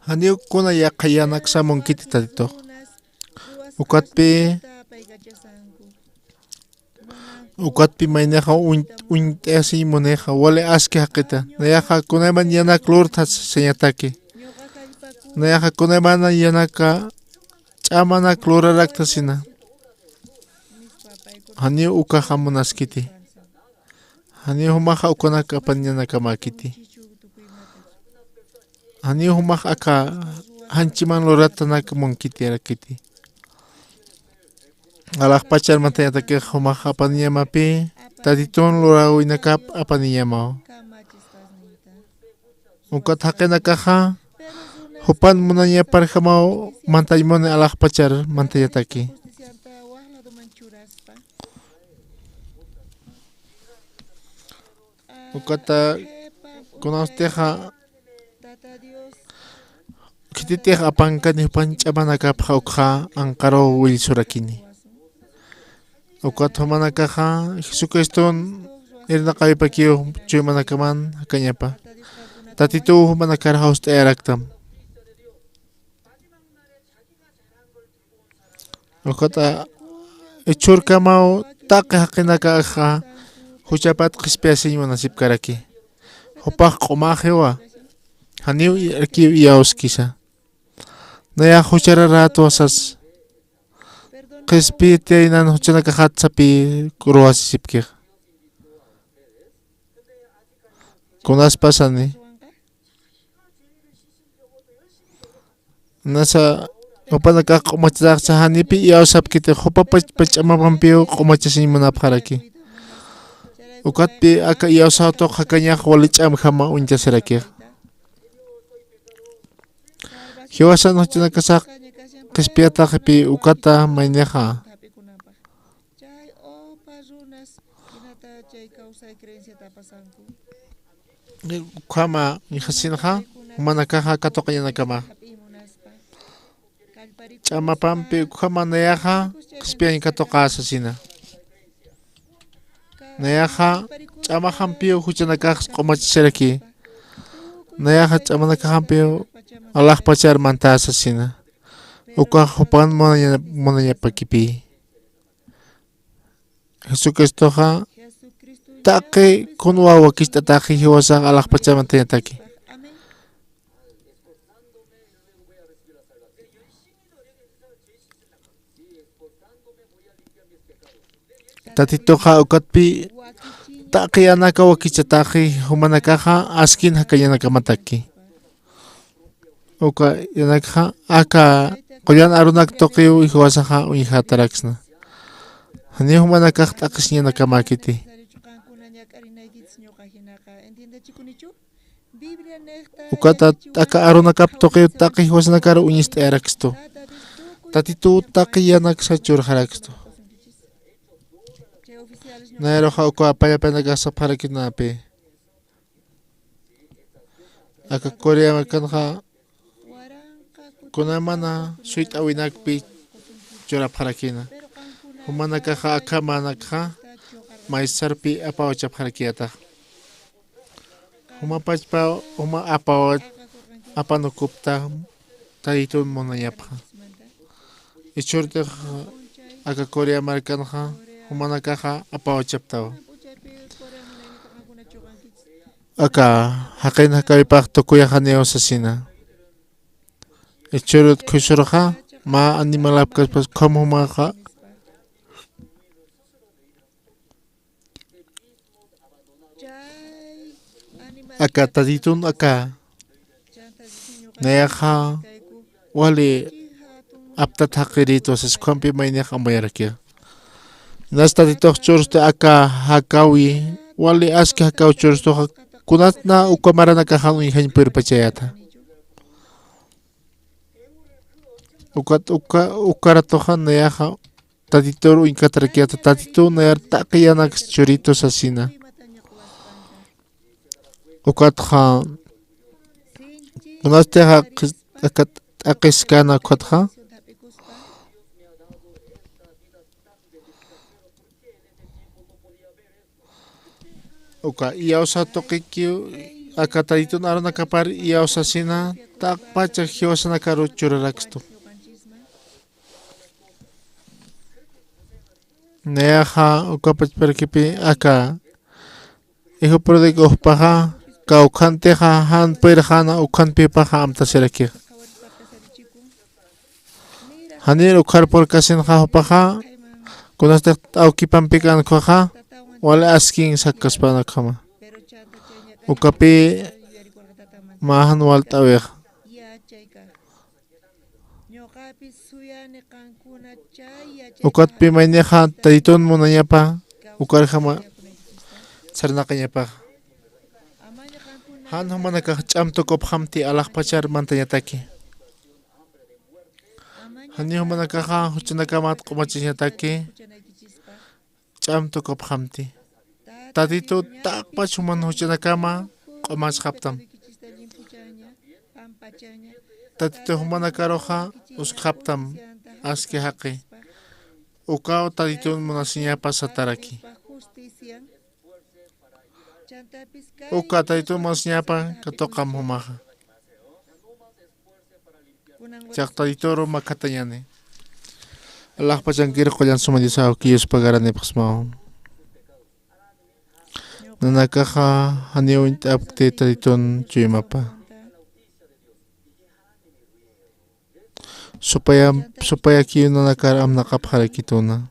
Janiw kuna yaqha yanaksa munkiti Tatitux. Ukatpi ukatpi maynixa uñ- uñt'asiñ munixa wali aski jaqita. Nayaxa kunayman yanak lurtha sañataki. Nayaxa kunayman yanaka ch'amanak lurarakta sina. Janiw ukaxa munaskiti. Janiw jumaxa ukanak apañanakamäkiti. Janiw jumax aka janchiman luratanak munkitirakiti. Alaxpachar mantañatakix jumax apañamapï, Tatitun luräwinakap apañamaw. Ukat jaqinakaxa jupan munañaparjamaw mantañ muni alaxpachar mantañataki. Ukata kunawstixa khititix apankani jupan ch'amanakapxa ukxa anqaruw willsurakini. Ukat jumanakaxa Jesucriston irnaqawipakiw chuymanakaman jakañapa. Tatituw jumanakar jawst'ayaraktam. Ukata ichhurkamaw taqi jaqinakaxa juchapat qhispiyasiñ munasipkaraki. Jupax q'umaxiwa. Janiw i- arkiw iyawskisa. Nayax juchararätwa sas. Qhispiyatiyayinan juchanakaxat sapi ruwasisipkixa. Kunaspasani. Nasa jupanakax q'umachataxcha janipi iyawsapkiti jupa pach- pach'amapampiw q'umachasiñ munapxaraki. Ukatpi aka iyawsaw tuq jakañax wali ch'amjama uñtasirakixa. Jiwasan juchanakasax qhispiyataxipï ukata maynixa. Ukhama ñjasinxa jumanakaxa katuqañanakama. Ch'amapampi ukhama nayaxa qhispiyañ katuqä sasina. Nayaxa ch'amaxampiw juchanakax q'umachasiraki. Nayaxa ch'amanakaxampiw alaxpachar mantasa sasina. Ukax jupan munaña- munañapakipï. Jesucristoxa taqi kunwa wakicht'ataxi jiwasax alaxpachar mantañataki. Tatituxa ukatpi taqi yanaka wakichataxi jumanakaxa askin jakañanakamataki. Uka yanakxa aka qullan arunak tuqiw jiwasaxa uñjataraksna. Janiw jumanakax t'aqhisiñanakamäkiti. Ukata aka arunakap tuqiw taqi jiwasanakar uñist'ayarakstu. Tatituw taqi yanaksa churxarakstu. Nayaruxa uka apayapanakax sapxarakinäpï. Aka Corea markanxa kunamana suyt'awinakpi churapxarakïna. Jumanakaxa akhamanakxa maysarpi apawachapxarakiyatax. Juma pachpa juma apawa apanukupta Tatitun munañapxa. Ichhurtix aka Corea markanxa jumanakaxa apawachaptawa. Aka jaqin jakäwipax tukuyaxaniw sasina. Churut khusurxa, mä animal apkaspas khum jumaxa. Aka Tatitun aka. Nayaxa wali aptat jaqirïtwa sas ukhampi maynixa amuyarakixa. Nas Tatitux chursti aka jakäwi, wali aski jakäw churstuxa, kunatna uka maranakaxan uñjañ purpachayäta. Ukat uka, uka ratuxa nayaxa Tatitur uñkatarakiyäta, Tatitu nayar taqi yanaks churitu sasina. Ukatxa, kunasti aka, aka t'aqiskäna ukatxa. Uka iyawsa tuqikiw, aka Tatitun arunakapar iyawsasina, taqpacha jiwasanakaru churarakstu. Nayaxa uka pachparakipi aka hijo pródigo jupaxa, kawkhantixa jan puyirxäna ukhampi jupaxa amtasirakixa. Janir ukhar purkasinxa jupaxa, kunastix awkipampi kän ukhaxa, wali askin sakkaspäna ukhama. Ukapï mä jan walt'äwixa. Ukatpï maynixa Tatitun munañapa, ukarjama sarnaqañapaxa. Jan jumanakax ch'am tukupxamti alaxpachar mantañataki. Janiw jumanakaxa juchanakamat q'umachañataki. Ch'am tukupxamti. Tatitu taqpach juman juchanakama q'umasxaptam. Tatitu jumanakaruxa uskxaptam aski jaqi. Ukaw Tatitun munasiñapa sataraki. Uka Tatitun munasiñapa katuqam jumaxa. Chaqtayturu makhatañani. Alaxpachankir qullan suma Dios awkiyus pagaranipxsmaw. Nanakaxa janiw uñt'apkti Tatitun chuymapa. Supaya, supayakiw nanakar amnaqapxarakituna.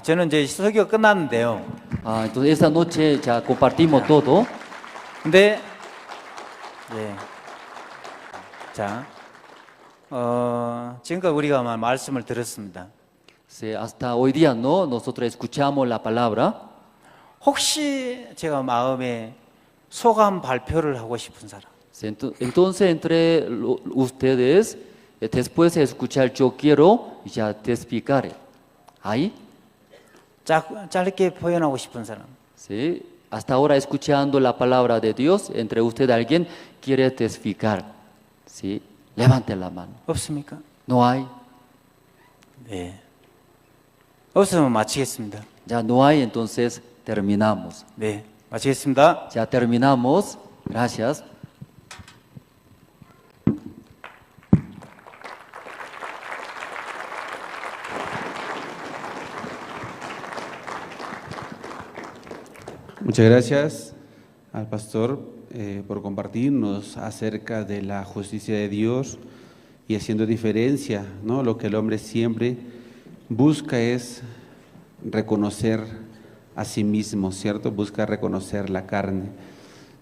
저는 이제 수업이 끝났는데요. 아, entonces esta noche ya compartimos todo. 근데 예. 자, 어, 지금까지 우리가 마- 말씀을 들었습니다. Sí, hasta hoy día, ¿no? Nosotros escuchamos la palabra. 혹시 제가 마음에 소감 발표를 하고 싶은 사람. Sí, ento- entonces, entre lo- ustedes, eh, después de escuchar, yo quiero ya testificar. ¿Hay? 짜, 짧게 표현하고 싶은 사람. Sí, hasta ahora escuchando la palabra de Dios, entre ustedes alguien quiere testificar. Sí, levante la mano. 없습니까? No hay. 네. 없으면 마치겠습니다. Ya no hay, entonces terminamos. 네, 마치겠습니다. Ya terminamos. Gracias. Muchas gracias al pastor, eh, por compartirnos acerca de la justicia de Dios y haciendo diferencia, ¿no? Lo que el hombre siempre busca es reconocer a sí mismo, ¿cierto? Busca reconocer la carne.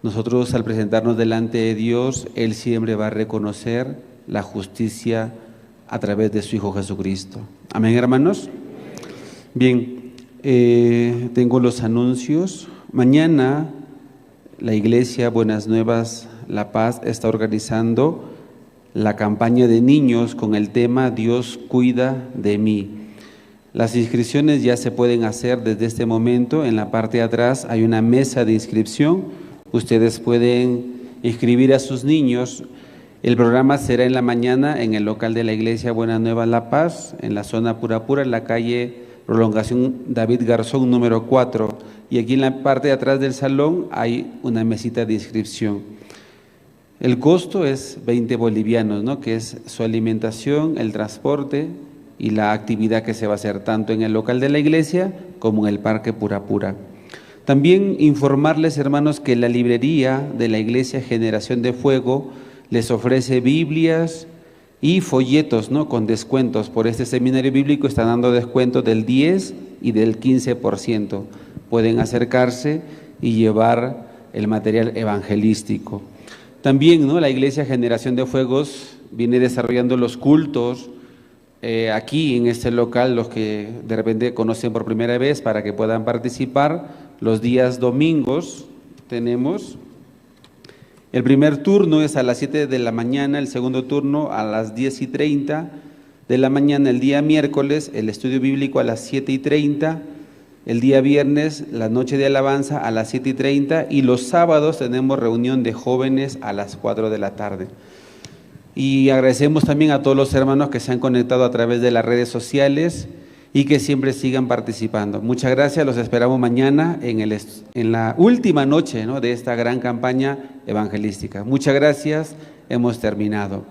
Nosotros al presentarnos delante de Dios, Él siempre va a reconocer la justicia a través de su Hijo Jesucristo. Amén, hermanos. Bien, eh, tengo los anuncios. Mañana la iglesia Buenas Nuevas La Paz está organizando la campaña de niños con el tema Dios cuida de mí. Las inscripciones ya se pueden hacer desde este momento. En la parte de atrás hay una mesa de inscripción. Ustedes pueden inscribir a sus niños. El programa será en la mañana en el local de la Iglesia Buena Nueva La Paz, en la zona Purapura, en la calle Prolongación David Garzón número cuatro. Y aquí en la parte de atrás del salón hay una mesita de inscripción. El costo es veinte bolivianos, ¿no? Que es su alimentación, el transporte y la actividad que se va a hacer tanto en el local de la iglesia como en el Parque Purapura. También informarles, hermanos, que la librería de la iglesia Generación de Fuego les ofrece Biblias y folletos, ¿no? Con descuentos. Por este seminario bíblico están dando descuento del diez y del quince por ciento. Pueden acercarse y llevar el material evangelístico. También, ¿no? La iglesia Generación de Fuegos viene desarrollando los cultos, eh, aquí en este local, los que de repente conocen por primera vez, para que puedan participar. Los días domingos tenemos, el primer turno es a las siete de la mañana, el segundo turno a las diez y treinta de la mañana, el día miércoles, el estudio bíblico a las siete y treinta, el día viernes, la noche de alabanza a las siete y treinta, y los sábados tenemos reunión de jóvenes a las cuatro de la tarde. Y agradecemos también a todos los hermanos que se han conectado a través de las redes sociales y que siempre sigan participando. Muchas gracias, los esperamos mañana en el est-, en la última noche, ¿no?, de esta gran campaña evangelística. Muchas gracias, hemos terminado.